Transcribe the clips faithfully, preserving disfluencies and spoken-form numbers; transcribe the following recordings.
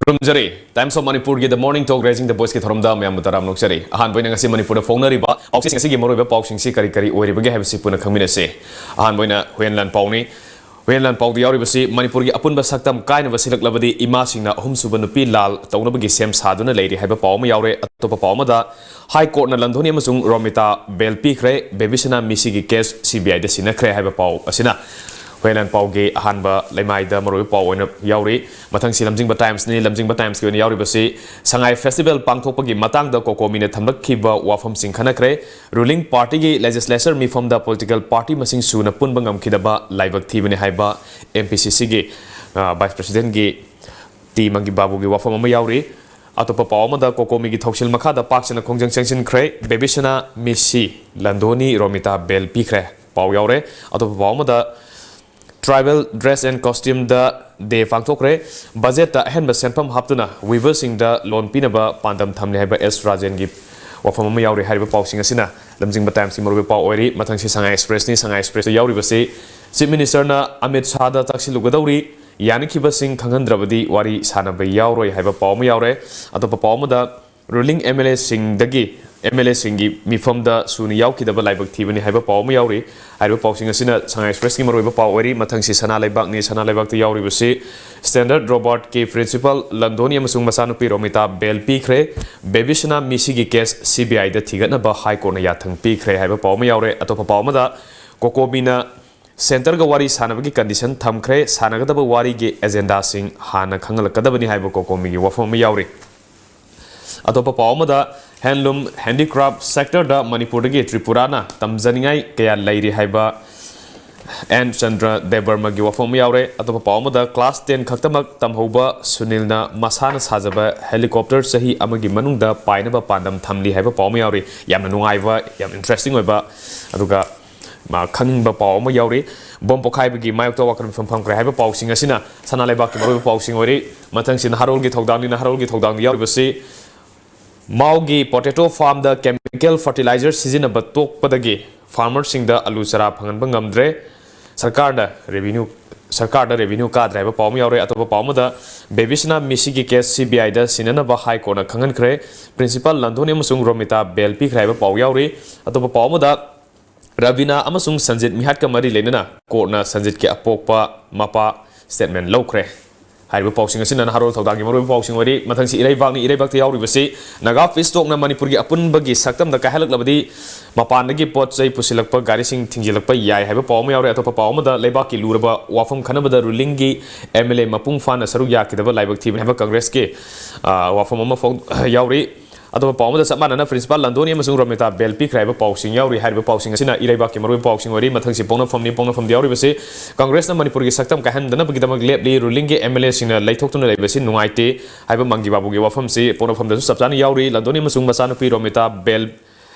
ꯈꯨꯔꯨꯝꯖꯔꯤ꯫ Times of Manipurꯒꯤ The Morning Talk Raising the Voiceꯀꯤ ꯊꯧꯔꯝꯗ ꯃꯌꯥꯝꯕꯨ ꯇꯔꯥꯝꯅ ꯑꯣꯛꯆꯔꯤ꯫ ꯑꯍꯥꯟꯕ ꯑꯣꯏꯅ ꯉꯁꯤ ꯃꯅꯤꯄꯨꯔꯗ ꯐꯣꯡꯅꯔꯤꯕ ꯄꯥꯎꯆꯦꯁꯤꯡ ꯑꯁꯤꯒꯤ ꯃꯔꯨꯑꯣꯏꯕ ꯄꯥꯎꯁꯤꯡꯁꯤ ꯀꯔꯤ ꯀꯔꯤ ꯑꯣꯏꯔꯤꯕꯒꯦ ꯍꯥꯏꯕꯁꯤ ꯄꯨꯟꯅ ꯈꯪꯃꯤꯟꯅꯁꯤ꯫ ꯑꯍꯥꯟꯕ ꯑꯣꯏꯅ ꯍꯨꯌꯦꯟ ꯂꯥꯟ ꯄꯥꯎꯅꯤ꯫ ꯍꯨꯌꯦꯟ ꯂꯥꯟ ꯄꯥꯎꯗ ꯌꯥꯎꯔꯤꯕꯁꯤ ꯃꯅꯤꯄꯨꯔꯒꯤ ꯑꯄꯨꯟꯕ ꯁꯛꯇꯝ ꯀꯥꯏꯅꯕ ꯁꯤꯜꯂꯛꯂꯕꯗꯤ ꯏꯃꯥꯁꯤꯡꯅ ꯑꯍꯨꯝꯁꯨꯕ ꯅꯨꯄꯤ ꯂꯥꯜ ꯇꯧꯅꯕꯒꯤ ꯁꯦꯝ ꯁꯥꯗꯨꯅ ꯂꯩꯔꯤ ꯍꯥꯏꯕ ꯄꯥꯎ ꯑꯃ ꯌꯥꯎꯔꯦ꯫ ꯑꯇꯣꯞꯄ ꯄꯥꯎ ꯑꯃꯗ, ꯍꯥꯏ ꯀꯣꯔꯠꯅ ꯂꯟꯗꯣꯅꯤ ꯑꯃꯁꯨꯡ ꯔꯣꯃꯤꯇꯥ ꯕꯦꯜ ꯄꯤꯈ꯭ꯔꯦ꯫ ꯕꯦꯕꯤꯁꯅꯥ ꯃꯤꯁꯤꯒꯤ ꯀꯦꯁ ꯁꯤ ꯕꯤ ꯑꯥꯏꯗ ꯁꯤꯟꯅꯈ꯭ꯔꯦ ꯍꯥꯏꯕ ꯄꯥꯎ ꯑꯁꯤꯅ ꯍꯨꯌꯦꯟ ꯂꯥꯟ ꯄꯥꯎꯒꯤ ꯑꯍꯥꯟꯕ ꯂꯩꯃꯥꯏꯗ ꯃꯔꯨꯑꯣꯏꯕ ꯄꯥꯎ ꯑꯣꯏꯅ ꯌꯥꯎꯔꯤ꯫ ꯃꯊꯪꯁꯤ ꯂꯝꯖꯤꯡꯕ ꯇꯥꯏꯝꯁꯅꯤ꯫ ꯂꯝꯖꯤꯡꯕ ꯇꯥꯏꯝꯁꯀꯤ ꯑꯣꯏꯅ ꯌꯥꯎꯔꯤꯕꯁꯤ ꯁꯉꯥꯏ ꯐꯦꯁꯇꯤꯚꯦꯜ ꯄꯥꯡꯊꯣꯛꯄꯒꯤ ꯃꯇꯥꯡꯗ ꯀꯣꯀꯣꯃꯤꯅ ꯊꯝꯂꯛꯈꯤꯕ ꯋꯥꯐꯝꯁꯤꯡ ꯈꯟꯅꯈ꯭ꯔꯦ꯫ ꯔꯨꯂꯤꯡ ꯄꯥꯔꯇꯤꯒꯤ ꯂꯦꯖꯤꯁꯂꯦꯆꯔ ꯃꯤꯐꯝꯗ ꯄꯣꯂꯤꯇꯤꯀꯦꯜ ꯄꯥꯔꯇꯤ ꯃꯁꯤꯡ ꯁꯨꯅ ꯄꯨꯟꯕ ꯉꯝꯈꯤꯗꯕ ꯂꯥꯏꯕꯛ ꯊꯤꯕꯅꯤ ꯍꯥꯏꯕ ꯑꯦꯝ ꯄꯤ ꯁꯤ ꯁꯤꯒꯤ ꯚꯥꯏꯁ ꯄ꯭ꯔꯁꯤꯗꯦꯟꯒꯤ ꯇꯤ ꯃꯪꯒꯤ ꯕꯥꯕꯨꯒꯤ ꯋꯥꯐꯝ ꯑꯃ ꯌꯥꯎꯔꯤ꯫ ꯑꯇꯣꯞꯄ ꯄꯥꯎ ꯑꯃꯗ, ꯀꯣꯀꯣꯃꯤꯒꯤ ꯊꯧꯁꯤꯜ ꯃꯈꯥꯗ ꯄꯥꯛ ꯁꯟꯅ ꯈꯣꯡꯖꯪ ꯆꯪꯁꯤꯟꯈ꯭ꯔꯦ꯫ ꯕꯦꯕꯤꯁꯅꯥ ꯃꯤꯁꯤ ꯂꯟꯗꯣꯅꯤ ꯔꯣꯃꯤꯇꯥ ꯕꯦꯜ ꯄꯤꯈ꯭ꯔꯦ ꯄꯥꯎ ꯌꯥꯎꯔꯦ꯫ ꯑꯇꯣꯞꯄ ꯄꯥꯎ ꯑꯃꯗ, Tribal Dress and Costumeꯗ ꯗꯦ ꯄꯥꯡꯊꯣꯛꯈ꯭ꯔꯦ꯫ ꯕꯖꯦꯠꯇ ꯑꯍꯦꯟꯕ ꯁꯦꯟꯐꯝ ꯍꯥꯞꯇꯨꯅ ꯋꯤꯚꯔꯁꯤꯡꯗ ꯂꯣꯟ ꯄꯤꯅꯕ ꯄꯥꯟꯗꯝ ꯊꯝꯂꯤ ꯍꯥꯏꯕ ꯑꯦꯁ ꯔꯥꯖꯦꯟꯒꯤ ꯋꯥꯐꯝ ꯑꯃ ꯌꯥꯎꯔꯤ꯫ ꯍꯥꯏꯔꯤꯕ ꯄꯥꯎꯁꯤꯡ ꯑꯁꯤꯅ ꯂꯝꯖꯤꯡꯕ ꯇꯥꯏꯝꯁꯀꯤ ꯃꯔꯨꯑꯣꯏꯕ ꯄꯥꯎ ꯑꯣꯏꯔꯤ꯫ ꯃꯊꯪꯁꯤ ꯁꯉꯥꯏ ꯑꯦꯛꯁꯄ꯭ꯔꯦꯁꯅꯤ꯫ ꯁꯉꯥꯏ ꯑꯦꯛꯁꯄ꯭ꯔꯦꯁꯇ ꯌꯥꯎꯔꯤꯕꯁꯤ ꯆꯤꯐ ꯃꯤꯅꯤꯁꯇꯔꯅ ꯑꯃꯤꯠ ꯁꯥꯍꯗ ꯆꯥꯛꯁꯤꯜꯂꯨꯒꯗꯧꯔꯤ, ꯌꯥꯅꯈꯤꯕꯁꯤꯡ ꯈꯪꯍꯟꯗ꯭ꯔꯕꯗꯤ ꯋꯥꯔꯤ ꯁꯥꯟꯅꯕ ꯌꯥꯎꯔꯣꯏ ꯍꯥꯏꯕ ꯄꯥꯎ ꯑꯃ ꯌꯥꯎꯔꯦ꯫ ꯑꯇꯣꯞꯄ ꯄꯥꯎ ꯑꯃꯗ, ꯔꯨꯂꯤꯡ ꯑꯦꯝ ꯑꯦꯜ ꯑꯦꯁꯤꯡꯗꯒꯤ ꯑꯦꯝ ꯑꯦꯜ ꯑꯦꯁꯤꯡꯒꯤ ꯃꯤꯐꯝꯗ ꯁꯨꯅ ꯌꯥꯎꯈꯤꯗꯕ ꯂꯥꯏꯕꯛ ꯊꯤꯕꯅꯤ ꯍꯥꯏꯕ ꯄꯥꯎ ꯑꯃ ꯌꯥꯎꯔꯤ꯫ ꯍꯥꯏꯔꯤꯕ ꯄꯥꯎꯁꯤꯡ ꯑꯁꯤꯅ ꯁꯉꯥꯏ ꯑꯦꯛꯁꯄ꯭ꯔꯦꯁꯀꯤ ꯃꯔꯨꯑꯣꯏꯕ ꯄꯥꯎ ꯑꯣꯏꯔꯤ꯫ ꯃꯊꯪꯁꯤ ꯁꯅꯥ ꯂꯩꯕꯥꯛꯅꯤ꯫ ꯁꯅꯥ ꯂꯩꯕꯥꯛꯇ ꯌꯥꯎꯔꯤꯕꯁꯤ, ꯁ꯭ꯇꯦꯟꯗꯔꯠ ꯔꯣꯕꯥꯔꯠꯀꯤ ꯄ꯭ꯔꯤꯟꯁꯤꯄꯥꯜ ꯂꯟꯗꯣꯅꯤ ꯑꯃꯁꯨꯡ ꯃꯆꯥꯅꯨꯄꯤ ꯔꯣꯃꯤꯇꯥ ꯕꯦꯜ ꯄꯤꯈ꯭ꯔꯦ꯫ ꯕꯦꯕꯤꯁꯅꯥ ꯃꯤꯁꯤꯒꯤ ꯀꯦꯁ ꯁꯤ ꯕꯤ ꯑꯥꯏꯗ ꯊꯤꯒꯠꯅꯕ ꯍꯥꯏ ꯀꯣꯔꯠꯅ ꯌꯥꯊꯪ ꯄꯤꯈ꯭ꯔꯦ ꯍꯥꯏꯕ ꯄꯥꯎ ꯑꯃ ꯌꯥꯎꯔꯦ꯫ ꯑꯇꯣꯞꯄ ꯄꯥꯎ ꯑꯃꯗ, ꯀꯣꯀꯣꯃꯤꯅ ꯁꯦꯟꯇꯔꯒ ꯋꯥꯔꯤ ꯁꯥꯟꯅꯕꯒꯤ ꯀꯟꯗꯤꯁꯟ ꯊꯝꯈ꯭ꯔꯦ꯫ ꯁꯥꯟꯅꯒꯗꯕ ꯋꯥꯔꯤꯒꯤ ꯑꯦꯖꯦꯟꯗꯥꯁꯤꯡ ꯍꯥꯟꯅ ꯈꯪꯍꯜꯂꯛꯀꯗꯕꯅꯤ ꯍꯥꯏꯕ ꯀꯣꯀꯣꯃꯤꯒꯤ ꯋꯥꯐꯝ ꯑꯃ ꯌꯥꯎꯔꯤ꯫ ꯑꯇꯣꯞꯄ ꯄꯥꯎ ꯑꯃꯗ, ꯍꯦꯟꯂꯨꯝ ꯍꯦꯟꯗꯤꯀ꯭ꯔꯥꯐ ꯁꯦꯛꯇꯔꯗ ꯃꯅꯤꯄꯨꯔꯗꯒꯤ ꯇ꯭ꯔꯤꯄꯨꯔꯥꯅ ꯇꯝꯖꯅꯤꯡꯉꯥꯏ ꯀꯌꯥ ꯂꯩꯔꯤ ꯍꯥꯏꯕ ꯑꯦꯟ ꯆꯟꯗ꯭ꯔ ꯗꯦꯕꯔꯃꯒꯤ ꯋꯥꯐꯝ ꯑꯃ ꯌꯥꯎꯔꯦ꯫ ꯑꯇꯣꯞꯄ ꯄꯥꯎ ꯑꯃꯗ, ꯀ꯭ꯂꯥꯁ ꯇꯦꯟ ꯈꯛꯇꯃꯛ ꯇꯝꯍꯧꯕ ꯁꯨꯅꯤꯜꯅ ꯃꯁꯥꯅ ꯁꯥꯖꯕ ꯍꯦꯂꯤꯀꯣꯞꯇꯔ ꯆꯍꯤ ꯑꯃꯒꯤ ꯃꯅꯨꯡꯗ ꯄꯥꯏꯅꯕ ꯄꯥꯟꯗꯝ ꯊꯝꯂꯤ ꯍꯥꯏꯕ ꯄꯥꯎ ꯑꯃ ꯌꯥꯎꯔꯤ꯫ ꯌꯥꯝꯅ ꯅꯨꯡꯉꯥꯏꯕ, ꯌꯥꯝ ꯏꯟꯇꯔꯦꯁꯇꯤꯡ ꯑꯣꯏꯕ, ꯑꯗꯨꯒ ꯃꯥ ꯈꯪꯅꯤꯡꯕ ꯄꯥꯎ ꯑꯃ ꯌꯥꯎꯔꯤ꯫ ꯕꯣꯝ ꯄꯣꯈꯥꯏꯕꯒꯤ ꯃꯥꯌꯣꯛꯇ ꯋꯥꯈꯜ ꯃꯤꯐꯝ ꯐꯝꯈ꯭ꯔꯦ ꯍꯥꯏꯕ ꯄꯥꯎꯁꯤꯡ ꯑꯁꯤꯅ ꯁꯅꯥ ꯂꯩꯕꯥꯛꯀꯤ ꯃꯔꯨꯑꯣꯏꯕ ꯄꯥꯎꯁꯤꯡ ꯑꯣꯏꯔꯤ꯫ ꯃꯊꯪꯁꯤ ꯅꯍꯥꯔꯣꯜꯒꯤ ꯊꯧꯗꯥꯡꯅꯤ꯫ ꯅꯍꯥꯔꯣꯜꯒꯤ ꯊꯧꯗꯥꯡꯗ ꯌꯥꯎꯔꯤꯕꯁꯤ, ꯃꯥꯎꯒꯤ ꯄꯣꯇꯦꯇꯣ ꯐꯥꯔꯝꯗ ꯀꯦꯃꯤꯀꯦꯜ ꯐꯔꯇꯤꯂꯥꯏꯖꯔ ꯁꯤꯖꯤꯟꯅꯕ ꯇꯣꯛꯄꯗꯒꯤ ꯐꯥꯔꯃꯔꯁꯤꯡꯗ ꯑꯂꯨ ꯆꯥꯔꯥ ꯐꯪꯍꯟꯕ ꯉꯝꯗ꯭ꯔꯦ꯫ ꯁꯔꯀꯥꯔꯅ ꯔꯦꯚꯤꯅ꯭ꯌꯨ ꯁꯔꯀꯥꯔꯗ revenue ꯀꯥꯗ꯭ꯔꯦ ꯍꯥꯏꯕ ꯄꯥꯎ ꯑꯃ ꯌꯥꯎꯔꯦ꯫ ꯑꯇꯣꯞꯄ ꯄꯥꯎ ꯑꯃꯗ, ꯕꯦꯕꯤꯁꯅꯥ ꯃꯤꯁꯤꯒꯤ case C B I the ꯁꯤꯟꯅꯅꯕ High Court ꯅ ꯈꯪꯍꯟꯈ꯭ꯔꯦ꯫ Principal ꯂꯟꯗꯣꯅꯤ ꯑꯃꯁꯨꯡ ꯔꯣꯃꯤꯇꯥ bail ꯄꯤꯈ꯭ꯔꯦ ꯍꯥꯏꯕ ꯄꯥꯎ ꯌꯥꯎꯔꯤ꯫ ꯑꯇꯣꯞꯄ ꯄꯥꯎ ꯑꯃꯗ, ꯔꯕꯤꯅꯥ ꯑꯃꯁꯨꯡ ꯁꯟꯖꯤꯠ ꯃꯤꯍꯥꯠꯀ ꯃꯔꯤ ꯂꯩꯅꯅ court ꯅ ꯁꯟꯖꯤꯠꯀꯤ ꯑꯄꯣꯛꯄ ꯃꯄꯥ statement ꯂꯧꯈ꯭ꯔꯦ꯫ ꯍꯥꯏꯔꯤꯕ ꯄꯥꯎꯁꯤꯡ ꯑꯁꯤꯅ ꯅꯍꯥꯔꯣꯜ ꯊꯧꯗꯥꯡꯒꯤ ꯃꯔꯨꯑꯣꯏꯕ ꯄꯥꯎꯁꯤꯡ ꯑꯣꯏꯔꯤ꯫ ꯃꯊꯪꯁꯤ ꯏꯔꯩꯕꯥꯛꯅꯤ꯫ ꯏꯔꯩꯕꯥꯛꯇ ꯌꯥꯎꯔꯤꯕꯁꯤ, ꯅꯥꯒꯥ peace talk ꯅ ꯃꯅꯤꯄꯨꯔꯒꯤ ꯑꯄꯨꯟꯕꯒꯤ ꯁꯛꯇꯝꯗ ꯀꯥꯏꯍꯜꯂꯛꯂꯕꯗꯤ ꯃꯄꯥꯟꯗꯒꯤ ꯄꯣꯠ ꯆꯩ ꯄꯨꯁꯤꯜꯂꯛꯄ ꯒꯥꯔꯤꯁꯤꯡ ꯊꯤꯡꯖꯤꯜꯂꯛꯄ ꯌꯥꯏ ꯍꯥꯏꯕ ꯄꯥꯎ ꯑꯃ ꯌꯥꯎꯔꯦ꯫ ꯑꯇꯣꯞꯄ ꯄꯥꯎ ꯑꯃꯗ, ꯂꯩꯕꯥꯛꯀꯤ ꯂꯨꯔꯕ ꯋꯥꯐꯝ ꯈꯟꯅꯕꯗ ruling ꯒꯤ M L A ꯃꯄꯨꯡ ꯐꯥꯅ ꯁꯔꯨꯛ ꯌꯥꯈꯤꯗꯕ ꯂꯥꯏꯕꯛ ꯊꯤꯕꯅꯤ ꯍꯥꯏꯕ ꯀꯪꯒ꯭ꯔꯦꯁꯀꯤ, ꯑ, ꯋꯥꯐꯝ ꯑꯃ ꯐꯣꯡ-, ꯌꯥꯎꯔꯤ꯫ ꯑꯇꯣꯞꯄ ꯄꯥꯎ ꯑꯃꯗ, ꯆꯞ ꯃꯥꯟꯅꯅ Principal ꯂꯟꯗꯣꯅꯤ ꯑꯃꯁꯨꯡ ꯔꯣꯃꯤꯇꯥ bail ꯄꯤꯈ꯭ꯔꯦ ꯍꯥꯏꯕ ꯄꯥꯎꯁꯤꯡ ꯌꯥꯎꯔꯤ꯫ ꯍꯥꯏꯔꯤꯕ ꯄꯥꯎꯁꯤꯡ ꯑꯁꯤꯅ ꯏꯔꯩꯕꯥꯛꯀꯤ ꯃꯔꯨꯑꯣꯏꯕ ꯄꯥꯎꯁꯤꯡ ꯑꯣꯏꯔꯤ꯫ ꯃꯊꯪꯁꯤ ꯄꯣꯛꯅꯐꯝꯅꯤ꯫ ꯄꯣꯛꯅꯐꯝꯗ ꯌꯥꯎꯔꯤꯕꯁꯤ, ꯀꯪꯒ꯭ꯔꯦꯁꯅ ꯃꯅꯤꯄꯨꯔꯒꯤ ꯁꯛꯇꯝ ꯀꯥꯏꯍꯟꯗꯅꯕꯒꯤꯗꯃꯛ ꯂꯦꯞꯂꯤ, ruling ꯒꯤ M L A ꯁꯤꯡꯅ ꯂꯩꯊꯣꯛꯇꯨꯅ ꯂꯩꯕꯁꯤ ꯅꯨꯡꯉꯥꯏꯇꯦ ꯍꯥꯏꯕ ꯃꯪꯒꯤ ꯕꯥꯕꯨꯒꯤ ꯋꯥꯐꯝꯁꯤ ꯄꯣꯛꯅꯐꯝꯗꯁꯨ ꯆꯞ ꯆꯥꯅ ꯌꯥꯎꯔꯤ꯫ ꯂꯟꯗꯣꯅꯤ ꯑꯃꯁꯨꯡ ꯃꯆꯥꯅꯨꯄꯤ ꯔꯣꯃꯤꯇꯥ bail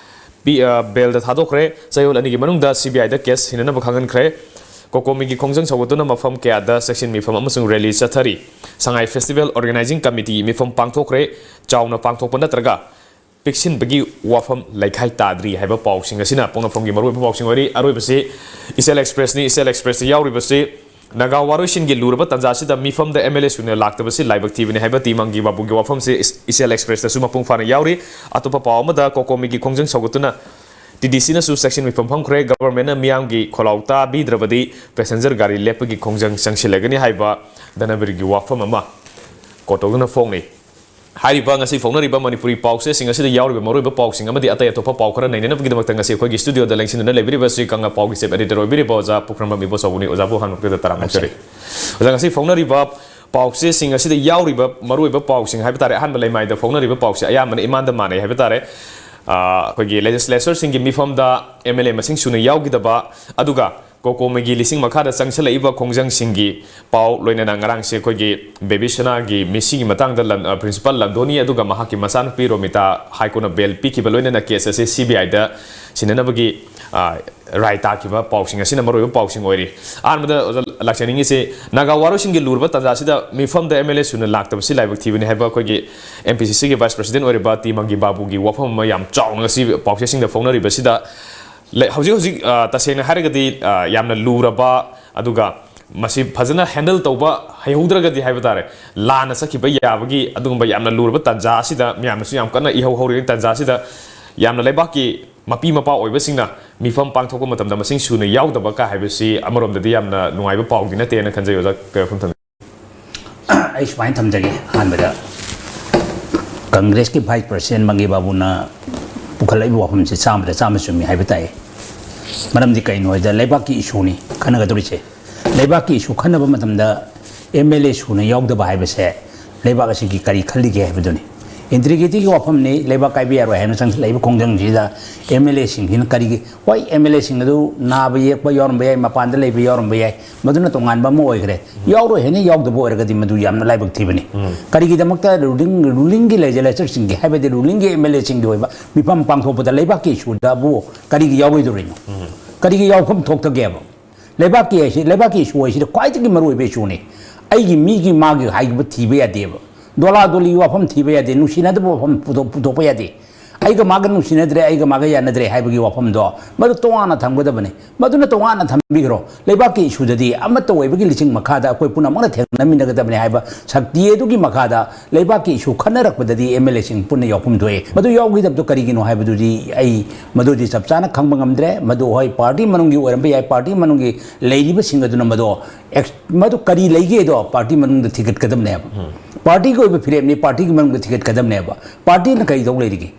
ꯄꯤ-, ꯑ, bail ꯗ ꯊꯥꯗꯣꯛꯈ꯭ꯔꯦ꯫ ꯆꯌꯣꯜ ꯑꯅꯤꯒꯤ ꯃꯅꯨꯡꯗ C B I the case ꯁꯤꯟꯅꯅꯕ ꯈꯪꯍꯟꯈ꯭ꯔꯦ꯫ ꯀꯣꯀꯣꯃꯤꯒꯤ ꯈꯣꯡꯖꯪ ꯁꯧꯒꯠꯇꯨꯅ ꯃꯐꯝ ꯀꯌꯥꯗ ꯆꯦꯛꯁꯤꯟ ꯃꯤꯐꯝ ꯑꯃꯁꯨꯡ rally ꯆꯠꯊꯔꯤ꯫ ꯁꯉꯥꯏ Festival Organizing Committee ꯒꯤ ꯃꯤꯐꯝ ꯄꯥꯡꯊꯣꯛꯈ꯭ꯔꯦ꯫ ꯆꯥꯎꯅ ꯄꯥꯡꯊꯣꯛꯄ ꯅꯠꯇ꯭ꯔꯒ ꯄꯤꯛꯁꯤꯟꯕꯒꯤ ꯋꯥꯐꯝ ꯂꯩꯈꯥꯏ ꯇꯥꯗ꯭ꯔꯤ ꯍꯥꯏꯕ ꯄꯥꯎꯁꯤꯡ ꯑꯁꯤꯅ ꯄꯣꯛꯅꯐꯝꯒꯤ ꯃꯔꯨꯑꯣꯏꯕ ꯄꯥꯎꯁꯤꯡ ꯑꯣꯏꯔꯤ꯫ ꯑꯔꯣꯏꯕꯁꯤ ꯏꯆꯦꯜ Express ꯅꯤ꯫ ꯏꯆꯦꯜ Express ꯇ ꯌꯥꯎꯔꯤꯕꯁꯤ, ꯅꯥꯒꯥ ꯋꯥꯔꯣꯏꯁꯤꯟꯒꯤ ꯂꯨꯔꯕ ꯇꯥꯟꯖꯥꯁꯤꯗ ꯃꯤꯐꯝꯗ M L A ꯁꯨꯅ ꯂꯥꯛꯇꯕꯁꯤ ꯂꯥꯏꯕꯛ ꯊꯤꯕꯅꯤ ꯍꯥꯏꯕ ꯇꯤ ꯃꯪꯒꯤ ꯕꯥꯕꯨꯒꯤ ꯋꯥꯐꯝꯁꯤ ꯏꯁ-, ꯏꯆꯦꯜ Express ꯇꯁꯨ ꯃꯄꯨꯡ ꯐꯥꯅ ꯌꯥꯎꯔꯤ꯫ ꯑꯇꯣꯞꯄ ꯄꯥꯎ ꯑꯃꯗ, ꯀꯣꯀꯣꯃꯤꯒꯤ ꯈꯣꯡꯖꯪ ꯁꯧꯒꯠꯇꯨꯅ T D C ꯅꯁꯨ ꯆꯦꯛꯁꯤꯟ ꯃꯤꯐꯝ ꯐꯝꯈ꯭ꯔꯦ꯫ Government ꯅ ꯃꯤꯌꯥꯝꯒꯤ ꯈꯣꯜꯂꯥꯎ ꯇꯥꯕꯤꯗ꯭ꯔꯕꯗꯤ passenger ꯒꯥꯔꯤ ꯂꯦꯞꯄꯒꯤ ꯈꯣꯡꯖꯪ ꯆꯪꯁꯤꯜꯂꯒꯅꯤ ꯍꯥꯏꯕ ꯙꯅꯕꯤꯔꯒꯤ ꯋꯥꯐꯝ ꯑꯃ court ꯇꯧꯗꯨꯅ ꯐꯣꯡꯂꯤ꯫ ꯍꯥꯏꯔꯤꯕ ꯉꯁꯤ ꯐꯣꯡꯅꯔꯤꯕ ꯃꯅꯤꯄꯨꯔꯤ ꯄꯥꯎꯆꯦꯁꯤꯡ ꯑꯁꯤꯗ ꯌꯥꯎꯔꯤꯕ ꯃꯔꯨꯑꯣꯏꯕ ꯄꯥꯎꯁꯤꯡ ꯑꯃꯗꯤ ꯑꯇꯩ ꯑꯇꯣꯞꯄ ꯄꯥꯎ ꯈꯔ ꯅꯩꯅꯅꯕꯒꯤꯗꯃꯛꯇ ꯉꯁꯤ ꯑꯩꯈꯣꯏꯒꯤ studio ꯗ ꯂꯦꯡꯁꯤꯟꯗꯨꯅ ꯂꯩꯕꯤꯔꯤꯕꯁꯤ ꯀꯪꯂꯥ ꯄꯥꯎꯒꯤ chief editor ꯑꯣꯏꯕꯤꯔꯤꯕ ꯑꯣꯖꯥ ꯄꯨꯈ꯭ꯔꯝꯕꯝ ꯏꯕꯣꯆꯧꯕꯅꯤ꯫ ꯑꯣꯖꯥꯕꯨ ꯑꯍꯥꯟꯕ ꯃꯛꯇꯗ ꯇꯔꯥꯝꯅ ꯑꯣꯛꯆꯔꯤ꯫ ꯑꯣꯖꯥ, ꯉꯁꯤ ꯐꯣꯡꯅꯔꯤꯕ ꯄꯥꯎꯆꯦꯁꯤꯡ ꯑꯁꯤꯗ ꯌꯥꯎꯔꯤꯕ ꯃꯔꯨꯑꯣꯏꯕ ꯄꯥꯎꯁꯤꯡ ꯍꯥꯏꯕ ꯇꯥꯔꯦ, ꯑꯍꯥꯟꯕ ꯂꯩꯃꯥꯏꯗ ꯐꯣꯡꯅꯔꯤꯕ ꯄꯥꯎꯁꯦ ꯑꯌꯥꯝꯕꯅ ꯏꯃꯥꯟꯗ ꯃꯥꯟꯅꯩ ꯍꯥꯏꯕ ꯇꯥꯔꯦ꯫ ꯑ, ꯑꯩꯈꯣꯏꯒꯤ legislature ꯁꯤꯡꯒꯤ ꯃꯤꯐꯝꯗ M L A ꯃꯁꯤꯡ ꯁꯨꯅ ꯌꯥꯎꯈꯤꯗꯕ, ꯑꯗꯨꯒ ꯀꯣꯀꯣꯃꯤꯒꯤ ꯂꯤꯁꯤꯡ ꯃꯈꯥꯗ ꯆꯪꯁꯤꯜꯂꯛꯏꯕ ꯈꯣꯡꯖꯪꯁꯤꯡꯒꯤ ꯄꯥꯎ, ꯂꯣꯏꯅꯅ ꯉꯔꯥꯡꯁꯦ ꯑꯩꯈꯣꯏꯒꯤ ꯕꯦꯕꯤꯁꯅꯥꯒꯤ ꯃꯤꯁꯤꯒꯤ ꯃꯇꯥꯡꯗ ꯂꯟ-, ꯑ, Principal ꯂꯟꯗꯣꯅꯤ ꯑꯗꯨꯒ ꯃꯍꯥꯛꯀꯤ ꯃꯆꯥꯅꯨꯄꯤ ꯔꯣꯃꯤꯇꯥ High Court ꯅ bail ꯄꯤꯈꯤꯕ, ꯂꯣꯏꯅꯅ case ꯑꯁꯤ C B I ꯗ ꯁꯤꯟꯅꯅꯕꯒꯤ, ꯑ, ꯔꯥꯏ ꯇꯥꯈꯤꯕ ꯄꯥꯎꯁꯤꯡ ꯑꯁꯤꯅ ꯃꯔꯨꯑꯣꯏꯕ ꯄꯥꯎꯁꯤꯡ ꯑꯣꯏꯔꯤ꯫ ꯑꯍꯥꯟꯕꯗ ꯑꯣꯖꯥ ꯂꯥꯛꯆꯅꯤꯡꯉꯤꯁꯤ, ꯅꯥꯒꯥ ꯋꯥꯔꯣꯏꯁꯤꯟꯒꯤ ꯂꯨꯔꯕ ꯇꯥꯟꯖꯥꯁꯤꯗ ꯃꯤꯐꯝꯗ M L A ꯁꯨꯅ ꯂꯥꯛꯇꯕꯁꯤ ꯂꯥꯏꯕꯛ ꯊꯤꯕꯅꯤ ꯍꯥꯏꯕ ꯑꯩꯈꯣꯏꯒꯤ M P C C ꯒꯤ Vice President ꯑꯣꯏꯔꯤꯕ ꯇꯤ ꯃꯪꯒꯤ ꯕꯥꯕꯨꯒꯤ ꯋꯥꯐꯝ ꯑꯃ ꯌꯥꯝ ꯆꯥꯎꯅ ꯉꯁꯤ ꯄꯥꯎꯆꯦꯁꯤꯡꯗ ꯐꯣꯡꯅꯔꯤꯕꯁꯤꯗ, ꯂꯩ-, ꯍꯧꯖꯤꯛ ꯍꯧꯖꯤꯛ, ꯑ, ꯇꯁꯦꯡꯅ ꯍꯥꯏꯔꯒꯗꯤ, ꯑ, ꯌꯥꯝꯅ ꯂꯨꯔꯕ, ꯑꯗꯨꯒ ꯃꯁꯤ ꯐꯖꯅ ꯍꯦꯟꯗꯜ ꯇꯧꯕ ꯍꯩꯍꯧꯗ꯭ꯔꯒꯗꯤ ꯍꯥꯏꯕ ꯇꯥꯔꯦ, ꯂꯥꯟꯅ ꯆꯠꯈꯤꯕ ꯌꯥꯕꯒꯤ ꯑꯗꯨꯒꯨꯝꯕ ꯌꯥꯝꯅ ꯂꯨꯔꯕ ꯇꯥꯟꯖꯥ ꯑꯁꯤꯗ, ꯃꯌꯥꯝꯅꯁꯨ ꯌꯥꯝ ꯀꯟꯅ ꯏꯍꯧ ꯍꯧꯔꯤꯕ ꯇꯥꯟꯖꯥ ꯑꯁꯤꯗ, ꯌꯥꯝꯅ ꯂꯩꯕꯥꯛꯀꯤ ꯃꯄꯤ ꯃꯄꯥ ꯑꯣꯏꯕꯁꯤꯡꯅ ꯃꯤꯐꯝ ꯄꯥꯡꯊꯣꯛꯄ ꯃꯇꯝꯗ ꯃꯁꯤꯡ ꯁꯨꯅ ꯌꯥꯎꯗꯕ ꯀ ꯍꯥꯏꯕꯁꯤ ꯑꯃꯔꯣꯝꯗꯗꯤ ꯌꯥꯝꯅ ꯅꯨꯡꯉꯥꯏꯕ ꯄꯥꯎꯗꯤ ꯅꯠꯇꯦꯅ ꯈꯟꯖꯩ꯫ ꯑꯣꯖꯥ, ꯀꯔꯤ ꯋꯥꯐꯝ ꯊꯝꯕꯤ? ꯑꯩ ꯁꯨꯃꯥꯏꯅ ꯊꯝꯖꯒꯦ꯫ ꯑꯍꯥꯟꯕꯗ ꯀꯪꯒ꯭ꯔꯦꯁꯀꯤ ꯚꯥꯏꯁ ꯄ꯭ꯔꯁꯤꯗꯦꯟ ꯃꯪꯒꯤ ꯕꯥꯕꯨꯅ ꯄꯨꯈꯠꯂꯛꯏꯕ ꯋꯥꯐꯝꯁꯦ ꯆꯥꯝꯃꯗ ꯆꯥꯝꯃ ꯆꯨꯝꯃꯤ ꯍꯥꯏꯕ ꯇꯥꯏ꯫ ꯃꯔꯝꯗꯤ ꯀꯩꯅꯣ ꯍꯥꯏꯗ, ꯂꯩꯕꯥꯛꯀꯤ ꯏꯁꯨꯅꯤ ꯈꯟꯅꯒꯗꯧꯔꯤꯁꯦ꯫ ꯂꯩꯕꯥꯛꯀꯤ ꯏꯁꯨ ꯈꯟꯅꯕ ꯃꯇꯝꯗ ꯑꯦꯝ ꯑꯦꯜ ꯑꯦ ꯁꯨꯅ ꯌꯥꯎꯗꯕ ꯍꯥꯏꯕꯁꯦ ꯂꯩꯕꯥꯛ ꯑꯁꯤꯒꯤ ꯀꯔꯤ ꯈꯜꯂꯤꯒꯦ ꯍꯥꯏꯕꯗꯨꯅꯤ꯫ ꯏꯟꯇ꯭ꯔꯤꯒ꯭ꯔꯤꯇꯤꯒꯤ ꯋꯥꯐꯝꯅꯤ, ꯂꯩꯕꯥꯛ ꯀꯥꯏꯕ ꯌꯥꯔꯣꯏ ꯍꯥꯏꯅ ꯆꯪꯁꯤꯜꯂꯛꯏꯕ ꯈꯣꯡꯖꯪꯁꯤꯗ ꯑꯦꯝ ꯑꯦꯜ ꯑꯦꯁꯤꯡꯁꯤꯅ ꯀꯔꯤꯒꯤ, ꯍꯣꯏ, ꯑꯦꯝ ꯑꯦꯜ ꯑꯦꯁꯤꯡ ꯑꯗꯨ ꯅꯥꯕ ꯌꯦꯛꯄ ꯌꯥꯎꯔꯝꯕ ꯌꯥꯏ, ꯃꯄꯥꯟꯗ ꯂꯩꯕ ꯌꯥꯎꯔꯝꯕ ꯌꯥꯏ, ꯃꯗꯨꯅ ꯇꯣꯉꯥꯟꯕ ꯑꯃ ꯑꯣꯏꯈ꯭ꯔꯦ꯫ ꯌꯥꯎꯔꯣꯏ ꯍꯥꯏꯅ ꯌꯥꯎꯗꯕ ꯑꯣꯏꯔꯒꯗꯤ ꯃꯗꯨ ꯌꯥꯝꯅ ꯂꯥꯏꯕꯛ ꯊꯤꯕꯅꯤ꯫ ꯀꯔꯤꯒꯤꯗꯃꯛꯇ ꯔꯨꯂꯤꯡ, ꯔꯨꯂꯤꯡꯒꯤ ꯂꯦꯖꯤꯁꯂꯦꯆꯔꯁꯤꯡꯒꯤ, ꯍꯥꯏꯕꯗꯤ ꯔꯨꯂꯤꯡꯒꯤ ꯑꯦꯝ ꯑꯦꯜ ꯑꯦꯁꯤꯡꯒꯤ ꯑꯣꯏꯕ ꯃꯤꯐꯝ ꯄꯥꯡꯊꯣꯛꯄꯗ ꯂꯩꯕꯥꯛꯀꯤ ꯏꯁꯨꯗꯕꯨ ꯀꯔꯤꯒꯤ ꯌꯥꯎꯔꯣꯏꯗꯧꯔꯤꯅꯣ? ꯀꯔꯤꯒꯤ ꯌꯥꯎꯐꯝ ꯊꯣꯛꯇꯒꯦꯕ? ꯂꯩꯕꯥꯛꯀꯤ ꯍꯥꯏꯁꯤ, ꯂꯩꯕꯥꯛꯀꯤ ꯏꯁꯨ ꯍꯥꯏꯁꯤꯗꯤ ꯈ꯭ꯋꯥꯏꯗꯒꯤ ꯃꯔꯨꯑꯣꯏꯕ ꯏꯁꯨꯅꯤ꯫ ꯑꯩꯒꯤ ꯃꯤꯒꯤ ꯃꯥꯒꯤ ꯍꯥꯏꯕ ꯊꯤꯕ ꯌꯥꯗꯦꯕ꯫ ꯗꯣꯂꯥ ꯗꯣꯂꯤꯒꯤ ꯋꯥꯐꯝ ꯊꯤꯕ ꯌꯥꯗꯦ, ꯅꯨꯡꯁꯤꯅꯗꯕ ꯋꯥꯐꯝ ꯄꯨꯊꯣꯛ-, ꯄꯨꯊꯣꯛꯄ ꯌꯥꯗꯦ꯫ ꯑꯩꯒ ꯃꯥꯒ ꯅꯨꯡꯁꯤꯅꯗ꯭ꯔꯦ, ꯑꯩꯒ ꯃꯥꯒ ꯌꯥꯅꯗ꯭ꯔꯦ ꯍꯥꯏꯕꯒꯤ ꯋꯥꯐꯝꯗꯣ ꯃꯗꯨ ꯇꯣꯉꯥꯟꯅ ꯊꯝꯒꯗꯕꯅꯤ꯫ ꯃꯗꯨꯅ ꯇꯣꯉꯥꯟꯅ ꯊꯝꯕꯤꯈ꯭ꯔꯣ꯫ ꯂꯩꯕꯥꯛꯀꯤ ꯏꯁꯨꯗꯗꯤ ꯑꯃꯠꯇ ꯑꯣꯏꯕꯒꯤ ꯂꯤꯆꯤꯡ ꯃꯈꯥꯗ ꯑꯩꯈꯣꯏ ꯄꯨꯝꯅꯃꯛꯅ ꯊꯦꯡꯅꯃꯤꯟꯅꯒꯗꯕꯅꯤ ꯍꯥꯏꯕ ꯁꯛꯇꯤ ꯑꯗꯨꯒꯤ ꯃꯈꯥꯗ ꯂꯩꯕꯥꯛꯀꯤ ꯏꯁꯨ ꯈꯟꯅꯔꯛꯄꯗꯗꯤ ꯑꯦꯝ ꯑꯦꯜ ꯑꯦꯁꯤꯡ ꯄꯨꯟꯅ ꯌꯥꯎꯐꯝ ꯊꯣꯛꯏ꯫ ꯃꯗꯨ ꯌꯥꯎꯈꯤꯗꯕꯗꯣ ꯀꯔꯤꯒꯤꯅꯣ ꯍꯥꯏꯕꯗꯨꯗꯤ ꯑꯩ ꯃꯗꯨꯗꯤ ꯆꯞ ꯆꯥꯅ ꯈꯪꯕ ꯉꯝꯗ꯭ꯔꯦ꯫ ꯃꯗꯨ ꯍꯣꯏ, ꯄꯥꯔꯇꯤ ꯃꯅꯨꯡꯒꯤ ꯑꯣꯏꯔꯝꯕ ꯌꯥꯏ, ꯄꯥꯔꯇꯤ ꯃꯅꯨꯡꯒꯤ ꯂꯩꯔꯤꯕꯁꯤꯡ ꯑꯗꯨꯅ ꯃꯗꯨ ꯑꯦꯛꯁ-, ꯃꯗꯨ ꯀꯔꯤ ꯂꯩꯒꯦꯗꯣ ꯄꯥꯔꯇꯤ ꯃꯅꯨꯡꯗ ꯊꯤꯒꯠꯀꯗꯕꯅꯦꯕ꯫ ꯄꯥꯔꯇꯤꯒꯤ ꯑꯣꯏꯕ ꯐꯤꯔꯦꯞꯅꯤ, ꯄꯥꯔꯇꯤꯒꯤ ꯃꯅꯨꯡꯗ ꯊꯤꯒꯠꯀꯗꯕꯅꯦꯕ꯫ ꯄꯥꯔꯇꯤꯅ ꯀꯔꯤ ꯇꯧ ꯂꯩꯔꯤꯒꯦ?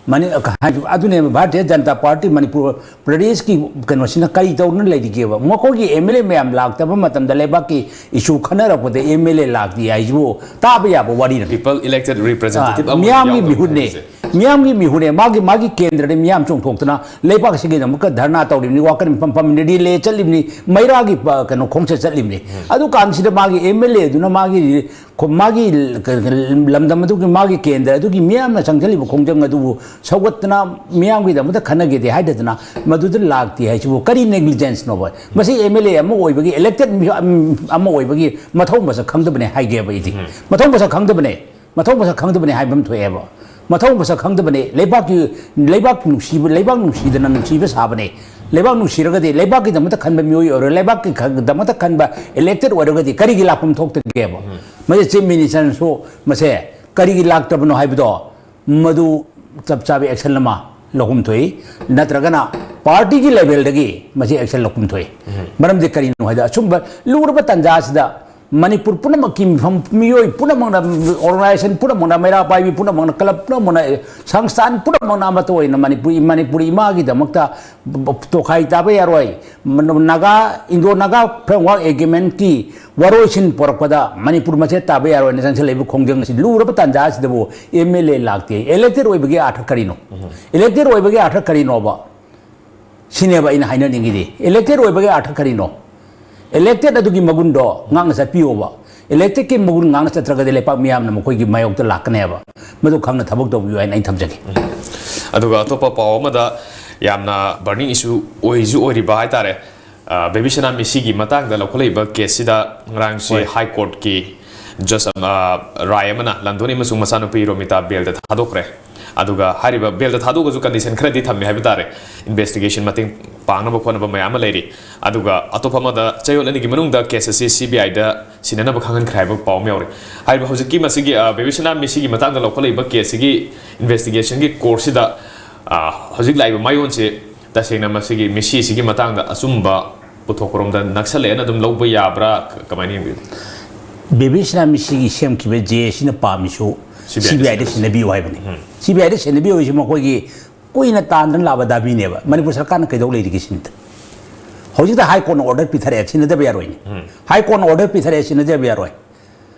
ꯃꯅꯤ-, ꯑꯗꯨꯅꯦꯕ, ꯚꯥꯔꯇꯤꯌ ꯖꯅꯇꯥ ꯄꯥꯔꯇꯤ ꯃꯅꯤꯄꯨꯔ ꯄ꯭ꯔꯗꯦꯁꯀꯤ ꯀꯩꯅꯣꯁꯤꯅ ꯀꯔꯤ ꯇꯧꯗꯨꯅ ꯂꯩꯔꯤꯒꯦꯕ? ꯃꯈꯣꯏꯒꯤ ꯑꯦꯝ ꯑꯦꯜ ꯑꯦ ꯃꯌꯥꯝ ꯂꯥꯛꯇꯕ ꯃꯇꯝꯗ ꯂꯩꯕꯥꯛꯀꯤ ꯏꯁꯨ ꯈꯟꯅꯔꯛꯄꯗ ꯑꯦꯝ ꯑꯦꯜ ꯑꯦ ꯂꯥꯛꯇꯦ ꯍꯥꯏꯁꯤꯕꯨ ꯇꯥꯕ ꯌꯥꯕ ꯋꯥꯔꯤꯔ? People elected representative ꯑꯥ, ꯑꯃ ꯃꯤꯌꯥꯝꯒꯤ ꯌꯥꯎꯗꯕ ꯃꯤꯍꯨꯠꯅꯦ꯫ ꯍꯥꯏꯕꯁꯦ꯫ ꯃꯤꯌꯥꯝꯒꯤ ꯃꯤꯍꯨꯠꯅꯦ꯫ ꯃꯥꯒꯤ, ꯃꯥꯒꯤ ꯀꯦꯟꯗ꯭ꯔꯗ ꯃꯤꯌꯥꯝ ꯆꯣꯡꯊꯣꯛꯇꯅ ꯂꯩꯕꯥꯛ ꯑꯁꯤꯒꯤꯗꯃꯛꯇ ꯙꯔꯅꯥ ꯇꯧꯔꯤꯕꯅꯤ, ꯋꯥꯀꯠ ꯃꯤꯐꯝ ꯐꯝꯃꯤꯕꯅꯤ, ꯔꯤꯂꯦ ꯆꯠꯂꯤꯕꯅꯤ, ꯃꯩꯔꯥꯒꯤ, ꯑ, ꯀꯩꯅꯣ, ꯈꯣꯡꯆꯠ ꯆꯠꯂꯤꯕꯅꯤ꯫ ꯑꯗꯨ ꯀꯥꯟꯁꯤꯗ ꯃꯥꯒꯤ ꯑꯦꯝ ꯑꯦꯜ ꯑꯦ ꯑꯗꯨꯅ ꯃꯥꯒꯤ ꯈꯣ-, ꯃꯥꯒꯤ ꯂ-, ꯀ-, ꯀ-, ꯂꯝꯗꯝ ꯑꯗꯨꯒꯤ, ꯃꯥꯒꯤ ꯀꯦꯟꯗ꯭ꯔ ꯑꯗꯨꯒꯤ ꯃꯤꯌꯥꯝꯅ ꯆꯪꯁꯤꯜꯂꯤꯕ ꯈꯣꯡꯖꯪ ꯑꯗꯨꯕꯨ ꯁꯧꯒꯠꯇꯅ ꯃꯤꯌꯥꯝꯒꯤꯗꯃꯛꯇ ꯈꯟꯅꯒꯦꯗꯤ ꯍꯥꯏꯗꯗꯅ ꯃꯗꯨꯗ ꯂꯥꯛꯇꯦ ꯍꯥꯏꯁꯤꯕꯨ ꯀꯔꯤ ꯅꯦꯒ꯭ꯂꯤꯖꯦꯟꯁꯅꯣꯕ? ꯃꯁꯤ ꯑꯦꯝ ꯑꯦꯜ ꯑꯦ ꯑꯃ ꯑꯣꯏꯕꯒꯤ, ꯏꯂꯦꯛꯇꯦꯠ ꯃꯤ-, ꯑꯝ-, ꯑꯃ ꯑꯣꯏꯕꯒꯤ ꯃꯊꯧ ꯃꯁꯛ ꯈꯪꯗꯕꯅꯦ ꯍꯥꯏꯒꯦꯕ ꯑꯩꯗꯤ꯫ ꯃꯊꯧ ꯃꯁꯛ ꯈꯪꯗꯕꯅꯦ꯫ ꯃꯊꯧ ꯃꯁꯛ ꯈꯪꯗꯕꯅꯦ ꯍꯥꯏꯕ ꯑꯃ ꯊꯣꯛꯑꯦꯕ꯫ ꯃꯊꯧ ꯃꯁꯛ ꯈꯪꯗꯕꯅꯦ꯫ ꯂꯩꯕꯥꯛꯀꯤ, ꯂꯩꯕꯥꯛ ꯅꯨꯡꯁꯤꯕ, ꯂꯩꯕꯥꯛ ꯅꯨꯡꯁꯤꯗꯅ ꯅꯨꯡꯁꯤꯕ ꯁꯥꯕꯅꯦ꯫ ꯂꯩꯕꯥꯛ ꯅꯨꯡꯁꯤꯔꯒꯗꯤ, ꯂꯩꯕꯥꯛꯀꯤꯗꯃꯛꯇ ꯈꯟꯕ ꯃꯤꯑꯣꯏ ꯑꯣꯏꯔꯣ, ꯂꯩꯕꯥꯛꯀꯤꯗꯃꯛꯇ ꯈꯟꯕ elected ꯑꯣꯏꯔꯒꯗꯤ ꯀꯔꯤꯒꯤ ꯂꯥꯛꯐꯝ ꯊꯣꯛꯇꯒꯦꯕ? ꯃꯁꯤ chief ministerꯅꯁꯨ ꯃꯁꯦ ꯀꯔꯤꯒꯤ ꯂꯥꯛꯇꯕꯅꯣ ꯍꯥꯏꯕꯗꯣ, ꯃꯗꯨ ꯆꯞ ꯆꯥꯕ action ꯑꯃ ꯂꯧꯐꯝ ꯊꯣꯛꯏ꯫ ꯅꯠꯇ꯭ꯔꯒꯅ partyꯒꯤ levelꯗꯒꯤ ꯃꯁꯤ action ꯂꯧꯐꯝ ꯊꯣꯛꯏ꯫ ꯃꯔꯝꯗꯤ ꯀꯔꯤꯅꯣ ꯍꯥꯏꯗ, ꯑꯁꯨꯝꯕ ꯂꯨꯔꯕ ꯇꯥꯟꯖꯥ ꯑꯁꯤꯗ ꯃꯅꯤꯄꯨꯔ ꯄꯨꯝꯅꯃꯛꯀꯤ ꯃꯤꯐꯝ, ꯃꯤꯑꯣꯏ ꯄꯨꯝꯅꯃꯛꯅ, organization ꯄꯨꯝꯅꯃꯛꯅ, ꯃꯩꯔꯥ ꯄꯥꯏꯕꯤ ꯄꯨꯝꯅꯃꯛꯅ, club ꯄꯨꯝꯅꯃꯛꯅ, ꯁꯪꯁꯊꯥꯟ ꯄꯨꯝꯅꯃꯛꯅ ꯑꯃꯠꯇ ꯑꯣꯏꯅ ꯃꯅꯤꯄꯨꯔꯤ, ꯃꯅꯤꯄꯨꯔꯤ ꯏꯃꯥꯒꯤꯗꯃꯛꯇ ꯇꯣꯈꯥꯏ ꯇꯥꯕ ꯌꯥꯔꯣꯏ꯫ Naga, Indo Naga Framework Agreementꯀꯤ ꯋꯥꯔꯣꯏꯁꯤꯟ ꯄꯣꯔꯛꯄꯗ Manipur ꯃꯆꯦꯠ ꯇꯥꯕ ꯌꯥꯔꯣꯏꯅ ꯆꯪꯁꯤꯜꯂꯛꯏꯕ ꯈꯣꯡꯖꯪ ꯑꯁꯤ ꯂꯨꯔꯕ ꯇꯥꯟꯖꯥ ꯑꯁꯤꯗꯕꯨ MLA ꯂꯥꯛꯇꯦ꯫ Elected ꯑꯣꯏꯕꯒꯤ ꯑꯥꯔꯊ ꯀꯔꯤꯅꯣ? Elected ꯑꯣꯏꯕꯒꯤ ꯑꯥꯔꯊ ꯀꯔꯤꯅꯣꯕ? ꯁꯤꯅꯦꯕ ꯑꯩꯅ ꯍꯥꯏꯅꯅꯤꯡꯉꯤꯗꯤ꯫ Elected ꯑꯣꯏꯕꯒꯤ ꯑꯥꯔꯊ ꯀꯔꯤꯅꯣ? Elected ꯑꯗꯨꯒꯤ ꯃꯒꯨꯟꯗꯣ ꯉꯥꯛꯅ ꯆꯠꯄꯤꯌꯣꯕ꯫ Electedꯀꯤ ꯃꯒꯨꯟ ꯉꯥꯛꯅ ꯆꯠꯇ꯭ꯔꯒꯗꯤ ꯂꯩꯄꯥꯛ ꯃꯤꯌꯥꯝꯅ ꯃꯈꯣꯏꯒꯤ ꯃꯥꯌꯣꯛꯇ ꯂꯥꯛꯀꯅꯦꯕ꯫ ꯃꯗꯨ ꯈꯪꯅ ꯊꯕꯛ ꯇꯧꯕꯤꯌꯨ ꯍꯥꯏꯅ ꯑꯩꯅ ꯊꯝꯖꯒꯦ꯫ ꯑꯗꯨꯒ ꯑꯇꯣꯞꯄ ꯄꯥꯎ ꯑꯃꯗ ꯌꯥꯝꯅ burning issue ꯑꯣꯏꯁꯨ ꯑꯣꯏꯔꯤꯕ ꯍꯥꯏꯇꯥꯔꯦ, ꯑ, ꯕꯦꯕꯤ ꯁꯅꯥ ꯃꯤꯁꯤꯒꯤ ꯃꯇꯥꯡꯗ ꯂꯧꯈꯠꯂꯛꯏꯕ caseꯁꯤꯗ ꯉꯔꯥꯡꯁꯦ High Courtꯀꯤ judge ꯑꯃ, ꯑ, ꯔꯥꯏ ꯑꯃꯅ ꯂꯟꯗꯣꯅꯤ ꯑꯃꯁꯨꯡ ꯃꯆꯥꯅꯨꯄꯤ ꯔꯣꯃꯤꯇꯥ bailꯗ ꯊꯥꯗꯣꯛꯈ꯭ꯔꯦ꯫ ꯑꯗꯨꯒ ꯍꯥꯏꯔꯤꯕ bailꯗ ꯊꯥꯗꯣꯛꯑꯒꯁꯨ condition ꯈꯔꯗꯤ ꯊꯝꯃꯤ ꯍꯥꯏꯕ ꯇꯥꯔꯦ, investigation ꯃꯇꯦꯡ ꯄꯥꯡꯅꯕ ꯈꯣꯠꯅꯕ ꯃꯌꯥꯝ ꯑꯃ ꯂꯩꯔꯤ꯫ ꯑꯗꯨꯒ ꯑꯇꯣꯞꯄ ꯑꯃꯗ ꯆꯌꯣꯜ ꯑꯅꯤꯒꯤ ꯃꯅꯨꯡꯗ case ꯑꯁꯤ CBIꯗ ꯁꯤꯟꯅꯅꯕ ꯈꯪꯍꯟꯈ꯭ꯔꯦ ꯍꯥꯏꯕ ꯄꯥꯎ ꯑꯃ ꯌꯥꯎꯔꯤ꯫ ꯍꯥꯏꯔꯤꯕ ꯍꯧꯖꯤꯛꯀꯤ ꯃꯁꯤꯒꯤ, ꯑ, ꯕꯦꯕꯤ ꯁꯅꯥ ꯃꯤꯁꯤꯒꯤ ꯃꯇꯥꯡꯗ ꯂꯧꯈꯠꯂꯛꯏꯕ caseꯁꯤꯒꯤ investigationꯒꯤ courseꯁꯤꯗ, ꯑ, ꯍꯧꯖꯤꯛ ꯂꯥꯛꯏꯕ ꯃꯥꯌꯣꯟꯁꯦ ꯇꯁꯦꯡꯅ ꯃꯁꯤꯒꯤ ꯃꯤꯁꯤꯁꯤꯒꯤ ꯃꯇꯥꯡꯗ ꯑꯆꯨꯝꯕ ꯄꯨꯊꯣꯛꯄꯔꯣꯝꯗ ꯅꯛꯁꯜꯂꯛꯑꯦꯅ ꯑꯗꯨꯝ ꯂꯧꯕ ꯌꯥꯕ꯭ꯔꯥ? ꯀ-, ꯀꯃꯥꯏꯅ ꯌꯦꯡꯕꯤꯕ? ꯕꯦꯕꯤ ꯁꯅꯥ ꯃꯤꯁꯤꯒꯤ ꯁꯦꯝꯈꯤꯕ JACꯅ ꯄꯥꯝꯃꯤꯁꯨ CBIꯗ CBIꯗ ꯁꯤꯟꯅꯕꯤꯌꯨ ꯍꯥꯏꯕꯅꯤ꯫ CBIꯗ ꯁꯤꯟꯅꯕꯤꯌꯨ ꯍꯥꯏꯁꯤ ꯃꯈꯣꯏꯒꯤ ꯀꯨꯏꯅ ꯇꯥꯟꯗꯅ ꯂꯥꯛꯄ ꯗꯥꯕꯤꯅꯦꯕ꯫ ꯃꯅꯤꯄꯨꯔ ꯁꯔꯀꯥꯔꯅ ꯀꯩꯗꯧ ꯂꯩꯔꯤꯒꯦ ꯁꯤꯅꯤꯗ꯫ ꯍꯧꯖꯤꯛꯇ High Courtꯅ order ꯄꯤꯊꯔꯛꯑꯦ, ꯁꯤꯟꯅꯗꯕ ꯌꯥꯔꯣꯏꯅꯦ꯫ High Courtꯅ order ꯄꯤꯊꯔꯛꯑꯦ, ꯁꯤꯟꯅꯗꯕ ꯌꯥꯔꯣꯏ꯫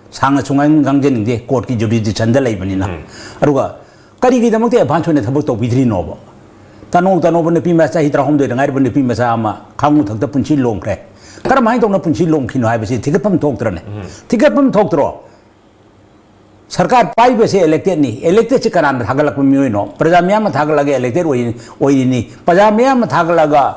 ꯁꯥꯡꯅ ꯁꯨꯝ ꯉꯥꯡ-, ꯉꯥꯡꯖꯅꯤꯡꯗꯦ, courtꯀꯤ jurisdictionꯗ ꯂꯩꯕꯅꯤꯅ꯫ ꯑꯗꯨꯒ ꯀꯔꯤꯒꯤꯗꯃꯛꯇ advance ꯑꯣꯏꯅ ꯊꯕꯛ ꯇꯧꯕꯤꯗ꯭ꯔꯤꯅꯣꯕ? ꯇꯅꯧ ꯇꯅꯧꯕ ꯅꯨꯄꯤ ꯃꯆꯥ, ꯆꯍꯤ ꯇꯔꯥꯍꯨꯝꯗꯣꯏꯗ ꯉꯥꯏꯔꯤꯕ ꯅꯨꯄꯤ ꯃꯆꯥ ꯑꯃ ꯈꯥꯉꯨ ꯊꯛꯇ ꯄꯨꯟꯁꯤ ꯂꯣꯝꯈ꯭ꯔꯦ꯫ ꯀꯔꯝꯍꯥꯏꯅ ꯇꯧꯅ ꯄꯨꯟꯁꯤ ꯂꯣꯝꯈꯤꯅꯣ ꯍꯥꯏꯕꯁꯤ ꯊꯤꯒꯠꯐꯝ ꯊꯣꯛꯇ꯭ꯔꯅꯦ? ꯊꯤꯒꯠꯐꯝ ꯊꯣꯛꯇ꯭ꯔꯣ? ꯁꯔꯀꯥꯔ ꯄꯥꯏꯕꯁꯦ electedꯅꯤ꯫ Electedꯁꯦ ꯀꯅꯥꯅ ꯊꯥꯒꯠꯂꯛꯄ ꯃꯤꯑꯣꯏꯅꯣ? ꯄ꯭ꯔꯖꯥ ꯃꯤꯌꯥꯝꯅ ꯊꯥꯒꯠꯂꯒ elected ꯑꯣꯏ-, ꯑꯣꯏꯔꯤꯅꯤ꯫ ꯄ꯭ꯔꯖꯥ ꯃꯤꯌꯥꯝꯅ ꯊꯥꯒꯠꯂꯒ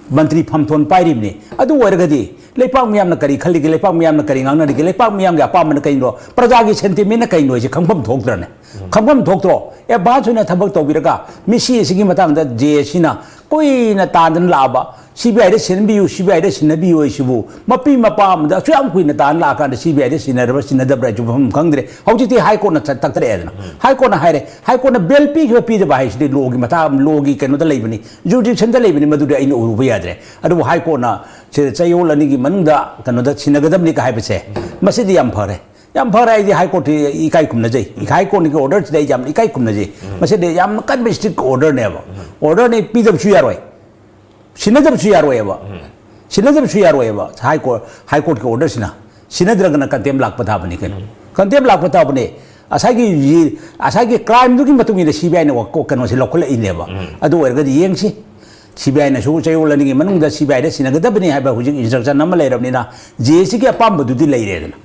ꯃꯟꯇ꯭ꯔꯤ ꯐꯝꯊꯣꯟ ꯄꯥꯏꯔꯤꯕꯅꯤ꯫ ꯑꯗꯨ ꯑꯣꯏꯔꯒꯗꯤ ꯂꯩꯄꯥꯛ ꯃꯤꯌꯥꯝꯅ ꯀꯔꯤ ꯈꯜꯂꯤꯒꯦ, ꯂꯩꯄꯥꯛ ꯃꯤꯌꯥꯝꯅ ꯀꯔꯤ ꯉꯥꯡꯅꯔꯤꯒꯦ, ꯂꯩꯄꯥꯛ ꯃꯤꯌꯥꯝꯒꯤ ꯑꯄꯥꯝꯕꯅ ꯀꯩꯅꯣ, ꯄ꯭ꯔꯖꯥꯒꯤ sentimentꯅ ꯀꯩꯅꯣ ꯍꯥꯏꯁꯦ ꯈꯪꯐꯝ ꯊꯣꯛꯇ꯭ꯔꯅꯦ? ꯈꯪꯐꯝ ꯊꯣꯛꯇ꯭ꯔꯣ? Advance ꯑꯣꯏꯅ ꯊꯕꯛ ꯇꯧꯕꯤꯔꯒ ꯃꯤꯁꯤ ꯑꯁꯤꯒꯤ ꯃꯇꯥꯡꯗ ꯖꯦ ꯑꯦꯁꯤꯅ ꯀꯨꯏꯅ ꯇꯥꯟꯗꯅ ꯂꯥꯛꯑꯕ, ꯁꯤ ꯕꯤ ꯑꯥꯏꯗ ꯁꯤꯟꯕꯤꯌꯨ, ꯁꯤ ꯕꯤ ꯑꯥꯏꯗ ꯁꯤꯟꯅꯕꯤꯌꯨ ꯍꯥꯏꯁꯤꯕꯨ ꯃꯄꯤ ꯃꯄꯥ ꯑꯃꯗ ꯑꯁꯨꯛ ꯌꯥꯝ ꯀꯨꯏꯅ ꯇꯥꯟ ꯂꯥꯛꯑꯀꯥꯟꯗ ꯁꯤ ꯕꯤ ꯑꯥꯏꯗ ꯁꯤꯟꯅꯔꯕ ꯁꯤꯟꯅꯗꯕ꯭ꯔꯥ ꯍꯥꯏꯁꯨ ꯃꯐꯝ ꯈꯪꯗ꯭ꯔꯦ꯫ ꯍꯧꯖꯤꯛꯇꯤ ꯍꯥꯏ ꯀꯣꯔꯠꯅ ꯆꯠ-, ꯇꯛꯊꯔꯛꯑꯦꯗꯅ꯫ ꯍꯥꯏ ꯀꯣꯔꯠꯅ ꯍꯥꯏꯔꯦ, ꯍꯥꯏ ꯀꯣꯔꯠꯅ ꯕꯦꯜ ꯄꯤꯈꯤꯕ ꯄꯤꯗꯕ ꯍꯥꯏꯁꯤꯗꯤ ꯂꯣꯒꯤ ꯃꯊꯥ, ꯂꯣꯒꯤ ꯀꯩꯅꯣꯗ ꯂꯩꯕꯅꯤ, ꯖꯨꯔꯤꯗꯤꯛꯁꯟꯗ ꯂꯩꯕꯅꯤ, ꯃꯗꯨꯗꯤ ꯑꯩꯅ ꯎꯔꯨꯕ ꯌꯥꯗ꯭ꯔꯦ꯫ ꯑꯗꯨꯕꯨ ꯍꯥꯏ ꯀꯣꯔꯠꯅ ꯁꯤꯗ ꯆꯌꯣꯜ ꯑꯅꯤꯒꯤ ꯃꯅꯨꯡꯗ ꯀꯩꯅꯣꯗ ꯁꯤꯟꯅꯒꯗꯕꯅꯤ ꯀ ꯍꯥꯏꯕꯁꯦ, ꯃꯁꯤꯗꯤ ꯌꯥꯝ ꯐꯔꯦ꯫ ꯌꯥꯝ ꯐꯔꯦ, ꯑꯩꯗꯤ ꯍꯥꯏ ꯀꯣꯔꯠꯇꯤ ꯏꯀꯥꯏ ꯈꯨꯝꯅꯖꯩ꯫ ꯍꯥꯏ ꯀꯣꯔꯠꯀꯤ ꯑꯣꯔꯗꯔꯁꯤꯗ ꯑꯩ ꯌꯥꯝ ꯏꯀꯥꯏ ꯈꯨꯝꯅꯖꯩ꯫ ꯃꯁꯤꯗꯤ ꯌꯥꯝꯅ ꯀꯟꯕ ꯏꯁꯇ꯭ꯔꯤꯛ ꯑꯣꯔꯗꯔꯅꯦꯕ꯫ ꯑꯣꯔꯗꯔꯅꯤ, ꯄꯤꯗꯕꯁꯨ ꯌꯥꯔꯣꯏ, ꯁꯤꯟꯅꯗꯕꯁꯨ ꯌꯥꯔꯣꯏꯑꯕ꯫ ꯁꯤꯟꯅꯗꯕꯁꯨ ꯌꯥꯔꯣꯏꯑꯕ꯫ ꯍꯥꯏ ꯀꯣꯔꯠ, ꯍꯥꯏ ꯀꯣꯔꯠꯀꯤ ꯑꯣꯔꯗꯔꯁꯤꯅ ꯁꯤꯟꯅꯗ꯭ꯔꯒꯅ ꯀꯟꯇꯦꯝ ꯂꯥꯛꯄ ꯊꯥꯕꯅꯤ ꯀꯩꯅꯣ꯫ ꯀꯟꯇꯦꯝ ꯂꯥꯛꯄ ꯊꯥꯕꯅꯦ꯫ ꯉꯁꯥꯏꯒꯤ, ꯉꯁꯥꯏꯒꯤ ꯀ꯭ꯔꯥꯏꯝꯗꯨꯒꯤ ꯃꯇꯨꯡ ꯏꯟꯅ ꯁꯤ ꯕꯤ ꯑꯥꯏꯅ ꯀꯩꯅꯣꯁꯦ ꯂꯧꯈꯠꯂꯛꯏꯅꯦꯕ꯫ ꯑꯗꯨ ꯑꯣꯏꯔꯒꯗꯤ ꯌꯦꯡꯁꯤ, ꯁꯤ ꯕꯤ ꯑꯥꯏꯅꯁꯨ ꯆꯌꯣꯜ ꯑꯅꯤꯒꯤ ꯃꯅꯨꯡꯗ ꯁꯤ ꯕꯤ ꯑꯥꯏꯗ ꯁꯤꯟꯅꯒꯗꯕꯅꯤ ꯍꯥꯏꯕ ꯍꯧꯖꯤꯛ ꯏꯟꯁꯇ꯭ꯔꯛꯁꯟ ꯑꯃ ꯂꯩꯔꯕꯅꯤꯅ, ꯖꯦ ꯑꯦꯁꯤꯒꯤ ꯑꯄꯥꯝꯕꯗꯨꯗꯤ ꯂꯩꯔꯦꯗꯅ꯫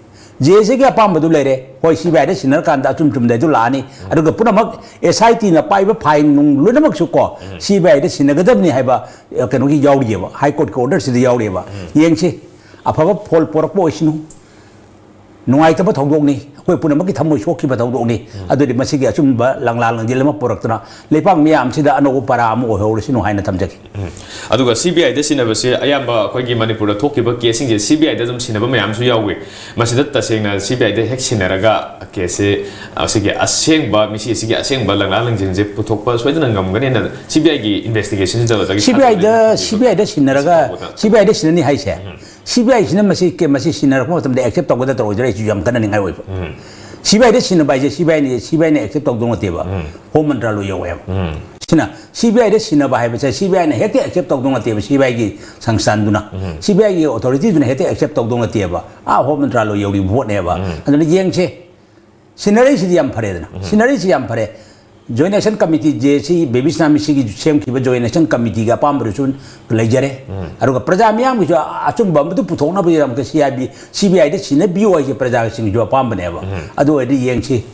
ꯖꯦ ꯑꯦꯁꯤꯒꯤ ꯑꯄꯥꯝꯕꯗꯨ ꯂꯩꯔꯦ꯫ ꯍꯣꯏ, ꯁꯤ ꯕꯤ ꯑꯥꯏꯗ ꯁꯤꯟꯅꯔꯀꯥꯟꯗ ꯑꯆꯨꯝ ꯆꯨꯝꯗꯩꯗꯨ ꯂꯥꯛꯑꯅꯤ꯫ ꯑꯗꯨꯒ ꯄꯨꯝꯅꯃꯛ ꯑꯦꯁ ꯑꯥꯏ ꯇꯤꯅ ꯄꯥꯏꯕ ꯐꯥꯏꯜ ꯅꯨꯡ ꯂꯣꯏꯅꯃꯛꯁꯨ ꯀꯣ, ꯁꯤ ꯕꯤ ꯑꯥꯏꯗ ꯁꯤꯟꯅꯒꯗꯕꯅꯤ ꯍꯥꯏꯕ, ꯑ, ꯀꯩꯅꯣꯒꯤ ꯌꯥꯎꯔꯤꯑꯕ, ꯍꯥꯏ ꯀꯣꯔꯠꯀꯤ ꯑꯣꯔꯗꯔꯁꯤꯗ ꯌꯥꯎꯔꯤꯑꯕ꯫ ꯌꯦꯡꯁꯤ, ꯑꯐꯕ ꯐꯣꯜ ꯄꯣꯔꯛꯄ ꯑꯣꯏꯁꯅꯨ꯫ ꯅꯨꯡꯉꯥꯏꯇꯕ ꯊꯧꯗꯣꯛꯅꯤ꯫ ꯑꯩꯈꯣꯏ ꯄꯨꯝꯅꯃꯛꯀꯤ ꯊꯃꯣꯏ ꯁꯣꯛꯈꯤꯕ ꯊꯧꯗꯣꯛꯅꯤ꯫ ꯑꯗꯨꯗꯤ ꯃꯁꯤꯒꯤ ꯑꯆꯨꯝꯕ ꯂꯪꯂꯥ ꯂꯪꯖꯦꯜ ꯑꯃ ꯄꯨꯔꯛꯇꯨꯅ ꯂꯩꯄꯥꯛ ꯃꯤꯌꯥꯝꯁꯤꯗ ꯑꯅꯧꯕ ꯄꯔꯥ ꯑꯃ ꯑꯣꯏꯍꯧꯔꯁꯅꯨ ꯍꯥꯏꯅ ꯊꯝꯖꯒꯦ꯫ ꯎꯝ꯫ ꯑꯗꯨꯒ ꯁꯤ ꯕꯤ ꯑꯥꯏꯗ ꯁꯤꯟꯅꯕꯁꯦ ꯑꯌꯥꯝꯕ ꯑꯩꯈꯣꯏꯒꯤ ꯃꯅꯤꯄꯨꯔꯗ ꯊꯣꯛꯈꯤꯕ ꯀꯦꯁꯁꯤꯡꯁꯦ ꯁꯤ ꯕꯤ ꯑꯥꯏꯗ ꯑꯗꯨꯝ ꯁꯤꯟꯅꯕ ꯃꯌꯥꯝꯁꯨ ꯌꯥꯎꯋꯤ꯫ ꯃꯁꯤꯗ ꯇꯁꯦꯡꯅ ꯁꯤ ꯕꯤ ꯑꯥꯏꯗ ꯍꯦꯛ ꯁꯤꯟꯅꯔꯒ ꯀꯦꯁꯁꯦ, ꯑꯁꯤꯒꯤ ꯑꯁꯦꯡꯕ, ꯃꯤꯁꯤ ꯑꯁꯤꯒꯤ ꯑꯁꯦꯡꯕ ꯂꯪꯂꯥ ꯂꯪꯖꯦꯜꯁꯦ ꯄꯨꯊꯣꯛꯄ ꯁꯣꯏꯗꯅ ꯉꯝꯒꯅꯤꯅ ꯁꯤ ꯕꯤ ꯑꯥꯏꯒꯤ ꯏꯟꯚꯦꯁꯇꯤꯒꯦꯁꯟꯁꯤꯗ ꯑꯣꯖꯥꯒꯤ ꯁꯤ ꯕꯤ ꯑꯥꯏꯗ, ꯊꯥꯖꯕꯗꯤ ꯁꯤ ꯕꯤ ꯑꯥꯏꯗ ꯁꯤꯟꯅꯔꯒ, ꯁꯤ ꯕꯤ ꯑꯥꯏꯗ ꯁꯤꯟꯅꯅꯤ ꯍꯥꯏꯁꯦ, ꯁꯤ ꯕꯤ ꯑꯥꯏꯁꯤꯅ ꯃꯁꯤ ꯀꯦ-, ꯃꯁꯤ ꯁꯤꯟꯅꯔꯛꯄ ꯃꯇꯝꯗ ꯑꯦꯛꯁꯦꯞ ꯇꯧꯒꯗ꯭ꯔꯥ ꯇꯧꯔꯣꯏꯗ꯭ꯔꯥ ꯑꯩꯁꯨ ꯌꯥꯝ ꯀꯟꯅ ꯅꯤꯡꯉꯥꯏ ꯑꯣꯏꯕ꯫ ꯁꯤ ꯕꯤ ꯑꯥꯏꯗ ꯁꯤꯟꯅꯕ ꯍꯥꯏꯁꯦ ꯁꯤ ꯕꯤ ꯑꯥꯏꯅ, ꯁꯤ ꯕꯤ ꯑꯥꯏꯅ ꯑꯦꯛꯁꯦꯞ ꯇꯧꯗꯧ ꯅꯠꯇꯦꯕ꯫ ꯍꯣꯝ ꯃꯟꯇ꯭ꯔꯥꯂꯣꯏ ꯌꯧꯋꯦꯕ꯫ ꯁꯤꯅ ꯁꯤ ꯕꯤ ꯑꯥꯏꯗ ꯁꯤꯟꯅꯕ ꯍꯥꯏꯕꯁꯦ ꯁꯤ ꯕꯤ ꯑꯥꯏꯅ ꯍꯦꯛꯇ ꯑꯦꯛꯁꯦꯞ ꯇꯧꯗꯧ ꯅꯠꯇꯦꯕ, ꯁꯤ ꯕꯤ ꯑꯥꯏꯒꯤ ꯁꯪꯁꯊꯥꯟꯗꯨꯅ꯫ ꯁꯤ ꯕꯤ ꯑꯥꯏꯒꯤ ꯑꯣꯊꯣꯔꯤꯇꯤꯗꯨꯅ ꯍꯦꯛꯇ ꯑꯦꯛꯁꯦꯞ ꯇꯧꯗꯧ ꯅꯠꯇꯦꯕ꯫ ꯑꯥ, ꯍꯣꯝ ꯃꯟꯇ꯭ꯔꯥꯂꯣꯏ ꯌꯧꯔꯤꯕ ꯄꯣꯠꯅꯦꯕ꯫ ꯑꯗꯨꯅ ꯌꯦꯡꯁꯦ꯫ ꯁꯤꯟꯅꯔꯛꯏꯁꯤꯗꯤ ꯌꯥꯝ ꯐꯔꯦꯗꯅ꯫ ꯁꯤꯟꯅꯔꯛꯏꯁꯤ ꯌꯥꯝ ꯐꯔꯦ꯫ ꯖꯣꯏꯟ ꯑꯦꯛꯁꯟ ꯀꯃꯤꯇꯤ ꯖꯦ ꯁꯤ ꯕꯦꯕꯤꯁꯅꯥ ꯃꯤꯁꯤꯒꯤ ꯁꯦꯝꯈꯤꯕ ꯖꯣꯏꯟ ꯑꯦꯛꯁꯟ ꯀꯃꯤꯇꯤꯒꯤ ꯑꯄꯥꯝꯕꯗꯨꯁꯨ ꯂꯩꯖꯔꯦ꯫ ꯑꯗꯨꯒ ꯄ꯭ꯔꯖꯥ ꯃꯤꯌꯥꯝꯒꯤꯁꯨ ꯑꯆꯨꯝꯕ ꯑꯃꯗꯨ ꯄꯨꯊꯣꯛꯅꯕꯒꯤꯗꯃꯛꯇ C I B, C B ꯑꯥꯏꯗ ꯁꯤꯟꯅꯕꯤꯌꯨ ꯍꯥꯏꯁꯦ ꯄ꯭ꯔꯖꯥꯁꯤꯡꯒꯤꯁꯨ ꯑꯄꯥꯝꯕꯅꯦꯕ꯫ ꯑꯗꯨ ꯑꯣꯏꯔꯗꯤ ꯌꯦꯡꯁꯤ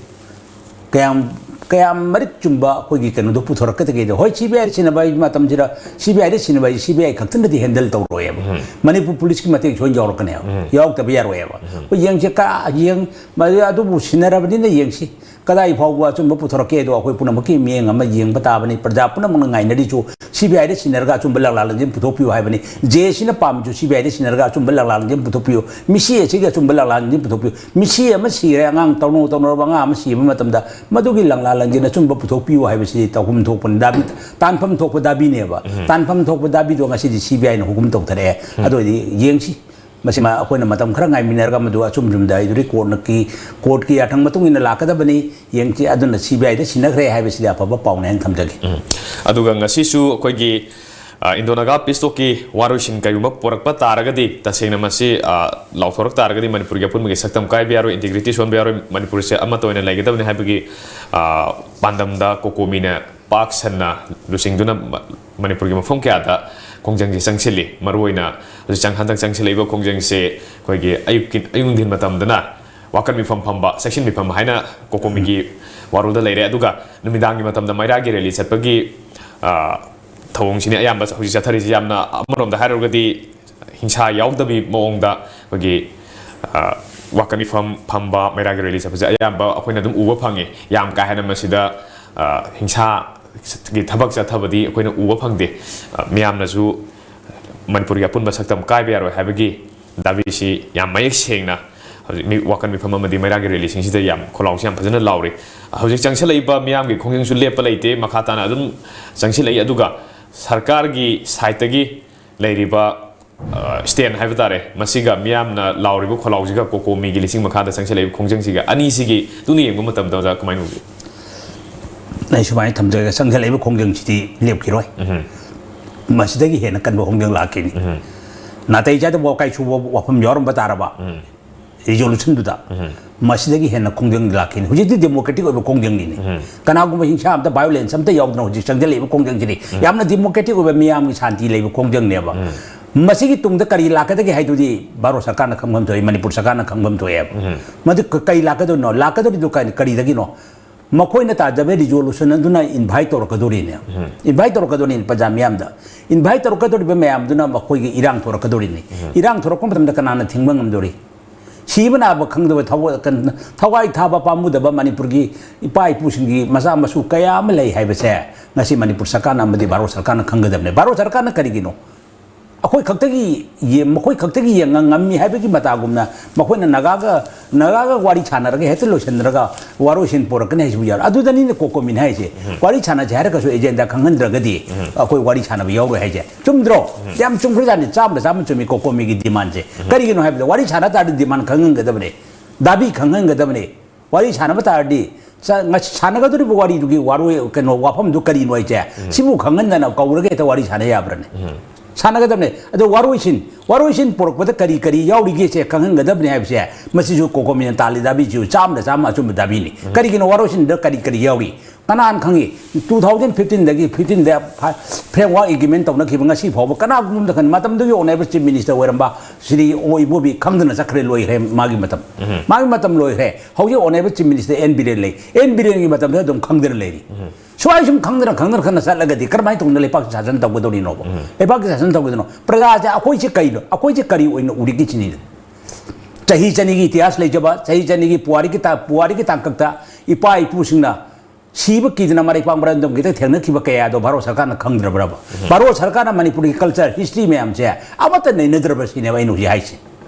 ꯀꯌꯥꯝ ꯀꯌꯥꯝ ꯃꯔꯤꯛ ꯆꯨꯝꯕ ꯑꯩꯈꯣꯏꯒꯤ ꯀꯩꯅꯣꯗꯣ ꯄꯨꯊꯣꯔꯛꯀꯗꯒꯦꯗꯣ? ꯍꯣꯏ, ꯁꯤ ꯕꯤ ꯑꯥꯏꯗ ꯁꯤꯟꯅꯕ ꯍꯥꯏ ꯃꯇꯝꯁꯤꯗ ꯁꯤ ꯕꯤ ꯑꯥꯏꯗ ꯁꯤꯟꯅꯕ ꯍꯥꯏꯁꯤ ꯁꯤ ꯕꯤ ꯑꯥꯏ ꯈꯛꯇꯅꯗꯤ ꯍꯦꯟꯗꯜ ꯇꯧꯔꯣꯏꯕ꯫ ꯃꯅꯤꯄꯨꯔ ꯄꯨꯂꯤꯁꯀꯤ ꯃꯇꯦꯡ ꯁꯣꯏꯅ ꯌꯥꯎꯔꯛꯀꯅꯦꯕ, ꯌꯥꯎꯔꯛꯇꯕ ꯌꯥꯔꯣꯏꯕ꯫ ꯑꯩꯈꯣꯏ ꯌꯦꯡꯁꯦ ꯀ-, ꯌꯦꯡ-, ꯃꯗꯨ-, ꯑꯗꯨꯕꯨ ꯁꯤꯟꯅꯔꯕꯅꯤꯅ ꯌꯦꯡꯁꯤ꯫ ꯀꯗꯥꯏ ꯐꯥꯎꯕ ꯑꯆꯨꯝꯕ ꯄꯨꯊꯣꯔꯛꯀꯦꯗꯣ ꯑꯩꯈꯣꯏ ꯄꯨꯝꯅꯃꯛꯀꯤ ꯃꯤꯠꯌꯦꯡ ꯑꯃ ꯌꯦꯡꯕ ꯇꯥꯕꯅꯤ꯫ ꯄ꯭ꯔꯖꯥ ꯄꯨꯝꯅꯃꯛꯅ ꯉꯥꯏꯅꯔꯤꯁꯨ ꯁꯤ ꯕꯤ ꯑꯥꯏꯗ ꯁꯤꯟꯅꯔꯒ ꯑꯆꯨꯝꯕ ꯂꯪꯂꯥ ꯂꯪꯖꯤꯟ ꯄꯨꯊꯣꯛꯄꯤꯌꯨ ꯍꯥꯏꯕꯅꯤ꯫ ꯖꯦ ꯑꯦꯁꯤꯅ ꯄꯥꯝꯃꯤꯁꯨ ꯁꯤ ꯕꯤ ꯑꯥꯏꯗ ꯁꯤꯟꯅꯔꯒ ꯑꯆꯨꯝꯕ ꯂꯪꯂꯥ ꯂꯪꯖꯤꯟ ꯄꯨꯊꯣꯛꯄꯤꯌꯨ, ꯃꯤꯁꯤ ꯑꯁꯤꯒꯤ ꯑꯆꯨꯝꯕ ꯂꯪꯂꯥ ꯂꯪꯖꯤꯟ ꯄꯨꯊꯣꯛꯄꯤꯌꯨ꯫ ꯃꯤꯁꯤ ꯑꯃ ꯁꯤꯔꯦ, ꯑꯉꯥꯡ ꯇꯧꯅꯧ ꯇꯧꯅꯔꯕ ꯑꯉꯥꯡ ꯑꯃ ꯁꯤꯕ ꯃꯇꯝꯗ ꯃꯗꯨꯒꯤ ꯂꯪꯂꯥ ꯂꯪꯖꯤꯟ ꯑꯆꯨꯝꯕ ꯄꯨꯊꯣꯛꯄꯤꯌꯨ ꯍꯥꯏꯕꯁꯤ ꯇꯧꯐꯝ ꯊꯣꯛꯄꯅꯤ, ꯗꯥꯕꯤ, ꯇꯥꯟꯐꯝ ꯊꯣꯛꯄ ꯗꯥꯕꯤꯅꯦꯕ꯫ ꯇꯥꯟꯐꯝ ꯊꯣꯛꯄ ꯗꯥꯕꯤꯗꯣ ꯉꯁꯤꯗꯤ ꯁꯤ ꯕꯤ ꯑꯥꯏꯅ ꯍꯨꯀꯨꯝ ꯇꯧꯊꯔꯛꯑꯦ꯫ ꯑꯗꯨ ꯑꯣꯏꯗꯤ ꯌꯦꯡꯁꯤ꯫ ꯃꯁꯤꯃ ꯑꯩꯈꯣꯏꯅ ꯃꯇꯝ ꯈꯔ ꯉꯥꯏꯃꯤꯟꯅꯔꯒ ꯃꯗꯨ ꯑꯆꯨꯝ ꯆꯨꯝꯗ ꯍꯥꯏꯗꯨꯗꯤ ꯀꯣꯔꯠꯅꯀꯤ, ꯀꯣꯔꯠꯀꯤ ꯌꯥꯊꯪ ꯃꯇꯨꯡ ꯏꯟꯅ ꯂꯥꯛꯀꯗꯕꯅꯤ꯫ ꯌꯦꯡꯁꯤ꯫ ꯑꯗꯨꯅ ꯁꯤ ꯕꯤ ꯑꯥꯏꯗ ꯁꯤꯟꯅꯈ꯭ꯔꯦ ꯍꯥꯏꯕꯁꯤꯗꯤ ꯑꯐꯕ ꯄꯥꯎꯅꯦ ꯍꯥꯏꯅ ꯊꯝꯖꯒꯦ꯫ ꯎꯝ꯫ ꯑꯗꯨꯒ ꯉꯁꯤꯁꯨ ꯑꯩꯈꯣꯏꯒꯤ, ꯑ, ꯏꯟꯗꯣ ꯅꯥꯒꯥ ꯄꯤꯁ ꯇꯣꯛꯀꯤ ꯋꯥꯔꯣꯏꯁꯤꯟ ꯀꯔꯤꯒꯨꯝꯕ ꯄꯨꯔꯛꯄ ꯇꯥꯔꯒꯗꯤ, ꯇꯁꯦꯡꯅ ꯃꯁꯤ, ꯑ, ꯂꯥꯎꯊꯣꯔꯛ ꯇꯥꯔꯒꯗꯤ ꯃꯅꯤꯄꯨꯔꯒꯤ ꯑꯄꯨꯟꯕꯒꯤ ꯁꯛꯇꯝ ꯀꯥꯏꯕ ꯌꯥꯔꯣꯏ, ꯏꯟꯇꯤꯒ꯭ꯔꯤꯇꯤ ꯁꯣꯟꯕ ꯌꯥꯔꯣꯏ, ꯃꯅꯤꯄꯨꯔꯁꯦ ꯑꯃꯠꯇ ꯑꯣꯏꯅ ꯂꯩꯒꯗꯕꯅꯤ ꯍꯥꯏꯕꯒꯤ, ꯑ, ꯄꯥꯟꯗꯝꯗ ꯀꯣꯀꯣꯃꯤꯅ ꯄꯥꯛ ꯁꯟꯅ ꯂꯨꯆꯤꯡꯗꯨꯅ ꯃ-, ꯃꯅꯤꯄꯨꯔꯒꯤ ꯃꯐꯝ ꯀꯌꯥꯗ ꯈꯣꯡꯖꯪꯁꯤ ꯆꯪꯁꯤꯜꯂꯤ꯫ ꯃꯔꯨꯑꯣꯏꯅ ꯍꯧꯖꯤꯛ ꯆꯪ-, ꯍꯟꯗꯛ ꯆꯪꯁꯤꯜꯂꯛꯏꯕ ꯈꯣꯡꯖꯪꯁꯦ ꯑꯩꯈꯣꯏꯒꯤ ꯑꯌꯨꯛꯀꯤ, ꯑꯌꯨꯛ ꯅꯨꯡꯊꯤꯟ ꯃꯇꯝꯗꯅ ꯋꯥꯀꯠ ꯃꯤꯐꯝ ꯐꯝꯕ, ꯆꯦꯛꯁꯤꯟ ꯃꯤꯐꯝ ꯍꯥꯏꯅ ꯀꯣꯀꯣꯃꯤꯒꯤ ꯋꯥꯔꯣꯜꯗ ꯂꯩꯔꯦ꯫ ꯑꯗꯨꯒ ꯅꯨꯃꯤꯗꯥꯡꯒꯤ ꯃꯇꯝꯗ ꯃꯩꯔꯥꯒꯤ ꯔꯦꯂꯤ ꯆꯠꯄꯒꯤ, ꯑ, ꯊꯧꯑꯣꯡꯁꯤꯅꯤ ꯑꯌꯥꯝꯕ ꯍꯧꯖꯤꯛ ꯆꯠꯊꯔꯤꯁꯤ꯫ ꯌꯥꯝꯅ ꯑꯃꯔꯣꯝꯗ ꯍꯥꯏꯔꯨꯔꯒꯗꯤ ꯍꯤꯡꯁꯥ ꯌꯥꯎꯗꯕꯤ ꯃꯑꯣꯡꯗ ꯑꯩꯈꯣꯏꯒꯤ, ꯑ, ꯋꯥꯀꯠ ꯃꯤꯐꯝ ꯐꯝꯕ, ꯃꯩꯔꯥꯒꯤ ꯔꯦꯂꯤ ꯆꯠꯄꯁꯦ ꯑꯌꯥꯝꯕ ꯑꯩꯈꯣꯏꯅ ꯑꯗꯨꯝ ꯎꯕ ꯐꯪꯉꯤ꯫ ꯌꯥꯝ ꯀꯥ ꯍꯦꯟꯅ ꯃꯁꯤꯗ, ꯑ, ꯍꯤꯡꯁꯥꯒꯤ ꯊꯕꯛ ꯆꯠꯊꯕꯗꯤ ꯑꯩꯈꯣꯏꯅ ꯎꯕ ꯐꯪꯗꯦ꯫ ꯑ, ꯃꯤꯌꯥꯝꯅꯁꯨ ꯃꯅꯤꯄꯨꯔꯒꯤ ꯑꯄꯨꯟꯕ ꯁꯛꯇꯝ ꯀꯥꯏꯕ ꯌꯥꯔꯣꯏ ꯍꯥꯏꯕꯒꯤ ꯗꯥꯕꯤꯁꯤ ꯌꯥꯝ ꯃꯌꯦꯛ ꯁꯦꯡꯅ ꯍꯧꯖꯤꯛ ꯃꯤ-, ꯋꯥꯀꯠ ꯃꯤꯐꯝ ꯑꯃꯗꯤ ꯃꯩꯔꯥꯒꯤ ꯔꯦꯂꯤꯁꯤꯡꯁꯤꯗ ꯌꯥꯝ ꯈꯣꯜꯂꯥꯎꯁꯤ ꯌꯥꯝ ꯐꯖꯅ ꯂꯥꯎꯔꯤ꯫ ꯍꯧꯖꯤꯛ ꯆꯪꯁꯤꯜꯂꯛꯏꯕ ꯃꯤꯌꯥꯝꯒꯤ ꯈꯣꯡꯖꯪꯁꯨ ꯂꯦꯞꯄ ꯂꯩꯇꯦ, ꯃꯈꯥ ꯇꯥꯅ ꯑꯗꯨꯝ ꯆꯪꯁꯤꯜꯂꯛꯏ꯫ ꯑꯗꯨꯒ ꯁꯔꯀꯥꯔꯒꯤ ꯁꯥꯏꯠꯇꯒꯤ ꯂꯩꯔꯤꯕ, ꯑ, ꯁ꯭ꯇꯦꯟ ꯍꯥꯏꯕ ꯇꯥꯔꯦ, ꯃꯁꯤꯒ ꯃꯤꯌꯥꯝꯅ ꯂꯥꯎꯔꯤꯕ ꯈꯣꯜꯂꯥꯎꯁꯤꯒ ꯀꯣꯀꯣꯃꯤꯒꯤ ꯂꯤꯁꯤꯡ ꯃꯈꯥꯗ ꯆꯪꯁꯤꯜꯂꯛꯏꯕ ꯈꯣꯡꯖꯪꯁꯤꯒ ꯑꯅꯤꯁꯤꯒꯤ ꯇꯨꯡꯗ ꯌꯦꯡꯕ ꯃꯇꯝꯗ ꯑꯣꯖꯥ ꯀꯃꯥꯏꯅ ꯎꯕꯤ? ꯑꯩ ꯁꯨꯃꯥꯏꯅ ꯊꯝꯖꯒꯦ, ꯆꯪꯁꯤꯜꯂꯛꯏꯕ ꯈꯣꯡꯖꯪꯁꯤꯗꯤ ꯂꯦꯞꯈꯤꯔꯣꯏ꯫ ꯃꯁꯤꯗꯒꯤ ꯍꯦꯟꯅ ꯀꯟꯕ ꯈꯣꯡꯖꯪ ꯂꯥꯛꯈꯤꯅꯤ꯫ ꯅꯥꯇꯩ ꯆꯥꯗꯕ ꯋꯥꯀꯥꯏ ꯁꯨꯕ ꯋꯥꯐꯝ ꯌꯥꯎꯔꯝꯕ ꯇꯥꯔꯕ, ꯔꯤꯖꯣꯂꯨꯁꯟꯗꯨꯗ ꯃꯁꯤꯗꯒꯤ ꯍꯦꯟꯅ ꯈꯣꯡꯖꯪ ꯂꯥꯛꯈꯤꯅꯤ꯫ ꯍꯧꯖꯤꯛꯇꯤ ꯗꯦꯃꯣꯀ꯭ꯔꯦꯇꯤꯛ ꯑꯣꯏꯕ ꯈꯣꯡꯖꯪꯅꯤꯅꯦ꯫ ꯀꯅꯥꯒꯨꯝꯕ ꯍꯤꯡꯁꯥ ꯑꯝꯇ, ꯚꯥꯏꯑꯣꯂꯦꯟꯁ ꯑꯝꯇ ꯌꯥꯎꯗꯅ ꯍꯧꯖꯤꯛ ꯆꯪꯁꯤꯜꯂꯛꯏꯕ ꯈꯣꯡꯖꯪꯁꯤꯗꯤ ꯌꯥꯝꯅ ꯗꯦꯃꯣꯀ꯭ꯔꯦꯇꯤꯛ ꯑꯣꯏꯕ ꯃꯤꯌꯥꯝꯒꯤ ꯁꯥꯟꯇꯤ ꯂꯩꯕ ꯈꯣꯡꯖꯪꯅꯦꯕ꯫ ꯃꯁꯤꯒꯤ ꯇꯨꯡꯗ ꯀꯔꯤ ꯂꯥꯛꯀꯗꯒꯦ ꯍꯥꯏꯗꯨꯗꯤ ꯚꯥꯔꯠ ꯁꯔꯀꯥꯔꯅ ꯈꯪꯐꯝ ꯊꯣꯛꯏ, ꯃꯅꯤꯄꯨꯔ ꯁꯔꯀꯥꯔꯅ ꯈꯪꯐꯝ ꯊꯣꯛꯑꯦꯕ꯫ ꯃꯗꯨ ꯀ-, ꯀꯔꯤ ꯂꯥꯛꯀꯗꯣꯏꯅꯣ? ꯂꯥꯛꯀꯗꯧꯔꯤꯗꯨ ꯀꯔꯤ-, ꯀꯔꯤꯗꯒꯤꯅꯣ? ꯃꯈꯣꯏꯅ ꯇꯥꯖꯕ ꯔꯤꯖꯣꯂꯨꯁꯟ ꯑꯗꯨꯅ ꯏꯟꯚꯥꯏꯠ ꯇꯧꯔꯛꯀꯗꯣꯔꯤꯅꯦ꯫ ꯏꯟꯚꯥꯏꯠ ꯇꯧꯔꯛꯀꯗꯣꯔꯤꯅꯦ ꯄ꯭ꯔꯖꯥ ꯃꯤꯌꯥꯝꯗ꯫ ꯏꯟꯚꯥꯏꯠ ꯇꯧꯔꯛꯀꯗꯧꯔꯤꯕ ꯃꯌꯥꯝꯗꯨꯅ ꯃꯈꯣꯏꯒꯤ ꯏꯔꯥꯡ ꯊꯣꯔꯛꯀꯗꯧꯔꯤꯅꯤ꯫ ꯏꯔꯥꯡ ꯊꯣꯔꯛꯄ ꯃꯇꯝꯗ ꯀꯅꯥꯅ ꯊꯤꯡꯕ ꯉꯝꯗꯣꯔꯤ? ꯁꯤꯕ ꯅꯥꯕ ꯈꯪꯗꯕ, ꯊꯋꯥ-, ꯀꯟ-, ꯊꯋꯥꯏ ꯊꯥꯕ ꯄꯥꯝꯃꯨꯗꯕ ꯃꯅꯤꯄꯨꯔꯒꯤ ꯏꯄꯥ ꯏꯄꯨꯁꯤꯡꯒꯤ ꯃꯆꯥ ꯃꯁꯨ ꯀꯌꯥ ꯑꯃ ꯂꯩ ꯍꯥꯏꯕꯁꯦ ꯉꯁꯤ ꯃꯅꯤꯄꯨꯔ ꯁꯔꯀꯥꯔꯅ ꯑꯃꯗꯤ ꯚꯥꯔꯠ ꯁꯔꯀꯥꯔꯅ ꯈꯪꯒꯗꯕꯅꯦ꯫ ꯚꯥꯔꯠ ꯁꯔꯀꯥꯔꯅ ꯀꯔꯤꯒꯤꯅꯣ? ꯑꯩꯈꯣꯏ ꯈꯛꯇꯒꯤ ꯌꯦ-, ꯃꯈꯣꯏ ꯈꯛꯇꯒꯤ ꯌꯦꯡꯉ ꯉꯝꯃꯤ ꯍꯥꯏꯕꯒꯤ ꯃꯇꯥꯒꯨꯝꯅ ꯃꯈꯣꯏꯅ ꯅꯥꯒꯥꯒ, ꯅꯥꯒꯥꯒ ꯋꯥꯔꯤ ꯁꯥꯟꯅꯔꯒ ꯍꯦꯛꯇ ꯂꯣꯏꯁꯤꯟꯅꯔꯒ ꯋꯥꯔꯣꯏꯁꯤꯟ ꯄꯣꯔꯛꯀꯅꯤ ꯍꯥꯏꯁꯤꯕꯨ ꯌꯥꯔꯣꯏ꯫ ꯑꯗꯨꯗꯅꯤꯅꯦ ꯀꯣꯀꯣꯃꯤꯟ ꯍꯥꯏꯁꯦ꯫ ꯋꯥꯔꯤ ꯁꯥꯟꯅꯁꯦ ꯍꯥꯏꯔꯒꯁꯨ ꯑꯦꯖꯦꯟꯗꯥ ꯈꯪꯍꯟꯗ꯭ꯔꯒꯗꯤ ꯑꯩꯈꯣꯏ ꯋꯥꯔꯤ ꯁꯥꯟꯅꯕ ꯌꯥꯎꯔꯣꯏ ꯍꯥꯏꯁꯦ꯫ ꯆꯨꯝꯗ꯭ꯔꯣ? ꯌꯥꯝ ꯆꯨꯝꯈ꯭ꯔꯖꯥꯠꯅꯤ, ꯆꯥꯝꯗ ꯆꯥꯝꯃ ꯆꯨꯝꯃꯤ ꯀꯣꯀꯣꯃꯤꯒꯤ ꯗꯤꯃꯥꯟꯁꯦ꯫ ꯀꯔꯤꯒꯤꯅꯣ ꯍꯥꯏꯕꯗ ꯋꯥꯔꯤ ꯁꯥꯟꯅ ꯇꯥꯔꯗꯤ ꯗꯤꯃꯥꯟ ꯈꯪꯍꯟꯒꯗꯕꯅꯦ, ꯗꯥꯕꯤ ꯈꯪꯍꯟꯒꯗꯕꯅꯦ꯫ ꯋꯥꯔꯤ ꯁꯥꯟꯅꯕ ꯇꯥꯔꯗꯤ ꯁ-, ꯉ-, ꯁꯥꯟꯅꯒꯗꯧꯔꯤꯕ ꯋꯥꯔꯤꯗꯨꯒꯤ ꯋꯥꯔꯣꯏ-, ꯀꯩꯅꯣ, ꯋꯥꯐꯝꯗꯨ ꯀꯔꯤꯅꯣ ꯍꯥꯏꯁꯦ? ꯁꯤꯕꯨ ꯈꯪꯍꯟꯗꯅ ꯀꯧꯔꯒ ꯍꯦꯛꯇ ꯋꯥꯔꯤ ꯁꯥꯟꯅ ꯌꯥꯕ꯭ꯔꯅꯦ? ꯁꯥꯟꯅꯒꯗꯕꯅꯦ꯫ ꯑꯗꯣ ꯋꯥꯔꯣꯏꯁꯤꯟ, ꯋꯥꯔꯣꯏꯁꯤꯟ ꯄꯨꯔꯛꯄꯗ ꯀꯔꯤ ꯀꯔꯤ ꯌꯥꯎꯔꯤꯒꯦꯁꯦ ꯈꯪꯍꯟꯒꯗꯕꯅꯦ ꯍꯥꯏꯕꯁꯦ ꯃꯁꯤꯁꯨ ꯀꯣꯀꯣꯃꯤꯅ ꯇꯥꯜꯂꯤ ꯗꯥꯕꯤꯁꯤꯁꯨ ꯆꯥꯝꯗ ꯆꯥꯝꯃ ꯑꯆꯨꯝꯕ ꯗꯥꯕꯤꯅꯤ꯫ ꯀꯔꯤꯒꯤꯅꯣ ꯋꯥꯔꯣꯏꯁꯤꯟꯗ ꯀꯔꯤ ꯀꯔꯤ ꯌꯥꯎꯔꯤ? ꯀꯅꯥꯅ ꯈꯪꯉꯤ? ꯇꯨ ꯊꯥꯎꯖꯟ ꯐꯤꯐꯇꯤꯟꯗꯒꯤ, ꯐꯤꯐꯇꯤꯟꯗ ꯐ-, ꯐ꯭ꯔꯦꯝꯋꯥꯔꯛ ꯑꯦꯒ꯭ꯔꯤꯃꯦꯟ ꯇꯧꯅꯈꯤꯕ ꯉꯁꯤ ꯐꯥꯎꯕ ꯀꯅꯥꯒꯨꯝꯕ ꯑꯃꯗ ꯈꯪꯉꯤ? ꯃꯇꯝꯗꯨꯒꯤ ꯑꯣꯅꯔꯦꯕꯜ ꯆꯤꯐ ꯃꯤꯅꯤꯁꯇꯔ ꯑꯣꯏꯔꯝꯕ ꯁ꯭ꯔꯤ ꯑꯣ ꯏꯕꯣꯕꯤ ꯈꯪꯗꯅ ꯆꯠꯈ꯭ꯔꯦ, ꯂꯣꯏꯈ꯭ꯔꯦ ꯃꯥꯒꯤ ꯃꯇꯝ꯫ ꯃꯥꯒꯤ ꯃꯇꯝ ꯂꯣꯏꯈ꯭ꯔꯦ꯫ ꯍꯧꯖꯤꯛ honourable chief minister N Biren ꯂꯩ꯫ ꯑꯦꯟ ꯕꯤꯔꯦꯟꯒꯤ ꯃꯇꯝꯗ ꯑꯗꯨꯝ ꯈꯪꯗꯅ ꯂꯩꯔꯤ꯫ ꯁꯨꯃꯥꯏ ꯁꯨꯝ ꯈꯪꯗꯅ, ꯈꯪꯗꯅ, ꯈꯪꯗꯅ ꯆꯠꯂꯒꯗꯤ ꯀꯔꯝꯍꯥꯏꯅ ꯇꯧꯗꯅ ꯂꯩꯄꯥꯛꯁꯤ ꯁꯥꯁꯟ ꯇꯧꯒꯗꯧꯔꯤꯅꯣꯕ? ꯂꯩꯄꯥꯛꯀꯤ ꯁꯥꯁꯟ ꯇꯧꯒꯗꯧꯔꯤꯅꯣ? ꯄ꯭ꯔꯖꯥꯁꯦ ꯑꯩꯈꯣꯏꯁꯦ ꯀꯩꯅꯣ? ꯑꯩꯈꯣꯏꯁꯦ ꯀꯔꯤ ꯑꯣꯏꯅ ꯎꯔꯤꯒꯦ ꯁꯤꯅꯤꯗ꯫ ꯆꯍꯤ ꯆꯅꯤꯒꯤ ꯏꯇꯤꯍꯥꯁ ꯂꯩꯖꯕ, ꯆꯍꯤ ꯆꯅꯤꯒꯤ ꯄꯨꯋꯥꯔꯤꯒꯤ ꯇꯥ-, ꯄꯨꯋꯥꯔꯤꯒꯤ ꯇꯥꯡꯀꯛꯇ ꯏꯄꯥ ꯏꯄꯨꯁꯤꯡꯅ ꯁꯤꯕ ꯀꯤꯗꯅ ꯃꯔꯩ ꯄꯥꯡꯕ ꯔꯟꯗꯝ ꯈꯤꯇꯪ ꯊꯦꯡꯅꯈꯤꯕ ꯀꯌꯥꯗꯣ ꯚꯥꯔꯠ ꯁꯔꯀꯥꯔꯅ ꯈꯪꯗ꯭ꯔꯕ꯭ꯔꯕ? ꯚꯥꯔꯠ ꯁꯔꯀꯥꯔꯅ ꯃꯅꯤꯄꯨꯔꯒꯤ ꯀꯜꯆꯔ, ꯍꯤꯁꯇ꯭ꯔꯤ ꯃꯌꯥꯝꯁꯦ ꯑꯃꯠꯇ ꯅꯩꯅꯗ꯭ꯔꯕ ꯁꯤꯅꯦꯕ ꯑꯩꯅ ꯍꯧꯖꯤꯛ ꯍꯥꯏꯁꯦ꯫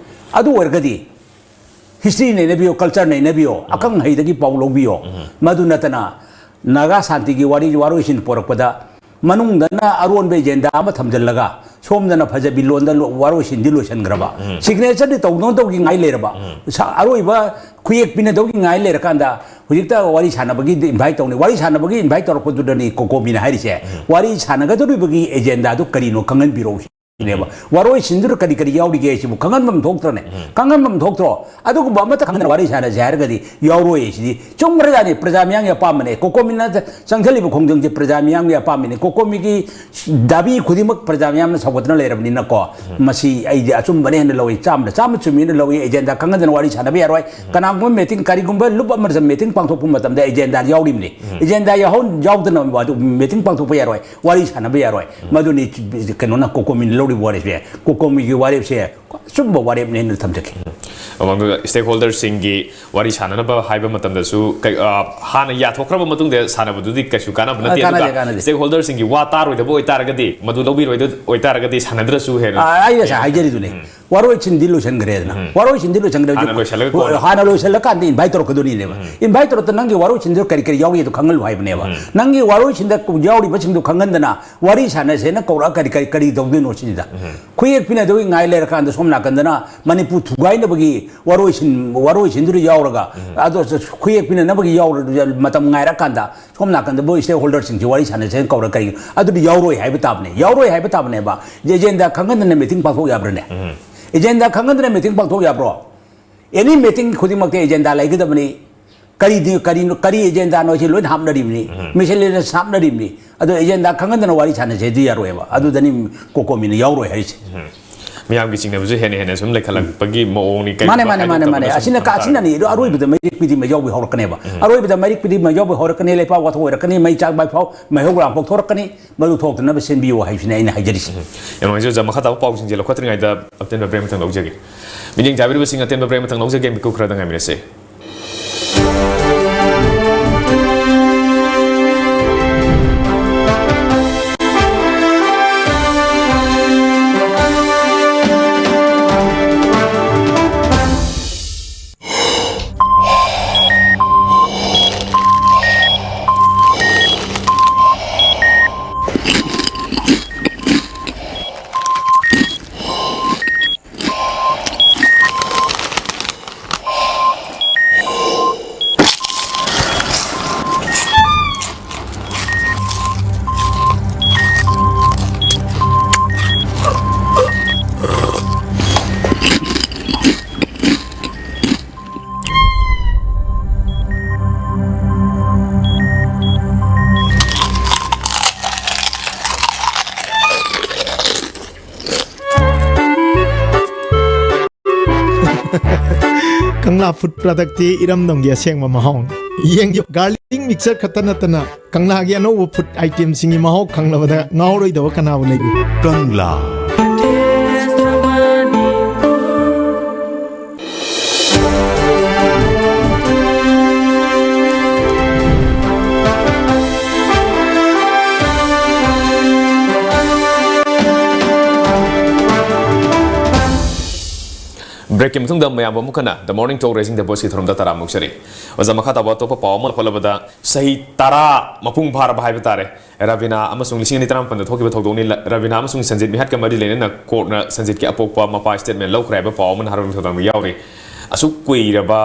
ꯑꯗꯨ ꯑꯣꯏꯔꯒꯗꯤ ꯍꯤꯁꯇ꯭ꯔꯤ ꯅꯩꯅꯕꯤꯌꯣ, ꯀꯜꯆꯔ ꯅꯩꯅꯕꯤꯌꯣ, ꯑꯈꯪ ꯑꯍꯩꯗꯒꯤ ꯄꯥꯎ ꯂꯧꯕꯤꯌꯣ꯫ ꯃꯗꯨ ꯅꯠꯇꯅ ꯅꯥꯒꯥ ꯁꯥꯟꯇꯤꯒꯤ ꯋꯥꯔꯤ, ꯋꯥꯔꯣꯏꯁꯤꯟ ꯄꯣꯔꯛꯄꯗ ꯃꯅꯨꯡꯗꯅ ꯑꯔꯣꯟꯕ ꯑꯦꯖꯦꯟꯗꯥ ꯑꯃ ꯊꯝꯖꯤꯜꯂꯒ ꯁꯣꯝꯗꯅ ꯐꯖꯕꯤ ꯂꯣꯟꯗ ꯂꯣ-, ꯋꯥꯔꯣꯏꯁꯤꯟꯗꯤ ꯂꯣꯏꯁꯤꯟꯈ꯭ꯔꯕ, ꯁꯤꯒꯅꯦꯆꯔꯗꯤ ꯇꯧꯗꯧ ꯇꯧꯒꯤ ꯉꯥꯏ ꯂꯩꯔꯕ, ꯁ-, ꯑꯔꯣꯏꯕ ꯈꯨꯌꯦꯛ ꯄꯤꯅꯗꯧꯒꯤ ꯉꯥꯏ ꯂꯩꯔꯀꯥꯟꯗ ꯍꯧꯖꯤꯛꯇ ꯋꯥꯔꯤ ꯁꯥꯟꯅꯕꯒꯤꯗꯤ ꯏꯟꯚꯥꯏꯠ ꯇꯧꯅꯤ꯫ ꯋꯥꯔꯤ ꯁꯥꯟꯅꯕꯒꯤ ꯏꯟꯚꯥꯏꯠ ꯇꯧꯔꯛꯄꯗꯨꯗꯅꯤ ꯀꯣꯀꯣꯃꯤꯅ ꯍꯥꯏꯔꯤꯁꯦ꯫ ꯋꯥꯔꯤ ꯁꯥꯟꯅꯒꯗꯧꯔꯤꯕꯒꯤ ꯑꯦꯖꯦꯟꯗꯥꯗꯨ ꯀꯔꯤꯅꯣ ꯈꯪꯍꯟꯕꯤꯔꯛꯎ꯫ ꯅꯦꯕ꯫ ꯋꯥꯔꯣꯏꯁꯤꯟꯗꯨꯗ ꯀꯔꯤ ꯀꯔꯤ ꯌꯥꯎꯔꯤꯒꯦ ꯍꯥꯏꯁꯤꯕꯨ ꯈꯪꯍꯟꯐꯝ ꯊꯣꯛꯇ꯭ꯔꯅꯦ? ꯈꯪꯍꯟꯐꯝ ꯊꯣꯛꯇ꯭ꯔꯣ? ꯑꯗꯨꯒꯨꯝꯕ ꯑꯃꯠꯇ ꯈꯪꯍꯟꯗꯅ ꯋꯥꯔꯤ ꯁꯥꯟꯅꯁꯦ ꯍꯥꯏꯔꯒꯗꯤ ꯌꯥꯎꯔꯣꯏ ꯍꯥꯏꯁꯤꯗꯤ ꯆꯨꯝꯈ꯭ꯔꯖꯥꯠꯅꯤ꯫ ꯄ꯭ꯔꯖꯥ ꯃꯤꯌꯥꯝꯒꯤ ꯑꯄꯥꯝꯕꯅꯦ꯫ ꯀꯣꯀꯣꯃꯤꯅ ꯆꯪꯁꯤꯜꯂꯤꯕ ꯈꯣꯡꯖꯪꯁꯦ ꯄ꯭ꯔꯖꯥ ꯃꯤꯌꯥꯝꯒꯤ ꯑꯄꯥꯝꯕꯅꯤ꯫ ꯀꯣꯀꯣꯃꯤꯒꯤ ꯗꯥꯕꯤ ꯈꯨꯗꯤꯡꯃꯛ ꯄ꯭ꯔꯖꯥ ꯃꯤꯌꯥꯝꯅ ꯁꯧꯒꯠꯇꯅ ꯂꯩꯔꯕꯅꯤꯅꯀꯣ, ꯃꯁꯤ ꯑꯩꯗꯤ ꯑꯆꯨꯝꯕꯅꯦ ꯍꯥꯏꯅ ꯂꯧꯏ, ꯆꯥꯝꯃꯗ ꯆꯥꯝꯃ ꯆꯨꯝꯃꯤ ꯍꯥꯏꯅ ꯂꯧꯏ꯫ ꯑꯦꯖꯦꯟꯗꯥ ꯈꯪꯍꯟꯗꯅ ꯋꯥꯔꯤ ꯁꯥꯟꯅꯕ ꯌꯥꯔꯣꯏ꯫ ꯀꯅꯥꯒꯨꯝꯕ ꯃꯤꯇꯤꯡ, ꯀꯔꯤꯒꯨꯝꯕ ꯂꯨꯞ ꯑꯃꯗ ꯃꯤꯇꯤꯡ ꯄꯥꯡꯊꯣꯛꯄ ꯃꯇꯝꯗ ꯑꯦꯖꯦꯟꯗꯥ ꯌꯥꯎꯔꯤꯕꯅꯤ꯫ ꯑꯦꯖꯦꯟꯗꯥ ꯌꯥꯎꯍꯧ-, ꯌꯥꯎꯗꯅ ꯃꯤꯇꯤꯡ ꯄꯥꯡꯊꯣꯛꯄ ꯌꯥꯔꯣꯏ꯫ ꯋꯥꯔꯤ ꯁꯥꯟꯅꯕ ꯌꯥꯔꯣꯏ꯫ ꯃꯗꯨꯅꯤ ꯀꯩꯅꯣꯅ ꯀꯣꯀꯣꯃꯤꯅ ꯂꯧꯔꯤꯕ ꯋꯥꯔꯦꯞꯁꯦ, ꯀꯣꯀꯣꯃꯤꯒꯤ ꯋꯥꯔꯦꯞꯁꯦ ꯑꯆꯨꯝꯕ ꯋꯥꯔꯦꯞꯅꯦ ꯍꯥꯏꯅ ꯊꯝꯖꯒꯦ꯫ ꯃꯃꯥꯡꯗ stakeholderꯁꯤꯡꯒꯤ ꯋꯥꯔꯤ ꯁꯥꯟꯅꯅꯕ ꯍꯥꯏꯕ ꯃꯇꯝꯗꯁꯨ ꯀꯩ-, ꯑ, ꯍꯥꯟꯅ ꯌꯥꯊꯣꯛꯈ꯭ꯔꯕ ꯃꯇꯨꯡꯗ ꯁꯥꯟꯅꯕꯗꯨꯗꯤ ꯀꯩꯁꯨ ꯀꯥꯟꯅꯕ ꯅꯠꯇꯦ꯫ ꯑ, ꯀꯥꯟꯅꯗꯦ, ꯑꯗꯨꯒ ꯀꯥꯟꯅꯗꯦ꯫ Stakeholderꯁꯤꯡꯒꯤ ꯋꯥ ꯇꯥꯔꯣꯏꯗꯕ ꯑꯣꯏꯇꯥꯔꯒꯗꯤ, ꯃꯗꯨ ꯂꯧꯕꯤꯔꯣꯏꯗ ꯑꯣꯏꯇꯥꯔꯒꯗꯤ ꯁꯥꯟꯅꯗ꯭ꯔꯁꯨ ꯍꯦꯟꯅ ꯑ, ꯑꯩ ꯉꯁꯥꯏ ꯍꯥꯏꯖꯔꯤꯗꯨꯅꯦ꯫ ꯋꯥꯔꯣꯏꯁꯤꯟꯗꯤ ꯂꯣꯏꯁꯤꯟꯈ꯭ꯔꯦꯗꯅ꯫ ꯋꯥꯔꯣꯏꯁꯤꯟꯗꯤ ꯂꯣꯏꯁꯤꯟꯈ꯭ꯔꯦ꯫ ꯍꯥꯟꯅ ꯂꯣꯏꯁꯤꯜꯂꯒ ꯀꯣꯟꯅ ꯍꯥꯟꯅ ꯂꯣꯏꯁꯤꯜꯂꯀꯥꯟꯗ invite ꯇꯧꯔꯛꯀꯗꯣꯏꯅꯦꯕ꯫ Invite ꯇꯧꯔꯛꯇ ꯅꯪꯒꯤ ꯋꯥꯔꯣꯏꯁꯤꯟꯗꯨ ꯀꯔꯤ ꯀꯔꯤ ꯌꯥꯎꯔꯤ ꯑꯗꯨ ꯈꯪꯍꯜꯂꯨ ꯍꯥꯏꯕꯅꯦꯕ꯫ ꯅꯪꯒꯤ ꯋꯥꯔꯣꯏꯁꯤꯟꯗ ꯌꯥꯎꯔꯤꯕꯁꯤꯡꯗꯨ ꯈꯪꯍꯟꯗꯅ ꯋꯥꯔꯤ ꯁꯥꯟꯅꯁꯦꯅ ꯀꯧꯔꯛꯑ ꯀꯔꯤ ꯀꯔꯤ ꯀꯔꯤ ꯇꯧꯗꯣꯏꯅꯣ ꯁꯤꯅꯤꯗ꯫ ꯈꯨꯌꯦꯛ ꯄꯤꯅꯗꯧꯒꯤ ꯉꯥꯏ ꯂꯩꯔꯀꯥꯟꯗ ꯁꯣꯝ ꯅꯥꯀꯟꯗꯅ ꯃꯅꯤꯄꯨꯔ ꯊꯨꯒꯥꯏꯅꯕꯒꯤ ꯋꯥꯔꯣꯏꯁꯤꯟ-, ꯋꯥꯔꯣꯏꯁꯤꯟꯗꯨꯗ ꯌꯥꯎꯔꯒ ꯑꯗꯣ ꯈꯨꯌꯦꯛ ꯄꯤꯅꯅꯕꯒꯤ ꯌꯥꯎꯔ-, ꯃꯇꯝ ꯉꯥꯏꯔꯀꯥꯟꯗ ꯁꯣꯝ ꯅꯥꯀꯟꯗ ꯃꯣꯏ stakeholderꯁꯤꯡꯁꯤ ꯋꯥꯔꯤ ꯁꯥꯟꯅꯁꯦꯅ ꯀꯧꯔ ꯀꯔꯤ ꯑꯗꯨꯗꯤ ꯌꯥꯎꯔꯣꯏ ꯍꯥꯏꯕ ꯇꯥꯕꯅꯦ꯫ ꯌꯥꯎꯔꯣꯏ ꯍꯥꯏꯕ ꯇꯥꯕꯅꯦꯕ꯫ Agenda ꯈꯪꯍꯟꯗꯅ meeting ꯄꯥꯡꯊꯣꯛ ꯌꯥꯕ꯭ꯔꯅꯦ? Agenda ꯈꯪꯍꯟꯗꯅ meeting ꯄꯥꯡꯊꯣꯛ ꯌꯥꯕ꯭ꯔꯣ? Any meeting ꯈꯨꯗꯤꯡꯃꯛꯇ agenda ꯂꯩꯒꯗꯕꯅꯤ꯫ ꯀꯔꯤꯗꯤ, ꯀꯔꯤꯅꯣ, ꯀꯔꯤ agendaꯅꯣ ꯁꯤ ꯂꯣꯏꯅ ꯍꯥꯞꯅꯔꯤꯕꯅꯤ꯫ Miscellaneous ꯍꯥꯞꯅꯔꯤꯕꯅꯤ꯫ ꯑꯗꯣ agenda ꯈꯪꯍꯟꯗꯅ ꯋꯥꯔꯤ ꯁꯥꯟꯅꯁꯦ ꯑꯗꯨ ꯌꯥꯔꯣꯏꯕ꯫ ꯑꯗꯨꯗꯅꯤ ꯀꯣꯀꯣꯃꯤꯅ ꯌꯥꯎꯔꯣꯏ ꯍꯥꯏꯔꯤꯁꯦ꯫ ꯃꯤꯌꯥꯝꯒꯤ ꯆꯤꯡꯅꯕꯁꯨ ꯍꯦꯟꯅ ꯍꯦꯟꯅ ꯁꯨꯝ ꯂꯩꯈꯠꯂꯛꯄꯒꯤ ꯃꯑꯣꯡꯅꯤ꯫ ꯃꯥꯅꯦ, ꯀꯩꯒꯨꯝꯕ ꯃꯥꯅꯦ, ꯃꯥꯅꯦ, ꯃꯥꯅꯦ꯫ ꯍꯥꯏꯗꯣꯛꯇꯕꯅ ꯁꯨꯝ ꯑꯁꯤꯅ ꯊꯝ ꯀꯥ-, ꯇꯥꯔꯒꯗꯤ꯫ ꯑꯁꯤꯅꯅꯤ꯫ ꯑꯗꯣ ꯑꯔꯣꯏꯕꯗ ꯃꯩꯔꯤꯛ ꯄꯤꯗꯤ ꯃꯩꯖꯥꯎꯕꯤ ꯍꯧꯔꯛꯀꯅꯦꯕ꯫ ꯑꯔꯣꯏꯕꯗ ꯃꯩꯔꯤꯛ ꯄꯤꯗꯤ ꯃꯩꯖꯥꯎꯕꯤ ꯍꯧꯔꯛꯀꯅꯤ, ꯂꯩꯄꯥꯛ ꯋꯥꯊꯣꯛ ꯑꯣꯏꯔꯛꯀꯅꯤ, ꯃꯩ ꯆꯥꯛ ꯃꯩꯐꯥꯎ, ꯃꯩꯍꯧ ꯂꯥꯡꯄꯣꯛ ꯊꯣꯔꯛꯀꯅꯤ꯫ ꯃꯗꯨ ꯊꯣꯛꯇꯅꯕ ꯁꯤꯟꯕꯤꯌꯨ ꯍꯥꯏꯕꯁꯤꯅꯤ ꯑꯩꯅ ꯍꯥꯏꯖꯔꯤꯁꯦ꯫ ꯌꯥꯝ ꯅꯨꯡꯉꯥꯏꯖꯩ ꯑꯣꯖꯥ꯫ ꯃꯈꯥ ꯇꯥꯕ ꯄꯥꯎꯁꯤꯡꯁꯦ ꯂꯧꯈꯠꯇ꯭ꯔꯤꯉꯩꯗ ꯑꯇꯦꯟꯕ break ꯑꯃꯇꯪ ꯂꯧꯖꯒꯦ꯫ ꯃꯤꯠꯌꯦꯡ ꯆꯥꯕꯤꯔꯤꯕꯁꯤꯡ ꯑꯇꯦꯟꯕ break ꯑꯃꯇꯪ ꯂꯧꯖꯒꯦ꯫ ꯃꯤꯀꯨꯞ ꯈꯔꯗ ꯉꯥꯏꯕꯤꯔꯁꯦ꯫ ꯀꯪꯂꯥ ꯐꯨꯗ ꯄ꯭ꯔꯗꯛꯇꯤ ꯏꯔꯝꯗꯝꯒꯤ ꯑꯁꯦꯡꯕ ꯃꯍꯥꯎꯅꯤ꯫ ꯌꯦꯡꯉꯨ, ꯒꯥꯔꯂꯤꯛ ꯃꯤꯛꯁꯆꯔ ꯈꯛꯇ ꯅꯠꯇꯅ ꯀꯪꯂꯥꯒꯤ ꯑꯅꯧꯕ ꯐꯨꯗ ꯑꯥꯏꯇꯦꯝꯁꯤꯡꯒꯤ ꯃꯍꯥꯎ ꯈꯪꯂꯕꯗ ꯉꯥꯎꯔꯣꯏꯗꯕ ꯀꯅꯥꯕꯨ ꯂꯩꯒꯦ? ꯀꯪꯂꯥ꯫ ꯕ꯭ꯔꯦꯛꯀꯤ ꯃꯇꯨꯡꯗ ꯃꯌꯥꯝꯕꯨ ꯑꯃꯨꯛ ꯍꯟꯅ The Morning Talk Raising the Voiceꯀꯤ ꯊꯧꯔꯝꯗ ꯇꯔꯥꯝꯅ ꯑꯣꯛꯆꯔꯤ꯫ ꯑꯣꯖꯥ, ꯃꯈꯥ ꯇꯥꯕ ꯑꯇꯣꯞꯄ ꯄꯥꯎ ꯑꯃ ꯂꯧꯈꯠꯂꯕꯗ, ꯆꯍꯤ ꯇꯔꯥ ꯃꯄꯨꯡ ꯐꯥꯔꯕ ꯍꯥꯏꯕ ꯇꯥꯔꯦ, ꯔꯕꯤꯅꯥ ꯑꯃꯁꯨꯡ ꯂꯤꯁꯤꯡ ꯑꯅꯤ ꯇꯔꯥꯃꯥꯄꯟꯗ ꯊꯣꯛꯈꯤꯕ ꯊꯧꯗꯣꯛꯅꯤ꯫ ꯂ-, ꯔꯕꯤꯅꯥ ꯑꯃꯁꯨꯡ ꯁꯟꯖꯤꯠ ꯃꯤꯍꯠꯀ ꯃꯔꯤ ꯂꯩꯅꯅ ꯀꯣꯔꯠꯅ ꯁꯟꯖꯤꯠꯀꯤ ꯑꯄꯣꯛꯄ ꯃꯄꯥ ꯁ꯭ꯇꯦꯠꯃꯦꯟ ꯂꯧꯈ꯭ꯔꯦ ꯍꯥꯏꯕ ꯄꯥꯎ ꯑꯃ ꯅꯍꯥꯔꯣꯜꯒꯤ ꯊꯧꯗꯥꯡꯗ ꯌꯥꯎꯔꯤ꯫ ꯑꯁꯨꯛ ꯀꯨꯏꯔꯕ,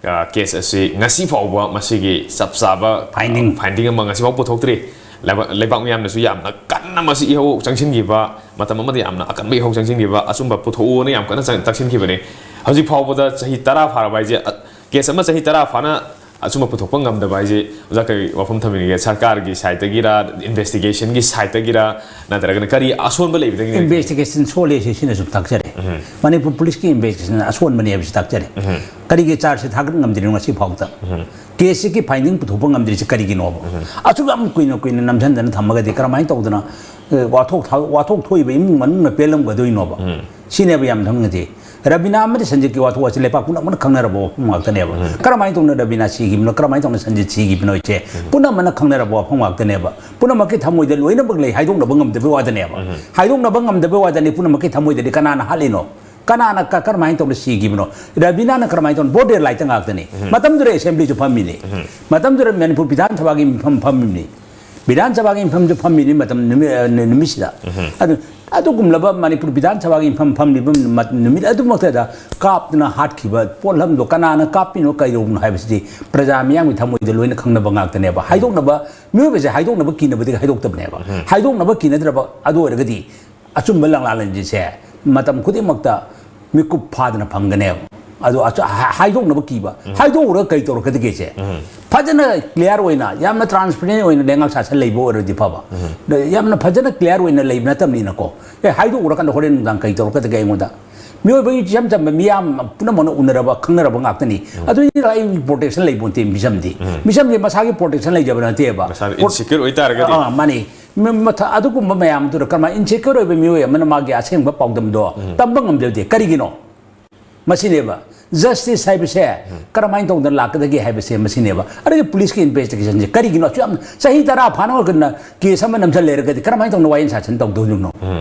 ꯑ, ꯀꯦꯁ ꯑꯁꯤ ꯉꯁꯤ ꯐꯥꯎꯕ ꯃꯁꯤꯒꯤ ꯆꯞ ꯆꯥꯕ, ꯑ, Finding. Finding ꯑꯃ ꯉꯁꯤ ꯐꯥꯎ ꯄꯨꯊꯣꯛꯇ꯭ꯔꯤ꯫ ꯂꯩꯕꯥꯛ, ꯂꯩꯕꯥꯛ ꯃꯤꯌꯥꯝꯅꯁꯨ ꯌꯥꯝꯅ ꯀꯟꯅ ꯃꯁꯤ ꯏꯍꯧ ꯆꯪꯁꯤꯟꯈꯤꯕ, ꯃꯇꯝ ꯑꯃꯗ ꯌꯥꯝꯅ ꯑꯀꯟꯕ ꯏꯍꯧ ꯆꯪꯁꯤꯟꯈꯤꯕ, ꯑꯆꯨꯝꯕ ꯄꯨꯊꯣꯛꯎꯅ ꯌꯥꯝ ꯀꯟꯅ ꯆꯪ-, ꯇꯛꯁꯤꯟꯈꯤꯕꯅꯤ꯫ ꯍꯧꯖꯤꯛ ꯐꯥꯎꯕꯗ ꯆꯍꯤ ꯇꯔꯥ ꯐꯥꯔꯕ ꯍꯥꯏꯁꯦ, ꯑ, ꯀꯦꯁ ꯑꯃ ꯆꯍꯤ ꯇꯔꯥ ꯐꯥꯅ ꯑꯆꯨꯝꯕ ꯄꯨꯊꯣꯛꯄ ꯉꯝꯗꯕ ꯍꯥꯏꯁꯦ, ꯑꯣꯖꯥ, ꯀꯔꯤ ꯋꯥꯐꯝ ꯊꯝꯕꯤꯅꯤꯡꯒꯦ? ꯁꯔꯀꯥꯔꯒꯤ ꯁꯥꯏꯠꯇꯒꯤꯔ, ꯏꯟꯚꯦꯁꯇꯤꯒꯦꯁꯟꯒꯤ ꯁꯥꯏꯠꯇꯒꯤꯔ, ꯅꯠꯇ꯭ꯔꯒꯅ ꯀꯔꯤ ꯑꯁꯣꯟꯕ ꯂꯩꯕꯗꯒꯤꯅꯣ? ꯏꯟꯚꯦꯁꯇꯤꯒꯦꯁꯟ ꯁꯣꯜꯂꯦ ꯁꯤ, ꯁꯤꯅ ꯁꯨꯝ ꯇꯥꯛꯆꯔꯦ꯫ ꯎꯝ꯫ ꯃꯅꯤꯄꯨꯔ ꯄꯨꯂꯤꯁꯀꯤ ꯏꯟꯚꯦꯁꯇꯤꯒꯦꯁꯟ ꯑꯁꯣꯟꯕꯅꯦ ꯍꯥꯏꯕꯁꯤ ꯇꯥꯛꯆꯔꯦ꯫ ꯎꯝ꯫ ꯀꯔꯤꯒꯤ ꯆꯥꯔꯖꯁꯤ ꯊꯥꯒꯠ ꯉꯝꯗ꯭ꯔꯤꯅꯣ ꯉꯁꯤ ꯐꯥꯎꯕꯗ? ꯎꯝ꯫ ꯀꯦꯁꯁꯤꯒꯤ ꯐꯥꯏꯟꯗꯤꯡ ꯄꯨꯊꯣꯛꯄ ꯉꯝꯗ꯭ꯔꯤꯁꯤ ꯀꯔꯤꯒꯤꯅꯣꯕ? ꯎꯝ꯫ ꯑꯁꯨꯛ ꯌꯥꯝ ꯀꯨꯏꯅ, ꯀꯨꯏꯅ ꯅꯝꯁꯤꯟꯗꯅ ꯊꯝꯃꯒꯗꯤ ꯀꯔꯝꯍꯥꯏꯅ ꯇꯧꯗꯅ, ꯑꯦ, ꯋꯥꯊꯣꯛ ꯊ-, ꯋꯥꯊꯣꯛ ꯊꯣꯛꯏꯕ ꯏꯃꯨꯡ ꯃꯅꯨꯡꯅ ꯄꯦꯜꯂꯝꯒꯗꯣꯏꯅꯣꯕ? ꯎꯝ꯫ ꯁꯤꯅꯦꯕ ꯌꯥꯝ ꯊꯝꯅꯗꯦ꯫ ꯔꯕꯤꯅꯥ ꯑꯃꯗꯤ ꯁꯟꯖꯤꯠꯀꯤ ꯋꯥꯊꯣꯛ ꯑꯁꯤ ꯂꯩꯕꯥꯛ ꯄꯨꯝꯅꯃꯛꯅ ꯈꯪꯅꯔꯕ ꯋꯥꯐꯝ ꯉꯥꯛꯇꯅꯦꯕ꯫ ꯎꯝ꯫ ꯀꯔꯝꯍꯥꯏꯅ ꯇꯧꯅ ꯔꯕꯤꯅꯥ ꯁꯤꯈꯤꯕꯅꯣ, ꯀꯔꯝꯍꯥꯏꯅ ꯇꯧꯅ ꯁꯟꯖꯤꯠ ꯁꯤꯈꯤꯕꯅꯣ ꯏꯆꯦ? ꯎꯝ꯫ ꯄꯨꯝꯅꯃꯛꯅ ꯈꯪꯅꯔꯕ ꯋꯥꯐꯝ ꯉꯥꯛꯇꯅꯦꯕ꯫ ꯄꯨꯝꯅꯃꯛꯀꯤ ꯊꯃꯣꯏꯗ ꯂꯣꯏꯅꯃꯛ ꯂꯩ, ꯍꯥꯏꯗꯣꯛꯅꯕ ꯉꯝꯗꯕꯩ ꯋꯥꯗꯅꯦꯕ꯫ ꯎꯝ꯫ ꯍꯥꯏꯗꯣꯛꯅꯕ ꯉꯝꯗꯕꯩ ꯋꯥꯗꯅꯤ, ꯄꯨꯝꯅꯃꯛꯀꯤ ꯊꯃꯣꯏꯗꯗꯤ ꯀꯅꯥꯅ ꯍꯥꯠꯂꯤꯅꯣ? ꯀꯅꯥꯅ ꯀ-, ꯀꯔꯝꯍꯥꯏꯅ ꯇꯧꯅ ꯁꯤꯈꯤꯕꯅꯣ? ꯔꯕꯤꯅꯥꯅ ꯀꯔꯝꯍꯥꯏꯅ ꯇꯧꯅ? ꯕ꯭ꯔꯣꯗ ꯗꯦ ꯂꯥꯏꯠꯇ ꯉꯥꯛꯇꯅꯤ꯫ ꯎꯝ꯫ ꯃꯇꯝꯗꯨꯗ ꯑꯦꯁꯦꯝꯕ꯭ꯂꯤꯁꯨ ꯐꯝꯃꯤꯅꯤ꯫ ꯎꯝ꯫ ꯃꯇꯝꯗꯨꯗ ꯃꯅꯤꯄꯨꯔ ꯕꯤꯙꯥꯟ ꯁꯚꯥꯒꯤ ꯃꯤꯐꯝ ꯐꯝꯃꯤꯅꯤ꯫ ꯕꯤꯙꯥꯟ ꯁꯚꯥꯒꯤ ꯃꯤꯐꯝꯁꯨ ꯐꯝꯃꯤꯅꯤ ꯃꯇꯝ ꯅꯨꯃꯤꯠ, ꯑ, ꯅꯨꯃꯤꯠꯁꯤꯗ꯫ ꯎꯝ꯫ ꯑꯗꯨ, ꯑꯗꯨꯒꯨꯝꯂꯕ ꯃꯅꯤꯄꯨꯔ ꯕꯤꯙꯥꯟ ꯁꯚꯥꯒꯤ ꯃꯤꯐꯝ ꯐꯝꯂꯤꯕ ꯃ-, ꯅꯨꯃꯤꯠ ꯑꯗꯨꯃꯛꯇꯗ ꯀꯥꯞꯇꯨꯅ ꯍꯥꯠꯈꯤꯕ ꯄꯣꯠꯂꯝꯗꯣ ꯀꯅꯥꯅ ꯀꯥꯞꯄꯤꯅꯣ, ꯀꯩꯗꯧꯕꯅꯣ ꯍꯥꯏꯕꯁꯤꯗꯤ ꯄ꯭ꯔꯖꯥ ꯃꯤꯌꯥꯝꯒꯤ ꯊꯃꯣꯏꯗ ꯂꯣꯏꯅ ꯈꯪꯅꯕ ꯉꯥꯛꯇꯅꯦꯕ꯫ ꯍꯥꯏꯗꯣꯛꯅꯕ, ꯃꯤꯑꯣꯏꯕꯁꯦ ꯍꯥꯏꯗꯣꯛꯅꯕ ꯀꯤꯅꯕꯗꯒꯤ ꯍꯥꯏꯗꯣꯛꯇꯕꯅꯦꯕ꯫ ꯎꯝ꯫ ꯍꯥꯏꯗꯣꯛꯅꯕ ꯀꯤꯅꯗ꯭ꯔꯕ ꯑꯗꯨ ꯑꯣꯏꯔꯒꯗꯤ ꯑꯆꯨꯝꯕ ꯂꯪꯂꯥꯂꯟꯁꯦ ꯃꯇꯝ ꯈꯨꯗꯤꯡꯃꯛꯇ ꯃꯤꯀꯨꯞ ꯐꯥꯗꯅ ꯐꯪꯒꯅꯦꯕ꯫ ꯑꯗꯣ ꯑꯆ-, ꯍꯥ-, ꯍꯥꯏꯗꯣꯛꯅꯕ ꯀꯤꯕ꯫ ꯎꯝ꯫ ꯍꯥꯏꯗꯣꯛꯎꯔꯒ ꯀꯩ ꯇꯧꯔꯛꯀꯗꯒꯦꯁꯦ? ꯎꯝ꯫ ꯐꯖꯅ ꯀ꯭ꯂꯤꯌꯥꯔ ꯑꯣꯏꯅ, ꯌꯥꯝꯅ ꯇ꯭ꯔꯥꯟꯁꯄꯦꯔꯦꯟ ꯑꯣꯏꯅ ꯂꯩꯉꯥꯛ ꯁꯥꯁꯟ ꯂꯩꯕ ꯑꯣꯏꯔꯗꯤ ꯐꯕ꯫ ꯎꯝ꯫ ꯌꯥꯝꯅ ꯐꯖꯅ ꯀ꯭ꯂꯤꯌꯥꯔ ꯑꯣꯏꯅ ꯂꯩꯕ ꯅꯠꯇꯕꯅꯤꯅꯀꯣ꯫ ꯑꯦ, ꯍꯥꯏꯗꯣꯛꯎꯔꯀꯥꯟꯗ ꯍꯣꯔꯦꯟ ꯅꯨꯡꯗꯥꯡ ꯀꯩ ꯇꯧꯔꯛꯀꯗꯒꯦ ꯑꯩꯉꯣꯟꯗ? ꯃꯤꯑꯣꯏꯕꯒꯤ ꯏꯆꯝ ꯆꯝꯕ ꯃꯤꯌꯥꯝ ꯄꯨꯝꯅꯃꯛꯅ ꯎꯅꯔꯕ ꯈꯪꯅꯔꯕ ꯉꯥꯛꯇꯅꯤ꯫ ꯑꯗꯨꯗꯤ ꯑꯩꯒꯤ ꯄ꯭ꯔꯣꯇꯦꯛꯁꯟ ꯂꯩꯕ ꯅꯠꯇꯦ ꯃꯤꯆꯝꯗꯤ꯫ ꯃꯤꯆꯝꯗꯤ ꯃꯁꯥꯒꯤ ꯄ꯭ꯔꯣꯇꯦꯛꯁꯟ ꯂꯩꯖꯕ ꯅꯠꯇꯦꯕ꯫ ꯃꯁꯥꯗ ꯏꯟꯁꯤꯀ꯭ꯌꯣꯔ ꯑꯣꯏꯇꯥꯔꯒꯗꯤ꯫ ꯑꯥ, ꯃꯥꯅꯤ꯫ ꯃ- ꯃꯊ- ꯑꯗꯨꯒꯨꯝꯕ ꯃꯌꯥꯝꯗꯨꯗ ꯀꯔꯝꯍꯥꯏꯅ ꯏꯟꯁꯤꯀ꯭ꯌꯣꯔ ꯑꯣꯏꯕ ꯃꯤꯑꯣꯏ ꯑꯃꯅ ꯃꯥꯒꯤ ꯑꯁꯦꯡꯕ ꯄꯥꯎꯗꯝꯗꯣ ꯇꯝꯕ ꯉꯝꯗꯕꯗꯤ ꯀꯔꯤꯒꯤꯅꯣ? ꯃꯁꯤꯅꯦꯕ꯫ ꯖꯁꯇꯤꯁ ꯍꯥꯏꯕꯁꯦ ꯀꯔꯝꯍꯥꯏꯅ ꯇꯧꯗꯅ ꯂꯥꯛꯀꯗꯒꯦ ꯍꯥꯏꯕꯁꯦ ꯃꯁꯤꯅꯦꯕ꯫ ꯑꯗꯒꯤ ꯄꯨꯂꯤꯁꯀꯤ ꯏꯟꯚꯦꯁꯇꯤꯒꯦꯁꯟꯁꯦ ꯀꯔꯤꯒꯤꯅꯣ ꯑꯁꯨꯛ ꯌꯥꯝ ꯆꯍꯤ ꯇꯔꯥ ꯐꯥꯅ ꯑꯣꯏꯔꯒꯅ ꯀꯦꯁ ꯑꯃ ꯅꯝꯁꯤꯜ ꯂꯩꯔꯒꯗꯤ ꯀꯔꯝꯍꯥꯏꯅ ꯇꯧꯅ ꯋꯥꯌꯦꯜ ꯁꯥꯁꯟ ꯇꯧꯗꯣꯏꯅꯣ?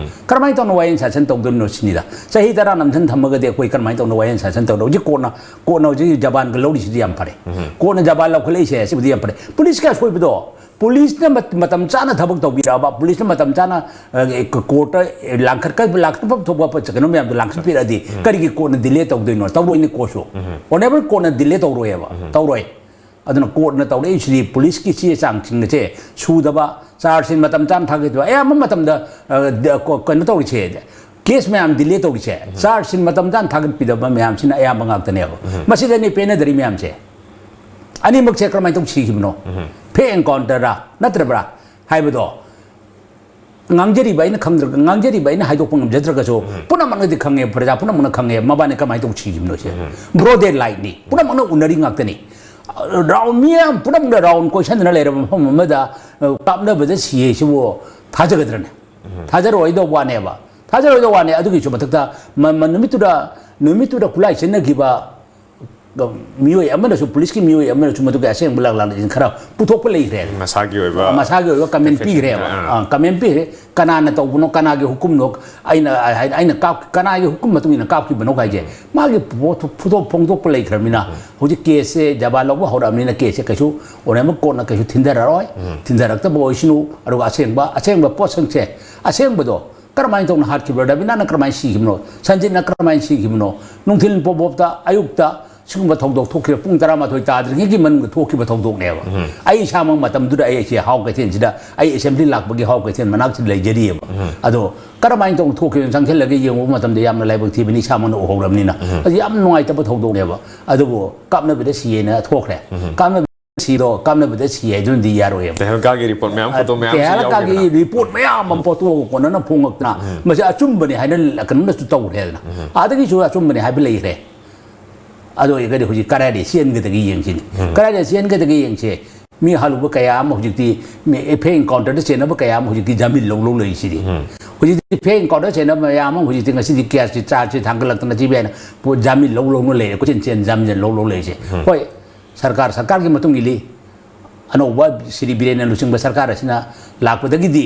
ꯀꯔꯝꯍꯥꯏꯅ ꯇꯧꯅ ꯋꯥꯌꯦꯜ ꯁꯥꯁꯟ ꯇꯧꯗꯣꯏꯅꯣ ꯁꯤꯅꯤꯗ꯫ ꯆꯍꯤ ꯇꯔꯥ ꯅꯝꯁꯤꯟ ꯊꯝꯃꯒꯗꯤ ꯑꯩꯈꯣꯏ ꯀꯔꯝꯍꯥꯏꯅ ꯇꯧꯅ ꯋꯥꯌꯦꯜ ꯁꯥꯁꯟ ꯇꯧꯗꯣꯏꯅꯣ? ꯍꯧꯖꯤꯛ ꯀꯣꯟꯅ ꯀꯣꯟꯅ ꯍꯧꯖꯤꯛ ꯖꯄꯥꯟꯒ ꯂꯧꯔꯤꯁꯤꯗꯤ ꯌꯥꯝ ꯐꯔꯦ꯫ ꯀꯣꯟꯅ ꯖꯄꯥꯟ ꯂꯧꯈꯠꯂꯛꯏꯁꯦ ꯁꯤꯕꯨꯗꯤ ꯌꯥꯝ ꯐꯔꯦ꯫ ꯄꯨꯂꯤꯁꯀꯤ ꯑꯁꯣꯏꯕꯗꯣ ꯄꯨꯂꯤꯁꯅ ꯃꯠ- ꯃꯇꯝ ꯆꯥꯅ ꯊꯕꯛ ꯇꯧꯕꯤꯔꯛꯑꯕ, ꯄꯨꯂꯤꯁꯅ ꯃꯇꯝ ꯆꯥꯅ ꯑ, ꯀ- ꯀꯣꯔꯠꯇ ꯂꯥꯡꯈꯠ ꯂꯥꯡꯈꯠꯐꯝ ꯊꯣꯛꯄ ꯀꯩꯅꯣ ꯃꯌꯥꯝꯗꯣ ꯂꯥꯡꯈꯠꯄꯤꯔꯛꯑꯗꯤ ꯀꯔꯤꯒꯤ ꯀꯣꯔꯠꯅ ꯗꯤꯂꯦ ꯇꯧꯗꯣꯏꯅꯣ? ꯇꯧꯔꯣꯏꯅꯦ ꯀꯣꯔꯠꯁꯨ꯫ ꯑꯣꯅꯦꯕꯜ ꯀꯣꯔꯠꯅ ꯗꯤꯂꯦ ꯇꯧꯔꯣꯏꯕ꯫ ꯇꯧꯔꯣꯏ꯫ ꯑꯗꯨꯅ ꯀꯣꯔꯠꯅ ꯇꯧꯔꯛꯏꯁꯤꯗꯤ ꯄꯨꯂꯤꯁꯀꯤ ꯆꯦ ꯆꯥꯡꯁꯤꯡ ꯑꯁꯦ ꯁꯨꯗꯕ, ꯆꯥꯔꯖꯁꯤꯡ ꯃꯇꯝ ꯆꯥꯅ ꯊꯥꯒꯠꯇꯕ, ꯑꯌꯥꯝꯕ ꯃꯇꯝꯗ ꯑ, ꯗ- ꯀꯣ- ꯀꯩꯅꯣ ꯇꯧꯔꯤꯁꯦ, ꯀꯦꯁ ꯃꯌꯥꯝ ꯗꯤꯂꯦ ꯇꯧꯔꯤꯁꯦ, ꯆꯥꯔꯖꯁꯤꯡ ꯃꯇꯝ ꯆꯥꯅ ꯊꯥꯒꯠꯄꯤꯗꯕ ꯃꯌꯥꯝꯁꯤꯅ ꯑꯌꯥꯝꯕ ꯉꯥꯛꯇꯅꯦꯕ꯫ ꯃꯁꯤꯗꯅꯤ ꯄꯦꯟꯅꯗꯔꯤ ꯃꯌꯥꯝꯁꯦ꯫ ꯑꯅꯤꯃꯛꯁꯦ ꯀꯔꯝꯍꯥꯏꯅ ꯇꯧ ꯁꯤꯈꯤꯕꯅꯣ? ꯐꯦꯛ ꯑꯦꯟꯀꯥꯎꯟꯇꯔꯔꯥ ꯅꯠꯇ꯭ꯔꯕ꯭ꯔꯥ ꯍꯥꯏꯕꯗꯣ ꯉꯥꯡꯖꯔꯤꯕ ꯑꯩꯅ ꯈꯪꯗ꯭ꯔꯒ, ꯉꯥꯡꯖꯔꯤꯕ ꯑꯩꯅ ꯍꯥꯏꯗꯣꯛꯄ ꯉꯝꯖꯗ꯭ꯔꯒꯁꯨ ꯄꯨꯝꯅꯃꯛꯅꯗꯤ ꯈꯪꯉꯦ, ꯄ꯭ꯔꯖꯥ ꯄꯨꯝꯅꯃꯛꯅ ꯈꯪꯉꯦ ꯃꯕꯥꯅꯤ ꯀꯃꯥꯏꯅ ꯇꯧ ꯁꯤꯈꯤꯕꯅꯣ ꯁꯦ꯫ ꯕ꯭ꯔꯣꯗꯦ ꯂꯥꯏꯠꯅꯤ, ꯄꯨꯝꯅꯃꯛꯅ ꯎꯅꯔꯤ ꯉꯥꯛꯇꯅꯤ꯫ ꯔꯥꯎꯟ ꯃꯤ ꯌꯥꯝ ꯄꯨꯝꯅꯃꯛꯅ ꯔꯥꯎꯟ ꯀꯣꯏꯁꯟꯗꯅ ꯂꯩꯔꯕ ꯃꯐꯝ ꯑꯃꯗ ꯑ, ꯀꯥꯞꯅꯕꯗ ꯁꯤ ꯍꯥꯏꯁꯤꯕꯨ ꯊꯥꯖꯒꯗ꯭ꯔꯅꯦ? ꯊꯥꯖꯔꯣꯏꯗꯧꯕ ꯋꯥꯅꯦꯕ꯫ ꯊꯥꯖꯔꯣꯏꯗꯧꯕ ꯋꯥꯅꯦ꯫ ꯑꯗꯨꯒꯤꯁꯨ ꯃꯊꯛꯇ ꯃ- ꯃ- ꯅꯨꯃꯤꯠꯇꯨꯗ ꯅꯨꯃꯤꯠꯇꯨꯗ ꯈꯨꯠꯂꯥꯏ ꯁꯤꯖꯤꯟꯅꯈꯤꯕ ꯃꯤꯑꯣꯏ ꯑꯃꯅꯁꯨ, ꯄꯨꯂꯤꯁꯀꯤ ꯃꯤꯑꯣꯏ ꯑꯃꯅꯁꯨ ꯃꯗꯨꯒꯤ ꯑꯁꯦꯡꯕ ꯂꯥꯛꯂꯥꯟꯁꯤꯡ ꯈꯔ ꯄꯨꯊꯣꯛꯄ ꯂꯩꯈ꯭ꯔꯦ꯫ ꯃꯁꯥꯒꯤ ꯑꯣꯏꯕ ꯃꯁꯥꯒꯤ ꯑꯣꯏꯕ ꯀꯃꯦꯟ ꯀꯟꯐꯦꯁꯟ ꯄꯤꯈ꯭ꯔꯦꯕ꯫ ꯑꯥ꯫ ꯑꯥ, ꯀꯃꯦꯟ ꯄꯤꯈ꯭ꯔꯦ꯫ ꯀꯅꯥꯅ ꯇꯧꯕꯅꯣ, ꯀꯅꯥꯒꯤ ꯍꯨꯀꯨꯝꯅꯣ, ꯑꯩꯅ ꯑꯩꯅ ꯀꯥꯞ ꯀꯅꯥꯒꯤ ꯍꯨꯀꯨꯝ ꯃꯇꯨꯡ ꯏꯟꯅ ꯀꯥꯞꯈꯤꯕꯅꯣ ꯍꯥꯏꯁꯦ ꯃꯥꯒꯤ ꯄꯣꯠ- ꯐꯣꯇꯣ ꯐꯣꯡꯗꯣꯛꯄ ꯂꯩꯈ꯭ꯔꯕꯅꯤꯅ ꯍꯧꯖꯤꯛ ꯀꯦꯁꯁꯦ ꯖꯕꯥꯟ ꯂꯧꯕ ꯍꯧꯔꯛꯑꯕꯅꯤꯅ ꯀꯦꯁꯁꯦ ꯀꯩꯁꯨ ꯑꯣꯅꯦꯕꯜ ꯀꯣꯔꯠꯅ ꯀꯩꯁꯨ ꯊꯤꯟꯊꯔꯔꯣꯏ꯫ ꯊꯤꯟꯊꯔꯛꯇꯕ ꯑꯣꯏꯁꯅꯨ꯫ ꯑꯗꯨꯒ ꯑꯁꯦꯡꯕ ꯑꯁꯦꯡꯕ ꯄꯣꯠꯁꯛꯁꯦ, ꯑꯁꯦꯡꯕꯗꯣ ꯀꯔꯝꯍꯥꯏꯅ ꯇꯧꯅ ꯍꯥꯠꯈꯤꯕ꯭ꯔꯣ? ꯔꯕꯤꯅꯥꯅ ꯀꯔꯝꯍꯥꯏꯅ ꯁꯤꯈꯤꯕꯅꯣ? ꯁꯟꯖꯤꯠꯅ ꯀꯔꯝꯍꯥꯏꯅ ꯁꯤꯈꯤꯕꯅꯣ? ꯅꯨꯡꯊꯤꯜ ꯄꯣꯕꯣꯞꯇ ꯑꯌꯨꯛꯇ ꯁꯤꯒꯨꯝꯕ ꯊꯧꯗꯣꯛ ꯊꯣꯛꯈꯤꯕ ꯄꯨꯡ ꯇꯔꯥꯃꯥꯊꯣꯏ ꯇꯥꯗ꯭ꯔꯤꯉꯩꯒꯤ ꯃꯅꯨꯡꯗ ꯊꯣꯛꯈꯤꯕ ꯊꯧꯗꯣꯛꯅꯦꯕ꯫ ꯑꯩ ꯏꯁꯥꯃꯛ ꯃꯇꯝꯗꯨꯗ ꯑꯩ ꯑꯩꯁꯦ ꯍꯥꯎ ꯀꯩꯊꯦꯜꯁꯤꯗ ꯑꯩ ꯑꯦꯁꯦꯝꯕ꯭ꯂꯤ ꯂꯥꯛꯄꯒꯤ ꯍꯥꯎ ꯀꯩꯊꯦꯜ ꯃꯅꯥꯛꯁꯤꯗ ꯂꯩꯖꯔꯤꯑꯕ꯫ ꯑꯗꯣ ꯀꯔꯝꯍꯥꯏꯅ ꯇꯧꯅ ꯊꯣꯛꯈꯤꯕꯅꯣ ꯆꯪꯁꯤꯜꯂꯒ ꯌꯦꯡꯉꯨꯕ ꯃꯇꯝꯗ ꯌꯥꯝꯅ ꯂꯥꯏꯕꯛ ꯊꯤꯕꯅꯤ, ꯏꯁꯥꯃꯛꯅ ꯎꯍꯧꯔꯕꯅꯤꯅ꯫ ꯑꯗꯨ ꯌꯥꯝ ꯅꯨꯡꯉꯥꯏꯇꯕ ꯊꯧꯗꯣꯛꯅꯦꯕ꯫ ꯑꯗꯨꯕꯨ ꯀꯥꯞꯅꯕꯗ ꯁꯤꯌꯦꯅ ꯊꯣꯛꯈ꯭ꯔꯦ꯫ ꯀꯥꯞꯅꯕ ꯁꯤꯗꯣ ꯀꯥꯞꯅꯕꯗ ꯁꯤ ꯍꯥꯏꯗꯨꯅꯗꯤ ꯌꯥꯔꯣꯏꯕ꯫ ꯇꯦꯍꯜꯀꯥꯒꯤ ꯔꯤꯄꯣꯔꯠ ꯃꯌꯥꯝ, ꯐꯣꯇꯣ ꯃꯌꯥꯝꯁꯨ ꯇꯦꯍꯜꯀꯥꯒꯤ ꯌꯥꯎꯈꯤꯗꯅ꯫ ꯔꯤꯄꯣꯔꯠ ꯃꯌꯥꯝ ꯑꯃ ꯐꯣꯇꯣꯒ ꯀꯣꯟꯅꯅ ꯐꯣꯡꯉꯛꯇꯅ ꯃꯁꯤ ꯑꯆꯨꯝꯕꯅꯤ ꯍꯥꯏꯅ ꯀꯩꯅꯣꯅꯁꯨ ꯇꯧꯈ꯭ꯔꯦꯗꯅ꯫ ꯑꯥꯗꯒꯤꯁꯨ ꯑꯆꯨꯝꯕꯅꯤ ꯍꯥꯏꯕ ꯂꯩꯈ꯭ꯔꯦ꯫ ꯑꯗꯨ ꯑꯣꯏꯔꯒꯗꯤ ꯍꯧꯖꯤꯛ ꯀꯗꯥꯏꯗ ꯆꯦꯟꯒꯗꯒꯦ ꯌꯦꯡꯁꯤꯅꯦ꯫ ꯀꯗꯥꯏꯗ ꯆꯦꯟꯒꯗꯒꯦ ꯌꯦꯡꯁꯦ꯫ ꯃꯤ ꯍꯥꯜꯂꯨꯕ ꯀꯌꯥ ꯑꯃ ꯍꯧꯖꯤꯛꯇꯤ, ꯃꯤ ꯑꯦꯐ ꯑꯥꯏ ꯑꯥꯔ ꯑꯦꯟꯀꯥꯎꯟꯇꯔꯗ ꯆꯦꯟꯅꯕ ꯀꯌꯥ ꯑꯃ ꯍꯧꯖꯤꯛꯇꯤ ꯖꯥꯃꯤꯟ ꯂꯧ ꯂꯧ ꯂꯩꯔꯤꯁꯤꯗꯤ꯫ ꯍꯧꯖꯤꯛꯇꯤ ꯑꯦꯐ ꯑꯥꯏ ꯑꯥꯔ ꯑꯦꯟꯀꯥꯎꯟꯇꯔꯗ ꯆꯦꯟꯅꯕ ꯃꯌꯥꯝ ꯑꯃ ꯍꯧꯖꯤꯛꯇꯤ ꯉꯁꯤꯗꯤ ꯀꯦꯁꯀꯤ ꯆꯥꯔꯖꯁꯤ ꯊꯥꯡꯒꯠꯂꯛꯇꯅ ꯁꯤ ꯍꯥꯏꯅ ꯄꯣ-, ꯖꯥꯃꯤꯟ ꯂꯧ ꯂꯧꯅ ꯂꯩꯔꯦ, ꯀꯣꯏꯆꯦꯟ ꯆꯦꯟ ꯖꯥꯃꯤꯟ ꯂꯧ ꯂꯧ ꯂꯩꯔꯤꯁꯦ꯫ ꯍꯣꯏ, ꯁꯔꯀꯥꯔ, ꯁꯔꯀꯥꯔꯒꯤ ꯃꯇꯨꯡ ꯏꯜꯂꯤ꯫ ꯑꯅꯧꯕ ꯁ꯭ꯔꯤ ꯕꯤꯔꯦꯟꯅ ꯂꯨꯆꯤꯡꯕ ꯁꯔꯀꯥꯔ ꯑꯁꯤꯅ ꯂꯥꯛꯄꯗꯒꯤꯗꯤ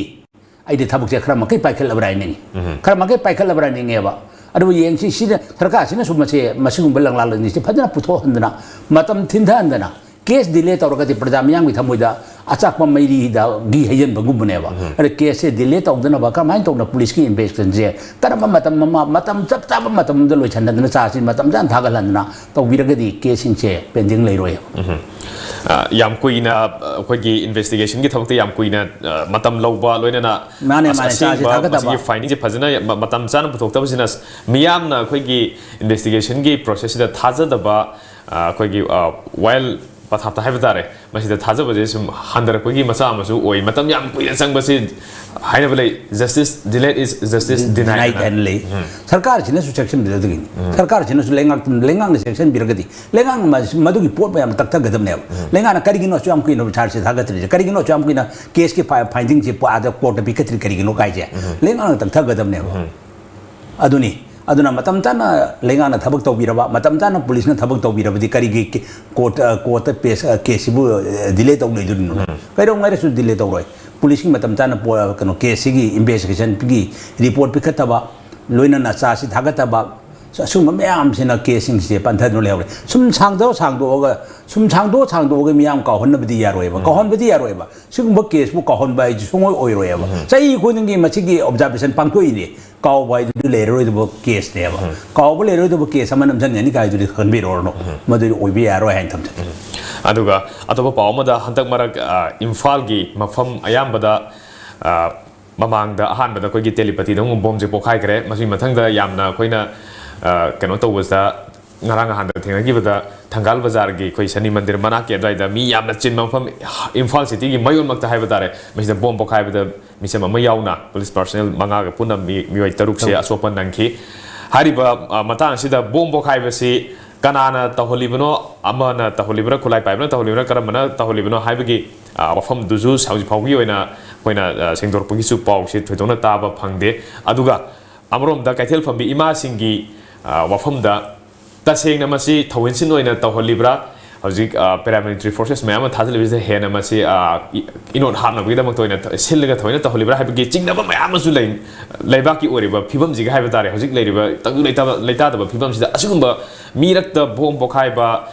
ꯑꯩꯗꯤ ꯊꯕꯛꯁꯦ ꯈꯔ ꯃꯈꯩ ꯄꯥꯏꯈꯠꯂꯕ꯭ꯔꯥ ꯍꯥꯏꯅꯤꯡꯉꯤ꯫ ꯈꯔ ꯃꯈꯩ ꯄꯥꯏꯈꯠꯂꯕ꯭ꯔꯥ ꯍꯥꯏꯅꯤꯡꯉꯦꯕ꯫ ꯑꯗꯨꯕꯨ ꯌꯦꯡꯁꯤ, ꯁꯤꯗ ꯁꯔꯀꯥꯔꯁꯤꯅꯁꯨ ꯃꯁꯦ, ꯃꯁꯤꯒꯨꯝꯕ ꯂꯪꯂꯥ ꯂꯪꯅꯤꯁꯦ ꯐꯖꯅ ꯄꯨꯊꯣꯛꯍꯟꯗꯅ, ꯃꯇꯝ ꯊꯤꯟꯊꯍꯟꯗꯅ, ꯀꯦꯁ ꯗꯤꯂꯦ ꯇꯧꯔꯒꯗꯤ ꯄ꯭ꯔꯖꯥ ꯃꯤꯌꯥꯝꯒꯤ ꯊꯃꯣꯏꯗ ꯑꯆꯥꯛꯄ ꯃꯩꯔꯤꯗꯒꯤ ꯍꯩꯖꯤꯟꯕꯒꯨꯝꯕꯅꯦꯕ꯫ ꯑꯗ ꯀꯦꯁꯁꯦ ꯗꯤꯂꯦ ꯇꯧꯗꯅꯕ ꯀꯔꯝꯍꯥꯏꯅ ꯇꯧꯅ ꯄꯨꯂꯤꯁꯀꯤ ꯏꯟꯚꯦꯁꯇꯤꯒꯦꯁꯟꯁꯦ ꯀꯔꯝꯕ ꯃꯇꯝ ꯑꯃ, ꯃꯇꯝ ꯆꯞ ꯆꯥꯕ ꯃꯇꯝꯗ ꯂꯣꯏꯁꯤꯟꯅꯗꯅ, ꯆꯥꯔꯖꯁꯤ ꯃꯇꯝ ꯆꯥꯅ ꯊꯥꯒꯠꯍꯟꯗꯅ ꯇꯧꯕꯤꯔꯒꯗꯤ ꯀꯦꯁꯁꯤꯡꯁꯦ ꯄꯦꯟꯗꯤꯡ ꯂꯩꯔꯣꯏ꯫ ꯑ, ꯌꯥꯝ ꯀꯨꯏꯅ, ꯑ, ꯑꯩꯈꯣꯏꯒꯤ ꯏꯟꯚꯦꯁꯇꯤꯒꯦꯁꯟꯒꯤ ꯊꯕꯛꯇ ꯌꯥꯝ ꯀꯨꯏꯅ, ꯑ, ꯃꯇꯝ ꯂꯧꯕ, ꯂꯣꯏꯅꯅ ꯃꯥꯅꯦ, ꯑꯁ-, ꯃꯥꯅꯦ, ꯆꯥꯁꯤ ꯑꯁꯦꯡꯕ ꯊꯥꯒꯠꯇꯕ꯫ ꯃꯁꯤꯒꯤ ꯐꯥꯏꯟꯗꯤꯡꯁꯦ ꯐꯖꯅ ꯃ-, ꯃꯇꯝ ꯆꯥꯅ ꯄꯨꯊꯣꯛꯇꯕꯁꯤꯅ ꯃꯤꯌꯥꯝꯅ ꯑꯩꯈꯣꯏꯒꯤ ꯏꯟꯚꯦꯁꯇꯤꯒꯦꯁꯟꯒꯤ ꯄ꯭ꯔꯣꯁꯦꯁꯁꯤꯗ ꯊꯥꯖꯗꯕ, ꯑ, ꯑꯩꯈꯣꯏꯒꯤ, ꯑ, ꯋꯥꯌꯦꯜ ꯄꯊꯥꯞꯇ ꯍꯥꯏꯕ ꯇꯥꯔꯦ, ꯃꯁꯤꯗ ꯊꯥꯖꯕꯁꯦ ꯁꯨꯝ ꯍꯟꯊꯔꯛꯄꯒꯤ ꯃꯆꯥꯛ ꯑꯃꯁꯨ ꯑꯣꯏ꯫ ꯃꯇꯝ ꯌꯥꯝ ꯀꯨꯏꯅ ꯆꯪꯕꯁꯤ ꯍꯥꯏꯅꯕ ꯂꯩ, "Justice delayed is justice denied" Denied ꯍꯥꯏꯅ꯫ ꯍꯥꯏꯅ ꯂꯩ꯫ ꯁꯔꯀꯥꯔꯁꯤꯅꯁꯁꯨ ꯆꯦꯛꯁꯤꯟꯕꯤꯗꯕꯒꯤꯅꯤ꯫ ꯁꯔꯀꯥꯔꯁꯤꯅꯁꯨ ꯂꯩꯉꯥꯛ-, ꯂꯩꯉꯥꯛꯅ ꯆꯦꯛꯁꯤꯟꯕꯤꯔꯒꯗꯤ ꯂꯩꯉꯥꯛꯅ ꯃ-, ꯃꯗꯨꯒꯤ ꯄꯣꯠ ꯃꯌꯥꯝ ꯇꯛꯊꯒꯗꯕꯅꯦꯕ꯫ ꯂꯩꯉꯥꯛꯅ ꯀꯔꯤꯒꯤꯅꯣ ꯑꯁꯨꯛ ꯌꯥꯝ ꯀꯨꯏꯅ ꯆꯥꯔꯖꯁꯦ ꯊꯥꯒꯠꯇ꯭ꯔꯤꯁꯦ, ꯀꯔꯤꯒꯤꯅꯣ ꯑꯁꯨꯛ ꯌꯥꯝ ꯀꯨꯏꯅ ꯀꯦꯁꯀꯤ ꯐꯥꯏ-, ꯐꯥꯏꯟꯗꯤꯡꯁꯦ ꯄ-, ꯑꯥꯗ ꯀꯣꯔꯠꯇ ꯄꯤꯈꯠꯇ꯭ꯔꯤ ꯀꯔꯤꯒꯤꯅꯣ ꯀꯥꯏꯁꯦ ꯂꯩꯉꯥꯛꯅ ꯇꯛꯊꯒꯗꯕꯅꯦꯕ꯫ ꯑꯗꯨꯅꯤ꯫ ꯑꯗꯨꯅ ꯃꯇꯝ ꯆꯥꯅ ꯂꯩꯉꯥꯛꯅ ꯊꯕꯛ ꯇꯧꯕꯤꯔꯕ, ꯃꯇꯝ ꯆꯥꯅ ꯄꯨꯂꯤꯁꯅ ꯊꯕꯛ ꯇꯧꯕꯤꯔꯕꯗꯤ ꯀꯔꯤꯒꯤ ꯀꯦ-, ꯀꯣꯔꯠ, ꯑ, ꯀꯣꯔꯠꯇ ꯄꯦꯁ, ꯑ, ꯀꯦꯁꯁꯤꯕꯨ, ꯑ, ꯗꯤꯂꯦ ꯇꯧ ꯂꯩꯗꯣꯔꯤꯅꯣ? ꯀꯩꯗꯧꯉꯩꯗꯁꯨ ꯗꯤꯂꯦ ꯇꯧꯔꯣꯏ꯫ ꯄꯨꯂꯤꯁꯀꯤ ꯃꯇꯝ ꯆꯥꯅ ꯄꯣ-, ꯀꯩꯅꯣ, ꯀꯦꯁꯁꯤꯒꯤ ꯏꯟꯚꯦꯁꯇꯤꯒꯦꯁꯟꯒꯤ ꯔꯤꯄꯣꯔꯠ ꯄꯤꯈꯠꯇꯕ, ꯂꯣꯏꯅꯅ ꯆꯥꯔꯖꯁꯤ ꯊꯥꯒꯠꯇꯕ, ꯑꯁꯤꯒꯨꯝꯕ ꯃꯌꯥꯝꯁꯤꯅ ꯀꯦꯁꯁꯤꯡꯁꯦ ꯄꯟꯊꯗꯨꯅ ꯂꯩꯍꯧꯔꯦ꯫ ꯁꯨꯝ ꯁꯥꯡꯗꯣꯛ ꯁꯥꯡꯗꯣꯛꯑꯒ, ꯁꯨꯝ ꯁꯥꯡꯗꯣꯛ ꯁꯥꯡꯗꯣꯛꯑꯒ ꯃꯤꯌꯥꯝ ꯀꯥꯎꯍꯟꯅꯕꯗꯤ ꯌꯥꯔꯣꯏꯕ, ꯀꯥꯎꯍꯟꯕꯗꯤ ꯌꯥꯔꯣꯏꯕ꯫ ꯁꯤꯒꯨꯝꯕ ꯀꯦꯁꯄꯨ ꯀꯥꯎꯍꯟꯕ ꯍꯥꯏꯁꯤ ꯁꯨꯡꯑꯣꯏ ꯑꯣꯏꯔꯣꯏꯕ꯫ ꯆꯍꯤ ꯈꯨꯗꯤꯡꯒꯤ ꯃꯁꯤꯒꯤ ꯑꯣꯕꯖꯥꯔꯕꯦꯁꯟ ꯄꯥꯡꯊꯣꯛꯏꯅꯦ꯫ ꯀꯥꯎꯕ ꯍꯥꯏꯗꯨꯗꯤ ꯂꯩꯔꯔꯣꯏꯗꯕ ꯀꯦꯁꯅꯦꯕ꯫ ꯀꯥꯎꯕ ꯂꯩꯔꯔꯣꯏꯗꯕ ꯀꯦꯁ ꯑꯃ ꯅꯝꯁꯤꯟꯒꯅꯤ ꯀꯥꯏꯗꯨꯗꯤ ꯈꯟꯕꯤꯔꯨꯔꯅꯨ꯫ ꯃꯗꯨꯗꯤ ꯑꯣꯏꯕ ꯌꯥꯔꯣꯏ ꯍꯥꯏꯅ ꯊꯝꯖꯒꯦ꯫ ꯑꯗꯨꯒ ꯑꯇꯣꯞꯄ ꯄꯥꯎ ꯑꯃꯗ, ꯍꯟꯗꯛ ꯃꯔꯛ, ꯑ, ꯏꯝꯐꯥꯜꯒꯤ ꯃꯐꯝ ꯑꯌꯥꯝꯕꯗ, ꯑ, ꯃꯃꯥꯡꯗ ꯑꯍꯥꯟꯕꯗ ꯑꯩꯈꯣꯏꯒꯤ ꯇꯦꯂꯤꯄꯇꯤꯗ ꯑꯃꯨꯛ ꯕꯣꯝꯁꯦ ꯄꯣꯈꯥꯏꯈ꯭ꯔꯦ꯫ ꯃꯁꯤꯒꯤ ꯃꯊꯪꯗ ꯌꯥꯝꯅ ꯑꯩꯈꯣꯏꯅ, ꯑ, ꯀꯩꯅꯣ ꯇꯧꯕꯁꯤꯗ, ꯉꯔꯥꯡ ꯅꯍꯥꯟꯗ ꯊꯦꯡꯅꯈꯤꯕꯗ ꯊꯪꯒꯥꯜ ꯕꯖꯥꯔꯒꯤ ꯑꯩꯈꯣꯏ ꯁꯅꯤ ꯃꯟꯗꯤꯔ ꯃꯅꯥꯛꯀꯤ ꯑꯗꯨꯋꯥꯏꯗ ꯃꯤ ꯌꯥꯝꯅ ꯆꯤꯟꯕ ꯃꯐꯝ, ꯏꯝꯐꯥꯜ ꯁꯤꯇꯤꯒꯤ ꯃꯌꯣꯟꯃꯛꯇ ꯍꯥꯏꯕ ꯇꯥꯔꯦ, ꯃꯁꯤꯗ ꯕꯣꯝ ꯄꯣꯈꯥꯏꯕꯗ ꯃꯤꯆꯝ ꯑꯃ ꯌꯥꯎꯅ ꯄꯨꯂꯤꯁ ꯄꯥꯔꯁꯣꯅꯦꯜ ꯃꯉꯥꯒ ꯄꯨꯟꯅ ꯃꯤ-, ꯃꯤꯑꯣꯏ ꯇꯔꯨꯛꯁꯦ ꯑꯁꯣꯛꯄ ꯅꯪꯈꯤ꯫ ꯍꯥꯏꯔꯤꯕ, ꯑ, ꯃꯇꯥꯡ ꯑꯁꯤꯗ ꯕꯣꯝ ꯄꯣꯈꯥꯏꯕꯁꯤ ꯀꯅꯥꯅ ꯇꯧꯍꯜꯂꯤꯕꯅꯣ, ꯑꯃꯅ ꯇꯧꯍꯜꯂꯤꯕ꯭ꯔꯥ, ꯈꯨꯠꯂꯥꯏ ꯄꯥꯏꯕꯅ ꯇꯧꯍꯜꯂꯤꯕ꯭ꯔꯥ, ꯀꯔꯝꯕꯅ ꯇꯧꯍꯜꯂꯤꯕꯅꯣ ꯍꯥꯏꯕꯒꯤ, ꯑ, ꯋꯥꯐꯝꯗꯨꯁꯨ ꯍꯧꯖꯤꯛ ꯐꯥꯎꯒꯤ ꯑꯣꯏꯅ ꯑꯩꯈꯣꯏꯅ, ꯑ, ꯁꯦꯡꯗꯣꯔꯛꯄꯒꯤꯁꯨ ꯄꯥꯎꯁꯦ ꯊꯣꯏꯗꯣꯛꯅ ꯇꯥꯕ ꯐꯪꯗꯦ꯫ ꯑꯗꯨꯒ ꯑꯃꯔꯣꯝꯗ ꯀꯩꯊꯦꯜ ꯐꯝꯕꯤ ꯏꯃꯥꯁꯤꯡꯒꯤ, ꯑ, ꯋꯥꯐꯝꯗ ꯇꯁꯦꯡꯅ ꯃꯁꯤ ꯊꯧꯑꯣꯏꯟꯁꯤꯟ ꯑꯣꯏꯅ ꯇꯧꯍꯜꯂꯤꯕ꯭ꯔꯥ? ꯍꯧꯖꯤꯛ, ꯑ, paramilitary forces ꯃꯌꯥꯝ ꯑꯃ ꯊꯥꯖꯤꯜꯂꯤꯕꯁꯤꯗ ꯍꯦꯟꯅ ꯃꯁꯤ, ꯑ, ꯏ-, ꯏꯅꯣꯠ ꯍꯥꯞꯅꯕꯒꯤꯗꯃꯛꯇ ꯑꯣꯏꯅ ꯊ-, ꯁꯤꯜꯂꯒ ꯊꯧꯑꯣꯏꯅ ꯇꯧꯍꯜꯂꯤꯕ꯭ꯔꯥ ꯍꯥꯏꯕꯒꯤ ꯆꯤꯡꯅꯕ ꯃꯌꯥꯝ ꯑꯃꯁꯨ ꯂꯩ꯫ ꯂꯩꯕꯥꯛꯀꯤ ꯑꯣꯏꯔꯤꯕ ꯐꯤꯕꯝꯁꯤꯒ ꯍꯥꯏꯕ ꯇꯥꯔꯦ, ꯍꯧꯖꯤꯛ ꯂꯩꯔꯤꯕ ꯇꯪꯗꯨ ꯂꯩꯇꯥꯕ, ꯂꯩꯇꯥꯗꯕ ꯐꯤꯕꯝꯁꯤꯗ ꯑꯁꯤꯒꯨꯝꯕ ꯃꯤꯔꯛꯇ ꯕꯣꯝ ꯄꯣꯈꯥꯏꯕ,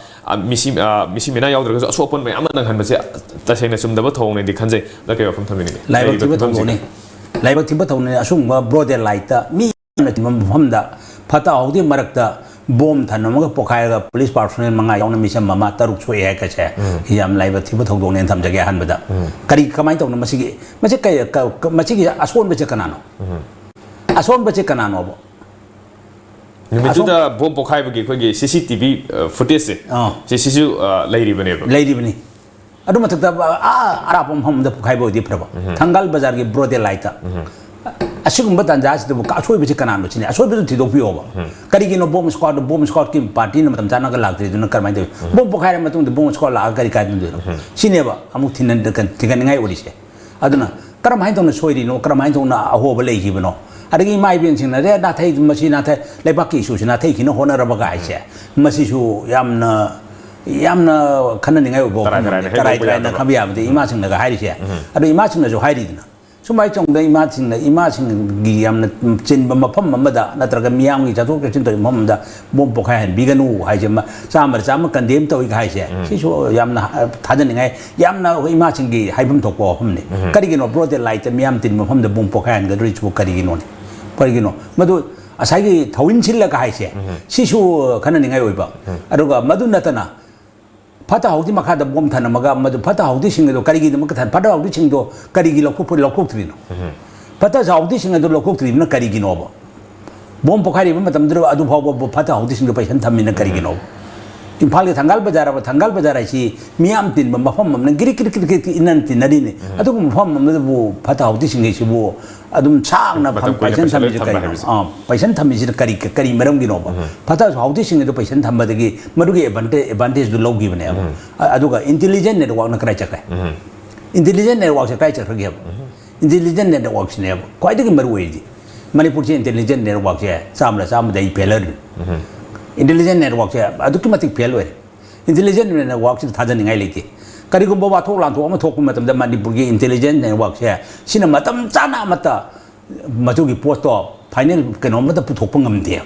ꯑ, ꯃꯤꯁꯤ, ꯑ, ꯃꯤꯁꯤ ꯃꯤꯅꯥ ꯌꯥꯎꯗ꯭ꯔꯒꯁꯨ ꯑꯁꯣꯛ ꯑꯄꯟ ꯃꯌꯥꯝ ꯑꯃ ꯅꯪꯍꯟꯕꯁꯦ ꯇꯁꯦꯡꯅ ꯆꯨꯝꯗꯕ ꯊꯧꯑꯣꯡꯅꯦꯗꯤ ꯈꯟꯖꯩ꯫ ꯑꯗ ꯀꯩ ꯋꯥꯐꯝ ꯊꯝꯕꯤꯅꯤꯡꯉꯤ? ꯂꯥꯏꯕꯛ ꯂꯩꯔꯤꯕ ꯊꯤꯕ ꯐꯤꯕꯝꯁꯤꯒ ꯊꯧꯗꯣꯛꯅꯤ꯫ ꯂꯥꯏꯕꯛ ꯊꯤꯕ ꯊꯧꯗꯣꯛꯅꯤ꯫ ꯑꯁꯤꯒꯨꯝꯕ broad daylight ꯃꯤ ꯌꯥꯝꯅ ꯇꯤꯟꯕ ꯃꯐꯝꯗ ꯐꯠꯇ ꯍꯥꯎꯗꯤ ꯃꯔꯛꯇ ꯕꯣꯝ ꯊꯅꯝꯃꯒ ꯄꯣꯈꯥꯏꯔꯒ ꯄꯨꯂꯤꯁ ꯄꯥꯔꯁꯣꯅꯦꯜ ꯃꯉꯥ ꯌꯥꯎꯅ ꯃꯤꯆꯝ ꯑꯃ, ꯇꯔꯨꯛ ꯁꯣꯛꯑꯦ ꯍꯥꯏ ꯀꯁꯦ, ꯎꯝ꯫ ꯌꯥꯝ ꯂꯥꯏꯕꯛ ꯊꯤꯕ ꯊꯧꯗꯣꯛꯅꯦꯅ ꯊꯝꯖꯒꯦ ꯑꯍꯥꯟꯕꯗ꯫ ꯎꯝ꯫ ꯀꯔꯤ, ꯀꯃꯥꯏꯅ ꯇꯧꯅꯣ ꯃꯁꯤꯒꯤ, ꯃꯁꯤ ꯀꯩ, ꯀ-, ꯀ-, ꯃꯁꯤꯒꯤ ꯑꯁꯣꯟꯕꯁꯦ ꯀꯅꯥꯅꯣ? ꯎꯝ꯫ ꯑꯁꯣꯟꯕꯁꯦ ꯀꯅꯥꯅꯣꯕ? ꯅꯨꯃꯤꯠꯇꯨꯗ ꯑꯁꯣꯝ- ꯕꯣꯝ ꯄꯣꯈꯥꯏꯕꯒꯤ ꯑꯩꯈꯣꯏꯒꯤ C C T V, ꯑ, footageꯁꯦ, ꯑꯥ꯫ ꯁꯤ-, ꯁꯤꯁꯨ, ꯑ, ꯂꯩꯔꯤꯕꯅꯦꯕ꯫ ꯂꯩꯔꯤꯕꯅꯤ꯫ ꯑꯗꯨ ꯃꯊꯛꯇ, ꯑ, ꯑꯥ, ꯑꯔꯥꯞꯄ ꯃꯐꯝ ꯑꯃꯗ ꯄꯣꯈꯥꯏꯕ ꯑꯣꯏꯗꯤ ꯐꯔꯕ꯫ ꯎꯝ꯫ ꯊꯪꯒꯥꯜ ꯕꯖꯥꯔꯒꯤ broad daylightꯇ꯫ ꯎꯝ꯫ ꯑꯁꯤꯒꯨꯝꯕ ꯇꯥꯟꯖꯥꯁꯤꯗꯕꯨ ꯑꯁꯣꯏꯕꯁꯤ ꯀꯅꯥꯅꯣ ꯁꯤꯅꯤ? ꯑꯁꯣꯏꯕꯗꯨ ꯊꯤꯗꯣꯛꯄꯤꯌꯣꯕ꯫ ꯎꯝ꯫ ꯀꯔꯤꯒꯤꯅꯣ ꯕꯣꯝ squad, ꯕꯣꯝ squadꯀꯤ partyꯅ ꯃꯇꯝ ꯆꯥꯅꯒ ꯂꯥꯛꯇ꯭ꯔꯤꯗꯨꯅ ꯀꯃꯥꯏꯅ ꯇꯧꯋꯤ? ꯎꯝ꯫ ꯕꯣꯝ ꯄꯣꯈꯥꯏꯔ ꯃꯇꯨꯡꯗ ꯕꯣꯝ squad ꯂꯥꯛꯑꯒ ꯀꯔꯤ ꯀꯥꯏꯗꯣꯏꯅꯣ? ꯎꯝ꯫ ꯁꯤꯅꯦꯕ ꯑꯃꯨꯛ ꯊꯤꯅ-, ꯊꯤꯒꯠꯅꯤꯡꯉꯥꯏ ꯑꯣꯏꯔꯤꯁꯦ꯫ ꯑꯗꯨꯅ ꯀꯔꯝꯍꯥꯏꯅ ꯇꯧꯅ ꯁꯣꯏꯔꯤꯅꯣ, ꯀꯔꯝꯍꯥꯏꯅ ꯇꯧꯅ ꯑꯍꯣꯕ ꯂꯩꯈꯤꯕꯅꯣ? ꯑꯗꯒꯤ ꯏꯃꯥ ꯏꯕꯦꯟꯁꯤꯡꯅ, "ꯑꯦ, ꯅꯥꯊꯩ, ꯃꯁꯤ ꯅꯥꯊꯩ, ꯂꯩꯕꯥꯛꯀꯤ issueꯁꯤ ꯅꯥꯊꯩ ꯈꯤꯅ ꯍꯣꯠꯅꯔꯕ" ꯀꯥꯏꯁꯦ, ꯃꯁꯤꯁꯨ ꯌꯥꯝꯅ, ꯌꯥꯝꯅ ꯈꯟꯅꯅꯤꯡꯉꯥꯏ ꯑꯣꯏꯕ ꯇꯔꯥꯏ ꯋꯥꯐꯝ ꯇꯔꯥꯏꯅ ꯑꯃꯅꯤ꯫ ꯇꯔꯥꯏ ꯍꯦꯟꯗꯣꯛꯄ ꯇꯔꯥꯏꯅ ꯌꯥꯗꯕ꯫ ꯈꯟꯕ ꯌꯥꯕꯗꯤ ꯎꯝ꯫ ꯏꯃꯥꯁꯤꯡꯅꯒ ꯍꯥꯏꯔꯤꯁꯦ꯫ ꯎꯝ꯫ ꯑꯗꯣ ꯏꯃꯥꯁꯤꯡꯅꯁꯨ ꯍꯥꯏꯔꯤꯗꯅ, ꯁꯨꯃꯥꯏꯅ ꯇꯧꯗꯅ ꯏꯃꯥꯁꯤꯡꯅ, ꯏꯃꯥꯁꯤꯡꯒꯤ ꯌꯥꯝꯅ ꯆꯤꯟꯕ ꯃꯐꯝ ꯑꯃꯗ ꯅꯠꯇ꯭ꯔꯒ ꯃꯤꯌꯥꯝꯒꯤ ꯆꯠꯊꯣꯛ ꯆꯠꯁꯤꯟ ꯇꯧꯕ ꯃꯐꯝ ꯑꯃꯗ ꯕꯣꯝ ꯄꯣꯈꯥꯏꯍꯟꯕꯤꯒꯅꯨ ꯍꯥꯏꯁꯦ, ꯃ-, ꯆꯥꯝꯃꯗ ꯆꯥꯝꯃ condemn ꯇꯧꯏ ꯍꯥꯏꯁꯦ, ꯎꯝ꯫ ꯁꯤꯁꯨ ꯌꯥꯝꯅ ꯍ-, ꯊꯥꯖꯅꯤꯡꯉꯥꯏ, ꯌꯥꯝꯅ ꯑꯩꯈꯣꯏ ꯏꯃꯥꯁꯤꯡꯒꯤ ꯍꯥꯏꯐꯝ ꯊꯣꯛꯄ ꯋꯥꯐꯝꯅꯤ꯫ ꯎꯝ꯫ ꯀꯔꯤꯒꯤꯅꯣ broad daylightꯇ ꯃꯤꯌꯥꯝ ꯇꯤꯟꯕ ꯃꯐꯝꯗ ꯕꯣꯝ ꯄꯣꯈꯥꯏꯍꯟꯒꯗꯧꯔꯤꯁꯤꯕꯨ ꯀꯔꯤꯒꯤꯅꯣꯅꯦ? ꯀꯔꯤꯒꯤꯅꯣ? ꯃꯗꯨ ꯉꯁꯥꯏꯒꯤ ꯊꯧꯑꯣꯏꯟꯁꯤꯜꯂꯒ ꯍꯥꯏꯁꯦ, ꯎꯝ꯫ ꯁꯤꯁꯨ ꯈꯟꯅꯅꯤꯡꯉꯥꯏ ꯑꯣꯏꯕ꯫ ꯎꯝ꯫ ꯑꯗꯨꯒ ꯃꯗꯨ ꯅꯠꯇꯅ ꯐꯠꯇ ꯍꯥꯎꯗꯤ ꯃꯈꯥꯗ ꯕꯣꯝ ꯊꯅꯝꯃꯒ ꯃꯗꯨ ꯐꯠꯇ ꯍꯥꯎꯗꯤꯁꯤꯡ ꯑꯗꯣ ꯀꯔꯤꯒꯤꯗꯃꯛꯇ ꯊ-, ꯐꯠꯇ ꯍꯥꯎꯗꯤꯁꯤꯡꯗꯣ ꯀꯔꯤꯒꯤ ꯂꯧꯊꯣꯛ-, ꯂꯧꯊꯣꯛꯇ꯭ꯔꯤꯅꯣ? ꯎꯝ꯫ ꯐꯠꯇ ꯍꯥꯎꯗꯤꯁꯤꯡ ꯑꯗꯨ ꯂꯧꯊꯣꯛꯇ꯭ꯔꯤꯕꯅ ꯀꯔꯤꯒꯤꯅꯣꯕ? ꯕꯣꯝ ꯄꯣꯈꯥꯏꯔꯤꯕ ꯃꯇꯝꯗꯨꯗ ꯑꯗꯨ ꯐꯥꯎꯕ ꯐꯠꯇ ꯍꯥꯎꯗꯤꯁꯤꯡꯗꯣ ꯄꯩꯁꯟ ꯊꯝꯃꯤꯅ ꯀꯔꯤꯒꯤꯅꯣ? ꯏꯝꯐꯥꯜꯒꯤ ꯊꯪꯒꯥꯜ ꯕꯖꯥꯔ ꯍꯥꯏꯕ, ꯊꯪꯒꯥꯜ ꯕꯖꯥꯔ ꯍꯥꯏꯁꯤ ꯃꯤꯌꯥꯝ ꯇꯤꯟꯕ ꯃꯐꯝ ꯑꯃꯅ ꯒꯤꯔꯤꯛ ꯒꯤꯔꯤꯛ ꯒꯤꯔꯤꯛ ꯒꯤꯔꯤꯛ ꯏꯟꯅ ꯇꯤꯟꯅꯔꯤꯅꯤ꯫ ꯑꯗꯨꯒꯨꯝꯕ ꯃꯐꯝ ꯑꯃꯗꯕꯨ ꯐꯠꯇ ꯍꯥꯎꯗꯤꯁꯤꯡ ꯍꯥꯏꯁꯤꯕꯨ ꯑꯗꯨꯝ ꯁꯥꯡꯅ ꯃꯇꯝ ꯐꯝ-, ꯀꯨꯏꯅ ꯄꯩꯁꯟ ꯄꯩꯁꯜꯂꯒ ꯊꯝꯃꯤꯁꯤ ꯊꯝꯕ ꯀꯔꯤꯅꯣ? ꯍꯥꯏꯕꯁꯦ꯫ ꯑꯥ, ꯄꯩꯁꯟ ꯊꯝꯃꯤꯁꯤꯅ ꯀꯔꯤ, ꯀꯔꯤ ꯃꯔꯝꯒꯤꯅꯣꯕ? ꯐꯠꯇ ꯍꯥꯎꯗꯤꯁꯤꯡ ꯑꯗꯨ ꯄꯩꯁꯟ ꯊꯝꯕꯗꯒꯤ ꯃꯗꯨꯒꯤ ꯑꯦꯗꯚꯥꯟꯇꯦ-, ꯑꯦꯗꯚꯥꯟꯇꯦꯖꯇꯨ ꯂꯧꯈꯤꯕꯅꯦꯕ꯫ ꯑ-, ꯑꯗꯨꯒ ꯏꯟꯇꯦꯂꯤꯖꯦꯟ ꯅꯦꯠꯋꯥꯛꯅ ꯀꯗꯥꯏ ꯆꯠꯈ꯭ꯔꯦ? ꯏꯟꯇꯦꯂꯤꯖꯦꯟ ꯅꯦꯠꯋꯥꯛꯁꯦ ꯀꯗꯥꯏ ꯆꯠꯈ꯭ꯔꯒꯦꯕ? ꯏꯟꯇꯦꯂꯤꯖꯦꯟ ꯅꯦꯠꯋꯥꯛꯁꯤꯅꯦꯕ ꯈ꯭ꯋꯥꯏꯗꯒꯤ ꯃꯔꯨ ꯑꯣꯏꯔꯤꯗꯤ꯫ ꯃꯅꯤꯄꯨꯔꯁꯦ ꯏꯟꯇꯦꯂꯤꯖꯦꯟ ꯅꯦꯠꯋꯥꯛꯁꯦ ꯆꯥꯝꯃꯗ ꯆꯥꯝꯃꯗ ꯑꯩ ꯐꯦꯂꯔꯅꯤ꯫ ꯏꯟꯇꯦꯂꯤꯖꯦꯟ ꯅꯦꯠꯋꯥꯛꯁꯦ ꯑꯗꯨꯛꯀꯤ ꯃꯇꯤꯛ ꯐꯦꯜ ꯑꯣꯏꯔꯦ꯫ ꯏꯟꯇꯦꯂꯤꯖꯦꯟ ꯅꯦꯠꯋꯥꯛꯁꯤꯗ ꯊꯥꯖꯅꯤꯡꯉꯥꯏ ꯂꯩꯇꯦ꯫ ꯀꯔꯤꯒꯨꯝꯕ ꯋꯥꯊꯣꯛ ꯂꯥꯟꯊꯣꯛ ꯑꯃ ꯊꯣꯛꯄ ꯃꯇꯝꯗ ꯃꯅꯤꯄꯨꯔꯒꯤ ꯏꯟꯇꯦꯂꯤꯖꯦꯟ ꯅꯦꯠꯋꯥꯛꯁꯦ ꯁꯤꯅ ꯃꯇꯝ ꯆꯥꯅ ꯑꯃꯠꯇ ꯃꯗꯨꯒꯤ ꯄꯣꯠꯇꯣ ꯐꯥꯏꯅꯦꯜ ꯀꯩꯅꯣꯝꯃꯗ ꯄꯨꯊꯣꯛꯄ ꯉꯝꯗꯦ꯫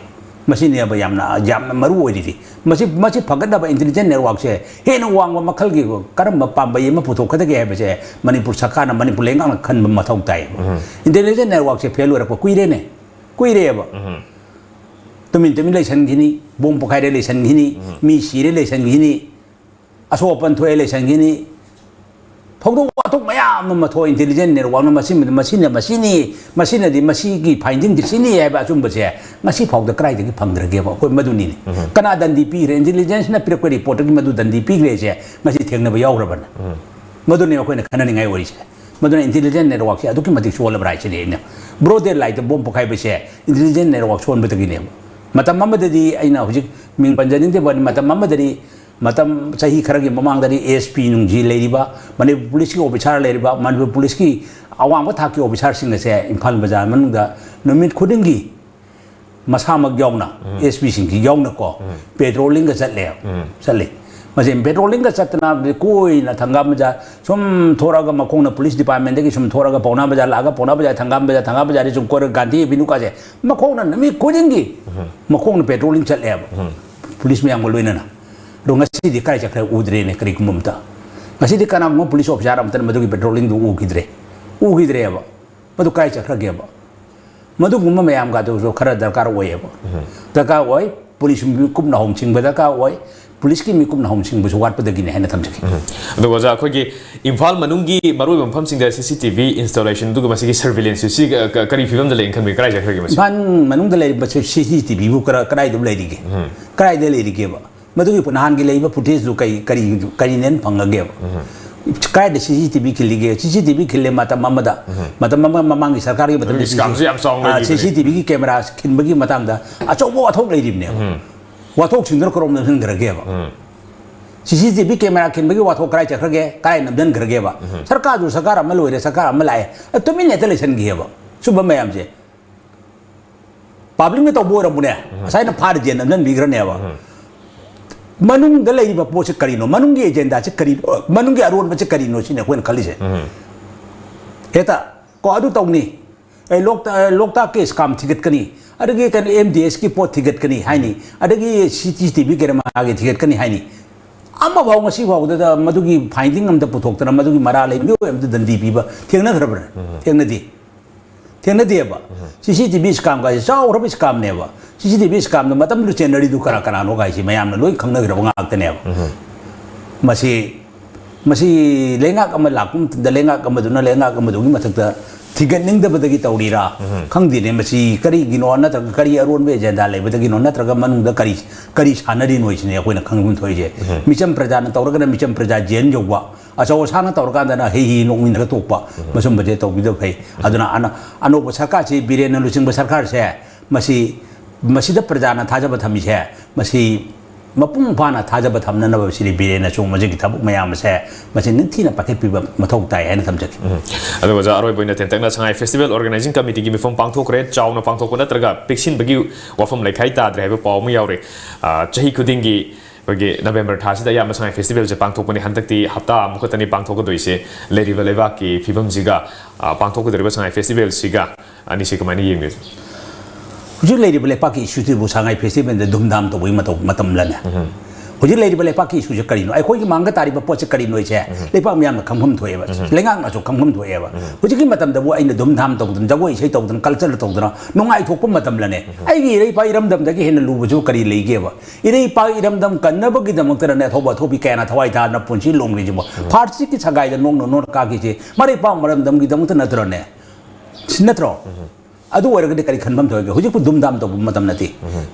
ꯃꯁꯤꯅꯦꯕ ꯌꯥꯝꯅ, ꯌꯥꯝꯅ ꯃꯔꯨ ꯑꯣꯏꯔꯤꯗꯤ꯫ ꯃꯁꯤ, ꯃꯁꯤ ꯐꯒꯠꯅꯕ ꯏꯟꯇꯦꯂꯤꯖꯦꯟ ꯅꯦꯠꯋꯥꯛꯁꯦ ꯍꯦꯟꯅ ꯋꯥꯡꯕ ꯃꯈꯜꯒꯤ ꯀꯔꯝꯕ ꯄꯥꯝꯕꯩ ꯑꯃ ꯄꯨꯊꯣꯛꯀꯗꯒꯦ ꯍꯥꯏꯕꯁꯦ ꯃꯅꯤꯄꯨꯔ ꯁꯔꯀꯥꯔꯅ, ꯃꯅꯤꯄꯨꯔ ꯂꯩꯉꯥꯛꯅ ꯈꯟꯕ ꯃꯊꯧ ꯇꯥꯏꯌꯦꯕ꯫ ꯏꯟꯇꯦꯂꯤꯖꯦꯟ ꯅꯦꯠꯋꯥꯛꯁꯦ ꯐꯦꯜ ꯑꯣꯏꯔꯛꯄ ꯀꯨꯏꯔꯦꯅꯦ, ꯀꯨꯏꯔꯦꯕ꯫ ꯇꯨꯃꯤꯟ ꯇꯨꯃꯤꯟ ꯂꯩꯁꯟꯈꯤꯅꯤ, ꯕꯣꯝ ꯄꯣꯈꯥꯏꯔꯦ ꯂꯩꯁꯟꯈꯤꯅꯤ, ꯃꯤ ꯁꯤꯔꯦ ꯂꯩꯁꯟꯈꯤꯅꯤ, ꯑꯁꯣꯛ ꯑꯄꯟ ꯊꯣꯛꯑꯦ ꯂꯩꯁꯟꯈꯤꯅꯤ꯫ ꯊꯧꯗꯣꯛ ꯋꯥꯊꯣꯛ ꯃꯌꯥꯝ ꯑꯃ ꯊꯣꯛꯑꯦ, ꯏꯟꯇꯦꯂꯤꯖꯦꯟ ꯅꯦꯠꯋꯥꯛꯅ ꯃꯁꯤ, ꯃꯁꯤꯅ, ꯃꯁꯤꯅꯤ, ꯃꯁꯤꯅꯗꯤ ꯃꯁꯤꯒꯤ ꯐꯥꯏꯟꯗꯤꯡꯗꯤ ꯁꯤꯅꯤ ꯍꯥꯏꯕ ꯑꯆꯨꯝꯕꯁꯦ ꯉꯁꯤ ꯐꯥꯎꯗ ꯀꯗꯥꯏꯗꯒꯤ ꯐꯪꯗ꯭ꯔꯒꯦꯕ? ꯑꯩꯈꯣꯏ ꯃꯗꯨꯅꯤꯅꯦ꯫ ꯀꯅꯥ ꯗꯟꯗꯤ ꯄꯤꯈ꯭ꯔꯦ? ꯏꯟꯇꯦꯂꯤꯖꯦꯟꯁꯅ ꯄꯤꯔꯛꯄ ꯔꯤꯄꯣꯔꯠꯇꯒꯤ ꯃꯗꯨ ꯗꯟꯗꯤ ꯄꯤꯈ꯭ꯔꯦꯁꯦ ꯉꯁꯤ ꯊꯦꯡꯅꯕ ꯌꯥꯎꯈ꯭ꯔꯕꯅ? ꯃꯗꯨꯅꯦ ꯑꯩꯈꯣꯏꯅ ꯈꯟꯅꯅꯤꯡꯉꯥꯏ ꯑꯣꯏꯔꯤꯁꯦ꯫ ꯃꯗꯨꯅ ꯏꯟꯇꯦꯂꯤꯖꯦꯟ ꯅꯦꯠꯋꯥꯛꯁꯦ ꯑꯗꯨꯛꯀꯤ ꯃꯇꯤꯛ ꯁꯣꯜꯂꯕ꯭ꯔꯥ ꯍꯥꯏꯁꯤꯅꯤ ꯑꯩꯅ꯫ ꯕ꯭ꯔꯣꯗ ꯗꯦ ꯂꯥꯏꯠꯇ ꯕꯣꯝ ꯄꯣꯈꯥꯏꯕꯁꯦ ꯏꯟꯇꯦꯂꯤꯖꯦꯟ ꯅꯦꯠꯋꯥꯛ ꯁꯣꯟꯕꯗꯒꯤꯅꯦꯕ꯫ ꯃꯇꯝ ꯑꯃꯗꯗꯤ ꯑꯩꯅ ꯍꯧꯖꯤꯛ ꯃꯤꯡ ꯄꯟꯖꯅꯤꯡꯗꯦ, ꯃꯇꯝ ꯑꯃꯗꯗꯤ, ꯃꯇꯝ ꯆꯍꯤ ꯈꯔꯒꯤ ꯃꯃꯥꯡꯗꯗꯤ ꯑꯦꯁ ꯄꯤ ꯅꯨꯡꯖꯤ ꯂꯩꯔꯤꯕ, ꯃꯅꯤꯄꯨꯔ ꯄꯨꯂꯤꯁꯀꯤ ꯑꯣꯐꯤꯁꯥꯔ ꯂꯩꯔꯤꯕ, ꯃꯅꯤꯄꯨꯔ ꯄꯨꯂꯤꯁꯀꯤ ꯑꯋꯥꯡꯕ ꯊꯥꯛꯀꯤ ꯑꯣꯐꯤꯁꯥꯔꯁꯤꯡ ꯑꯁꯦ ꯏꯝꯐꯥꯜ ꯕꯖꯥꯔ ꯃꯅꯨꯡꯗ ꯅꯨꯃꯤꯠ ꯈꯨꯗꯤꯡꯒꯤ ꯃꯁꯥꯃꯛ ꯌꯥꯎꯅ, ꯑꯦꯁ ꯄꯤꯁꯤꯡꯁꯤ ꯌꯥꯎꯅꯀꯣ, ꯄꯦꯇ꯭ꯔꯣꯂꯤꯡꯒ ꯆꯠꯂꯦ, ꯆꯠꯂꯤ꯫ ꯃꯁꯤ ꯄꯦꯇ꯭ꯔꯣꯂꯤꯡꯒ ꯆꯠꯇꯅ ꯀꯣꯏꯅ ꯊꯪꯒꯥꯝ ꯕꯖꯥꯔ ꯁꯨꯝ ꯊꯣꯔꯛꯑꯒ, ꯃꯈꯣꯡꯅ ꯄꯨꯂꯤꯁ ꯗꯤꯄꯥꯔꯠꯃꯦꯟꯗꯒꯤ ꯁꯨꯝ ꯊꯣꯔꯛꯑꯒ ꯄꯥꯎꯅꯥ ꯕꯖꯥꯔ ꯂꯥꯛꯑꯒ, ꯄꯥꯎꯅꯥ ꯕꯖꯥꯔ, ꯊꯪꯒꯥꯝ ꯕꯖꯥꯔ, ꯊꯪꯒꯥꯝ ꯕꯖꯥꯔꯗꯒꯤ ꯁꯨꯝ ꯀꯣꯏꯔꯒ ꯒꯥꯟꯙꯤ ꯑꯦꯚꯤꯅ꯭ꯌꯨ ꯀꯥꯁꯦ ꯃꯈꯣꯡꯅ ꯅꯨꯃꯤꯠ ꯈꯨꯗꯤꯡꯒꯤ ꯃꯈꯣꯡꯅ ꯄꯦꯇ꯭ꯔꯣꯂꯤꯡ ꯆꯠꯂꯦꯕ, ꯄꯨꯂꯤꯁ ꯃꯌꯥꯝꯒ ꯂꯣꯏꯅꯅ꯫ ꯑꯗꯣ ꯉꯁꯤꯗꯤ ꯀꯥꯏ ꯆꯠꯈ꯭ꯔꯦ? ꯎꯗ꯭ꯔꯦꯅꯦ ꯀꯔꯤꯒꯨꯝꯕ ꯑꯝꯇ꯫ ꯉꯁꯤꯗꯤ ꯀꯅꯥꯒꯨꯝꯕ ꯄꯨꯂꯤꯁ ꯑꯣꯐꯤꯁꯥꯔ ꯑꯃꯇꯅ ꯃꯗꯨꯒꯤ ꯄꯦꯇ꯭ꯔꯣꯂꯤꯡꯗꯨ ꯎꯈꯤꯗ꯭ꯔꯦ, ꯎꯈꯤꯗ꯭ꯔꯦꯕ꯫ ꯃꯗꯨ ꯀꯥꯏ ꯆꯠꯈ꯭ꯔꯒꯦꯕ? ꯃꯗꯨꯒꯨꯝꯕ ꯃꯌꯥꯝꯒ ꯑꯗꯨꯁꯨ ꯈꯔ ꯗꯔꯀꯥꯔ ꯑꯣꯏꯌꯦꯕ꯫ ꯗꯔꯀꯥꯔ ꯑꯣꯏ꯫ ꯄꯨꯂꯤꯁ ꯀꯨꯞꯅ ꯍꯣꯝ ꯁꯤꯡꯕ ꯗꯔꯀꯥꯔ ꯑꯣꯏ꯫ ꯄꯨꯂꯤꯁꯀꯤ ꯃꯤꯀꯨꯞꯅ ꯍꯧꯁꯤꯡꯕꯁꯨ ꯋꯥꯠꯄꯗꯒꯤꯅꯤ ꯍꯥꯏꯅ ꯊꯝꯖꯒꯦ꯫ ꯑꯗꯨꯒ ꯑꯣꯖꯥ, ꯑꯩꯈꯣꯏꯒꯤ ꯏꯝꯐꯥꯜ ꯃꯅꯨꯡꯒꯤ ꯃꯔꯨꯑꯣꯏꯕ ꯃꯐꯝꯁꯤꯡꯗ CCTV installation ꯑꯗꯨꯒ ꯃꯁꯤꯒꯤ surveillance ꯁꯤ ꯀ- ꯀ- ꯀꯔꯤ ꯐꯤꯕꯝꯗ ꯂꯩꯅ ꯈꯟꯕꯤ? ꯀꯗꯥꯏ ꯆꯠꯈ꯭ꯔꯒꯦ ꯃꯁꯤ? ꯏꯝꯐꯥꯜ ꯃꯅꯨꯡꯗ ꯂꯩꯔꯤꯕ CCTVꯕꯨ ꯀꯔ- ꯀꯗꯥꯏꯗ ꯂꯩꯔꯤꯒꯦ? ꯀꯗꯥꯏꯗ ꯂꯩꯔꯤꯒꯦꯕ? ꯃꯗꯨꯒꯤ ꯅꯍꯥꯟꯒꯤ ꯂꯩꯔꯤꯕ footageꯗꯨ ꯀꯔꯤ ꯀꯔꯤ ꯀꯔꯤꯅꯦꯅ ꯐꯪꯉꯒꯦꯕ? ꯀꯗꯥꯏꯗ CCTV ꯈꯤꯜꯂꯤꯒꯦ? CCTV ꯈꯤꯜꯂꯦ ꯃꯇꯝ ꯑꯃꯗ, ꯃꯇꯝ ꯑꯃ ꯃꯃꯥꯡꯒꯤ ꯁꯔꯀꯥꯔꯒꯤ ꯃꯇꯝꯗ ꯑꯗꯨꯒꯤ scamꯁꯨ ꯌꯥꯝ ꯆꯥꯎꯅ ꯂꯩꯈꯤꯕꯅꯤ꯫ CCTVꯒꯤ camera ꯈꯤꯟꯕꯒꯤ ꯃꯇꯥꯡꯗ ꯑꯆꯧꯕ ꯋꯥꯊꯣꯛ ꯂꯩꯔꯤꯕꯅꯦꯕ꯫ ꯋꯥꯊꯣꯛꯁꯤꯡꯗꯨꯅ ꯀꯔꯣꯝꯗ ꯅꯝꯁꯤꯟꯈ꯭ꯔꯒꯦꯕ? CCTV camera ꯈꯤꯟꯕꯒꯤ ꯋꯥꯊꯣꯛ ꯀꯗꯥꯏ ꯆꯠꯈ꯭ꯔꯒꯦ? ꯀꯗꯥꯏ ꯅꯝꯁꯤꯟꯈ꯭ꯔꯒꯦꯕ? ꯁꯔꯀꯥꯔꯗꯨ ꯁꯔꯀꯥꯔ ꯑꯃ ꯂꯣꯏꯔꯦ, ꯁꯔꯀꯥꯔ ꯑꯃ ꯂꯥꯛꯑꯦ, ꯑ, ꯇꯨꯃꯤꯟꯅ ꯍꯦꯛꯇ ꯂꯩꯁꯟꯈꯤꯑꯕ꯫ ꯁꯨꯝꯕ ꯃꯌꯥꯝꯁꯦ publicꯅ ꯇꯧꯕ ꯑꯣꯏꯔꯝꯕꯅꯦ, ꯉꯁꯥꯏꯅ ꯐꯥꯔꯤꯁꯦ ꯅꯝꯁꯤꯟꯕꯤꯈ꯭ꯔꯅꯦꯕ꯫ ꯃꯅꯨꯡꯗ ꯂꯩꯔꯤꯕ ꯄꯣꯠꯁꯦ ꯀꯔꯤꯅꯣ? ꯃꯅꯨꯡꯒꯤ agendaꯁꯦ ꯀꯔꯤꯅꯣ? ꯃꯅꯨꯡꯒꯤ ꯑꯔꯣꯟꯕꯁꯦ ꯀꯔꯤꯅꯣ ꯁꯤꯅꯤ ꯑꯩꯈꯣꯏꯅ ꯈꯜꯂꯤꯁꯦ꯫ ꯍꯦꯛꯇ ꯀꯣ ꯑꯗꯨ ꯇꯧꯅꯤ, ꯑꯩ ꯂꯣꯛꯇꯥꯛ ꯂꯣꯛꯇꯥꯛꯀꯤ scam ꯊꯤꯒꯠꯀꯅꯤ, ꯑꯗꯒꯤ ꯀꯩꯅꯣ MDSꯀꯤ ꯄꯣꯠ ꯊꯤꯒꯠꯀꯅꯤ ꯍꯥꯏꯅꯤ, ꯑꯗꯒꯤ CCTV cameraꯒꯤ ꯊꯤꯒꯠꯀꯅꯤ ꯍꯥꯏꯅꯤ꯫ ꯑꯃꯐꯥꯎ ꯉꯁꯤ ꯐꯥꯎꯗꯗ ꯃꯗꯨꯒꯤ finding ꯑꯝꯇ ꯄꯨꯊꯣꯛꯇꯅ ꯃꯗꯨꯒꯤ ꯃꯔꯥ ꯂꯩꯕ ꯃꯤꯑꯣꯏ ꯑꯝꯇ ꯗꯟꯗꯤ ꯄꯤꯕ ꯊꯦꯡꯅꯈ꯭ꯔꯕ꯭ꯔꯥ? ꯊꯦꯡꯅꯗꯦ꯫ ꯊꯦꯡꯅꯗꯦꯕ꯫ CCTV scam ꯀꯥꯏꯁꯦ ꯆꯥꯎꯈ꯭ꯔꯕ scamꯅꯦꯕ꯫ CCTV scamꯗ ꯃꯇꯝꯗꯨꯗ ꯆꯦꯟꯅꯔꯤꯗꯨ ꯀꯅꯥ ꯀꯅꯥꯅꯣ ꯀꯥꯏꯁꯤ ꯃꯌꯥꯝꯅ ꯂꯣꯏ ꯈꯪꯅꯈ꯭ꯔꯕ ꯉꯥꯛꯇꯅꯦꯕ꯫ ꯃꯁꯤ ꯃꯁꯤ ꯂꯩꯉꯥꯛ ꯑꯃ ꯂꯥꯛꯄ ꯃꯇꯝꯗ ꯂꯩꯉꯥꯛ ꯑꯃꯗꯨꯅ ꯂꯩꯉꯥꯛ ꯑꯃꯗꯨꯒꯤ ꯃꯊꯛꯇ ꯊꯤꯒꯠꯅꯤꯡꯗꯕꯗꯒꯤ ꯇꯧꯔꯤꯔꯥ? ꯈꯪꯗꯦꯅꯦ꯫ ꯃꯁꯤ ꯀꯔꯤꯒꯤꯅꯣ, ꯅꯠꯇ꯭ꯔꯒ ꯀꯔꯤ ꯑꯔꯣꯟꯕ agenda ꯂꯩꯕꯗꯒꯤꯅꯣ, ꯅꯠꯇ꯭ꯔꯒ ꯃꯅꯨꯡꯗ ꯀꯔꯤ ꯀꯔꯤ ꯁꯥꯟꯅꯔꯤꯅꯣ ꯁꯤꯅꯤ ꯑꯩꯈꯣꯏꯅ ꯈꯪꯐꯝ ꯊꯣꯛꯏꯁꯦ꯫ ꯃꯤꯆꯝ ꯄ꯭ꯔꯖꯥꯅ ꯇꯧꯔꯒꯅ ꯃꯤꯆꯝ ꯄ꯭ꯔꯖꯥ ꯖꯦꯜ ꯌꯧꯕ, ꯑꯆꯧ ꯑꯁꯥꯡꯅ ꯇꯧꯔꯀꯥꯟꯗꯅ ꯍꯤ ꯍꯤ ꯅꯣꯛꯃꯤꯟꯅꯔꯒ ꯇꯣꯛꯄ, ꯃꯁꯨꯝꯕꯁꯦ ꯇꯧꯕꯤꯗꯕ ꯐꯩ꯫ ꯑꯗꯨꯅ ꯑꯅ- ꯑꯅꯧꯕ ꯁꯔꯀꯥꯔꯁꯤ, ꯕꯤꯔꯦꯟꯅ ꯂꯨꯆꯤꯡꯕ ꯁꯔꯀꯥꯔꯁꯦ, ꯃꯁꯤ ꯃꯁꯤꯗ ꯄ꯭ꯔꯖꯥꯅ ꯊꯥꯖꯕ ꯊꯝꯃꯤꯁꯦ, ꯃꯁꯤ ꯃꯄꯨꯡ ꯐꯥꯅ ꯊꯥꯖꯕ ꯊꯝꯅꯅꯕ ꯁꯤꯗꯤ ꯕꯤꯔꯦꯟꯅ ꯆꯨꯝꯕꯁꯤꯒꯤ ꯊꯕꯛ ꯃꯌꯥꯝ ꯑꯁꯦ ꯃꯁꯤ ꯅꯤꯡꯊꯤꯅ ꯄꯥꯏꯈꯠꯄꯤꯕ ꯃꯊꯧ ꯇꯥꯏ ꯍꯥꯏꯅ ꯊꯝꯖꯒꯦ꯫ ꯑꯗꯨꯒ ꯑꯣꯖꯥ, ꯑꯔꯣꯏꯕ ꯑꯣꯏꯅ ꯇꯦꯟꯇꯛꯅ ꯁꯉꯥꯏ Festival Organizing Committeeꯒꯤ ꯃꯤꯐꯝ ꯄꯥꯡꯊꯣꯛꯈ꯭ꯔꯦ꯫ ꯆꯥꯎꯅ ꯄꯥꯡꯊꯣꯛꯄ ꯅꯠꯇ꯭ꯔꯒ ꯄꯤꯛꯁꯤꯟꯕꯒꯤ ꯋꯥꯐꯝ ꯂꯩꯈꯥꯏ ꯇꯥꯗ꯭ꯔꯦ ꯍꯥꯏꯕ ꯄꯥꯎ ꯑꯃ ꯌꯥꯎꯔꯤ꯫ ꯑ, ꯆꯍꯤ ꯈꯨꯗꯤꯡꯒꯤ ꯑꯩꯈꯣꯏꯒꯤ November ꯊꯥꯁꯤꯗ ꯑꯌꯥꯝꯕ ꯁꯉꯥꯏ Festivalꯁꯦ ꯄꯥꯡꯊꯣꯛꯄꯅꯤ꯫ ꯍꯟꯗꯛꯇꯤ ꯍꯞꯇꯥ ꯑꯃꯈꯛꯇꯅꯤ ꯄꯥꯡꯊꯣꯛꯀꯗꯣꯏꯁꯦ꯫ ꯂꯩꯔꯤꯕ ꯂꯩꯕꯥꯛꯀꯤ ꯐꯤꯕꯝꯁꯤꯒ, ꯑ, ꯄꯥꯡꯊꯣꯛꯀꯗꯧꯔꯤꯕ ꯁꯉꯥꯏ Festivalꯁꯤꯒ ꯑꯅꯤꯁꯤ ꯀꯃꯥꯏꯅ ꯌꯦꯡꯕꯤꯔꯤ? ꯍꯧꯖꯤꯛ ꯂꯩꯔꯤꯕ ꯂꯩꯄꯥꯛꯀꯤ issueꯁꯤꯕꯨ ꯁꯉꯥꯏ Festivalꯗ ꯙꯨꯝꯙꯥꯝ ꯇꯧꯕꯒꯤ ꯃꯇꯧ ꯃꯇꯝꯂꯅꯦ? ꯍꯧꯖꯤꯛ ꯂꯩꯔꯤꯕ ꯂꯩꯄꯥꯛꯀꯤ ꯏꯁꯨꯁꯦ ꯀꯔꯤꯅꯣ, ꯑꯩꯈꯣꯏꯒꯤ ꯃꯥꯡꯗ ꯇꯥꯔꯤꯕ ꯄꯣꯠꯁꯦ ꯀꯔꯤꯅꯣ ꯍꯥꯏꯁꯦ ꯂꯩꯄꯥꯛ ꯃꯤꯌꯥꯝꯅ ꯈꯪꯐꯝ ꯊꯣꯛꯑꯦꯕ, ꯂꯩꯉꯥꯛꯅꯁꯨ ꯈꯪꯐꯝ ꯊꯣꯛꯑꯦꯕ꯫ ꯍꯧꯖꯤꯛꯀꯤ ꯃꯇꯝꯗꯕꯨ ꯑꯩꯅ ꯙꯨꯝꯙꯥꯝ ꯇꯧꯗꯅ, ꯖꯒꯣꯏ ꯏꯁꯩ ꯇꯧꯗꯅ, ꯀꯜꯆꯔ ꯇꯧꯗꯅ, ꯅꯨꯡꯉꯥꯏꯊꯣꯛꯄ ꯃꯇꯝꯂꯅꯦ? ꯑꯩꯒꯤ ꯏꯔꯩꯄꯥꯛ ꯏꯔꯝꯗꯝꯗꯒꯤ ꯍꯦꯟꯅ ꯂꯨꯕꯁꯨ ꯀꯔꯤ ꯂꯩꯒꯦꯕ? ꯏꯔꯩꯄꯥꯛ ꯏꯔꯝꯗꯝ ꯀꯟꯅꯕꯒꯤꯗꯃꯛꯇꯅꯅꯦ ꯑꯊꯧꯕ ꯑꯊꯧꯕꯤ ꯀꯌꯥꯅ ꯊꯋꯥꯏ ꯊꯥꯗꯅ ꯄꯨꯟꯁꯤ ꯂꯣꯡꯂꯤꯁꯤꯕꯣ꯫ ꯐꯥꯔꯁꯤꯒꯤ ꯁꯒꯥꯏꯗ ꯅꯣꯡꯅ ꯅꯣꯡ ꯀꯥꯈꯤꯁꯦ ꯃꯔꯩꯄꯥꯛ ꯃꯔꯝꯗꯝꯒꯤꯗꯃꯛꯇ ꯅꯠꯇ꯭ꯔꯣꯅꯦ? ꯁꯤ ꯅꯠꯇ꯭ꯔꯣ? ꯑꯗꯨ ꯑꯣꯏꯔꯒꯗꯤ ꯀꯔꯤ ꯈꯟꯐꯝ ꯊꯣꯛꯑꯒꯦ? ꯍꯧꯖꯤꯛꯄꯨ ꯗꯨꯝꯗꯥꯝ ꯇꯧꯕ ꯃꯇꯝ ꯅꯠꯇꯦ꯫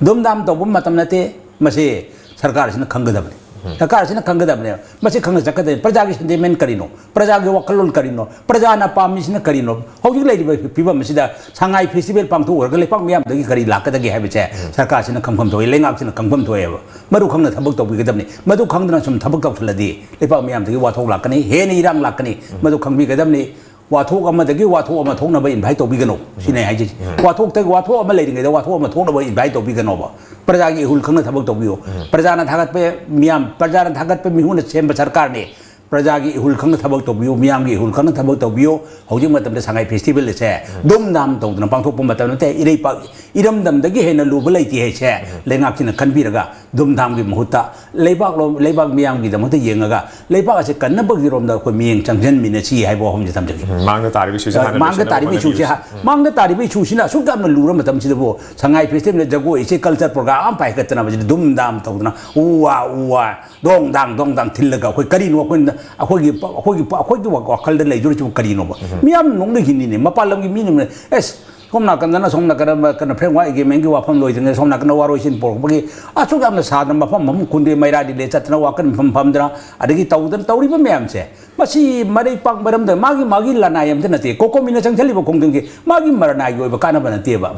ꯗꯨꯝꯗꯥꯝ ꯇꯧꯕ ꯃꯇꯝ ꯅꯠꯇꯦ꯫ ꯃꯁꯤ ꯁꯔꯀꯥꯔꯁꯤꯅ ꯈꯪꯒꯗꯕꯅꯤ꯫ ꯁꯔꯀꯥꯔꯁꯤꯅ ꯈꯪꯒꯗꯕꯅꯦ꯫ ꯃꯁꯤ ꯈꯪꯅ ꯆꯠꯀꯗꯕꯅꯤ꯫ ꯄ꯭ꯔꯖꯥꯒꯤ ꯁꯦꯟꯇꯤꯃꯦꯟ ꯀꯔꯤꯅꯣ? ꯄ꯭ꯔꯖꯥꯒꯤ ꯋꯥꯈꯜꯂꯣꯟ ꯀꯔꯤꯅꯣ? ꯄ꯭ꯔꯖꯥꯅ ꯄꯥꯝꯃꯤꯁꯤꯅ ꯀꯔꯤꯅꯣ? ꯍꯧꯖꯤꯛ ꯂꯩꯔꯤꯕ ꯐꯤꯕꯝ ꯑꯁꯤꯗ ꯁꯉꯥꯏ ꯐꯦꯁꯇꯤꯚꯦꯜ ꯄꯥꯡꯊꯣꯛꯎꯔꯒ ꯂꯩꯄꯥꯛ ꯃꯤꯌꯥꯝꯗꯒꯤ ꯀꯔꯤ ꯂꯥꯛꯀꯗꯒꯦ ꯍꯥꯏꯕꯁꯦ ꯁꯔꯀꯥꯔꯁꯤꯅ ꯈꯪꯐꯝ ꯊꯣꯛꯏ, ꯂꯩꯉꯥꯛꯁꯤꯅ ꯈꯪꯐꯝ ꯊꯣꯛꯑꯦꯕ꯫ ꯃꯗꯨ ꯈꯪꯅ ꯊꯕꯛ ꯇꯧꯕꯤꯒꯗꯕꯅꯤ꯫ ꯃꯗꯨ ꯈꯪꯗꯅ ꯁꯨꯝ ꯊꯕꯛ ꯇꯧꯁꯤꯜꯂꯗꯤ ꯂꯩꯄꯥꯛ ꯃꯤꯌꯥꯝꯗꯒꯤ ꯋꯥꯊꯣꯛ ꯂꯥꯛꯀꯅꯤ, ꯍꯦꯟꯅ ꯏꯔꯥꯡ ꯂꯥꯛꯀꯅꯤ꯫ ꯃꯗꯨ ꯈꯪꯕꯤꯒꯗꯕꯅꯤ꯫ ꯋꯥꯊꯣꯛ ꯑꯃꯗꯒꯤ ꯋꯥꯊꯣꯛ ꯑꯃ ꯊꯣꯛꯅꯕ ꯏꯟꯚꯥꯏꯠ ꯇꯧꯕꯤꯒꯅꯨ ꯁꯤꯅꯦ ꯑꯩ ꯍꯥꯏꯖꯩ꯫ ꯋꯥꯊꯣꯛꯇꯒꯤ ꯋꯥꯊꯣꯛ ꯑꯃ ꯂꯩꯔꯤꯉꯩꯗ ꯋꯥꯊꯣꯛ ꯑꯃ ꯊꯣꯛꯅꯕ ꯏꯟꯚꯥꯏꯠ ꯇꯧꯕꯤꯒꯅꯣꯕ꯫ ꯄ꯭ꯔꯖꯥꯒꯤ ꯏꯍꯨꯜ ꯈꯪꯅ ꯊꯕꯛ ꯇꯧꯕꯤꯌꯨ꯫ ꯄ꯭ꯔꯖꯥꯅ ꯊꯥꯒꯠꯄ ꯃꯤꯌꯥꯝ, ꯄ꯭ꯔꯖꯥꯅ ꯊꯥꯒꯠꯄ ꯃꯤꯍꯨꯠꯅ ꯁꯦꯝꯕ ꯁꯔꯀꯥꯔꯅꯤ꯫ ꯄ꯭ꯔꯖꯥꯒꯤ ꯏꯍꯨꯜ ꯈꯪꯅ ꯊꯕꯛ ꯇꯧꯕꯤꯌꯨ, ꯃꯤꯌꯥꯝꯒꯤ ꯏꯍꯨꯜ ꯈꯪꯅ ꯊꯕꯛ ꯇꯧꯕꯤꯌꯨ꯫ ꯍꯧꯖꯤꯛ ꯃꯇꯝꯗ ꯁꯉꯥꯏ ꯐꯦꯁꯇꯤꯚꯦꯜ ꯑꯁꯦ ꯗꯨꯝ ꯗꯥꯝ ꯇꯧꯗꯅ ꯄꯥꯡꯊꯣꯛꯄ ꯃꯇꯝ ꯅꯠꯇꯦ꯫ ꯏꯔꯩꯄꯥꯛ ꯏꯔꯝꯗꯝꯗꯒꯤ ꯍꯦꯟꯅ ꯂꯨꯕ ꯂꯩꯇꯦ ꯍꯥꯏꯁꯦ ꯂꯩꯉꯥꯛꯁꯤꯅ ꯈꯟꯕꯤꯔꯒ ꯗꯨꯝ ꯗꯥꯝꯒꯤ ꯃꯍꯨꯠꯇ ꯂꯩꯕꯥꯛ ꯂꯣꯝ-, ꯂꯩꯕꯥꯛ ꯃꯤꯌꯥꯝꯒꯤꯗꯃꯛꯇ ꯌꯦꯡꯉꯒ ꯂꯩꯕꯥꯛ ꯑꯁꯤ ꯀꯟꯅꯕꯒꯤꯔꯣꯝꯗ ꯑꯩꯈꯣꯏ ꯃꯤꯠꯌꯦꯡ ꯆꯪꯁꯤꯟꯃꯤꯟꯅꯁꯤ ꯍꯥꯏꯕ ꯋꯥꯐꯝꯁꯦ ꯊꯝꯖꯒꯦ꯫ ꯎꯝ, ꯃꯥꯡꯗ ꯇꯥꯔꯤꯕ ꯏꯁꯨꯁꯦ ꯍꯣꯏ, ꯍꯥꯟꯅ ꯃꯥꯡꯗ ꯂꯣꯏꯁꯤꯟꯅꯕ ꯇꯥꯔꯤꯕ ꯏꯁꯨꯁꯦ ꯍꯣꯠꯅꯕꯤꯌꯨ꯫ ꯍꯥ-, ꯃꯥꯡꯗ ꯇꯥꯔꯤꯕ ꯏꯁꯨꯁꯤꯅ ꯑꯁꯨꯛ ꯌꯥꯝꯅ ꯂꯨꯔ ꯃꯇꯝꯁꯤꯗꯕꯨ ꯁꯉꯥꯏ ꯐꯦꯁꯇꯤꯚꯦꯜꯗ ꯖꯒꯣꯏ ꯏꯁꯩ ꯀꯜꯆꯔ ꯄ꯭ꯔꯣꯒ꯭ꯔꯥꯝ ꯑꯃ ꯄꯥꯏꯈꯠꯇꯅ ꯃꯁꯤꯗ ꯗꯨꯝ ꯗꯥꯝ ꯇꯧꯗꯅ ꯎ ꯋꯥ ꯎ ꯋꯥ ꯗꯣꯡ ꯗꯥꯡ ꯗꯣꯡ ꯗꯥꯡ ꯊꯤꯜꯂꯒ ꯑꯩꯈꯣꯏ ꯀꯔꯤꯅꯣ ꯑꯩꯈꯣꯏꯅ, ꯑꯩꯈꯣꯏꯒꯤ, ꯑꯩꯈꯣꯏꯒꯤ, ꯑꯩꯈꯣꯏꯒꯤ ꯋꯥꯈꯜꯗ ꯂꯩꯗꯣꯔꯤꯁꯤꯕꯨ ꯀꯔꯤꯅꯣꯕ? ꯃꯤꯌꯥꯝ ꯅꯣꯛꯅꯈꯤꯅꯤꯅꯦ, ꯃꯄꯥꯟ ꯂꯝꯒꯤ ꯃꯤꯅ, ꯑꯦꯁ, ꯁꯣꯝ ꯅꯥꯀꯟꯗꯅ ꯁꯣꯝ ꯅꯥꯀꯟꯗ ꯀꯩꯅꯣ ꯐ꯭ꯔꯦꯝꯋꯥꯔꯛ ꯑꯦꯒ꯭ꯔꯤꯃꯦꯟꯒꯤ ꯋꯥꯐꯝ ꯂꯣꯏꯗ꯭ꯔꯤꯉꯩ ꯁꯣꯝ ꯅꯥꯀꯟꯗ ꯋꯥꯔꯣꯏ ꯁꯤꯟ ꯄꯨꯔꯛꯄꯒꯤ ꯑꯁꯨꯛ ꯌꯥꯝꯅ ꯁꯥꯗꯅ ꯃꯐꯝ ꯃꯐꯝ ꯈꯨꯟꯗꯦ ꯃꯩꯔꯥ ꯂꯤꯂꯦ ꯆꯠꯇꯅ ꯋꯥꯀꯟ ꯃꯐꯝ ꯐꯝꯗꯅ ꯑꯗꯒꯤ ꯇꯧꯗꯅ ꯇꯧꯔꯤꯕ ꯃꯌꯥꯝꯁꯦ ꯃꯁꯤ ꯃꯔꯩꯄꯥꯛ ꯃꯔꯝꯗ ꯃꯥꯒꯤ ꯃꯥꯒꯤ ꯂꯅꯥꯏ ꯑꯃꯇ ꯅꯠꯇꯦ꯫ ꯀꯣꯀꯣꯃꯤꯅ ꯆꯪꯁꯤꯜꯂꯤꯕ ꯈꯣꯡꯖꯪꯁꯤ ꯃꯥꯒꯤ ꯃꯔꯅꯥꯏꯒꯤ ꯑꯣꯏꯕ ꯀꯥꯟꯅꯕ ꯅꯠꯇꯦꯕ꯫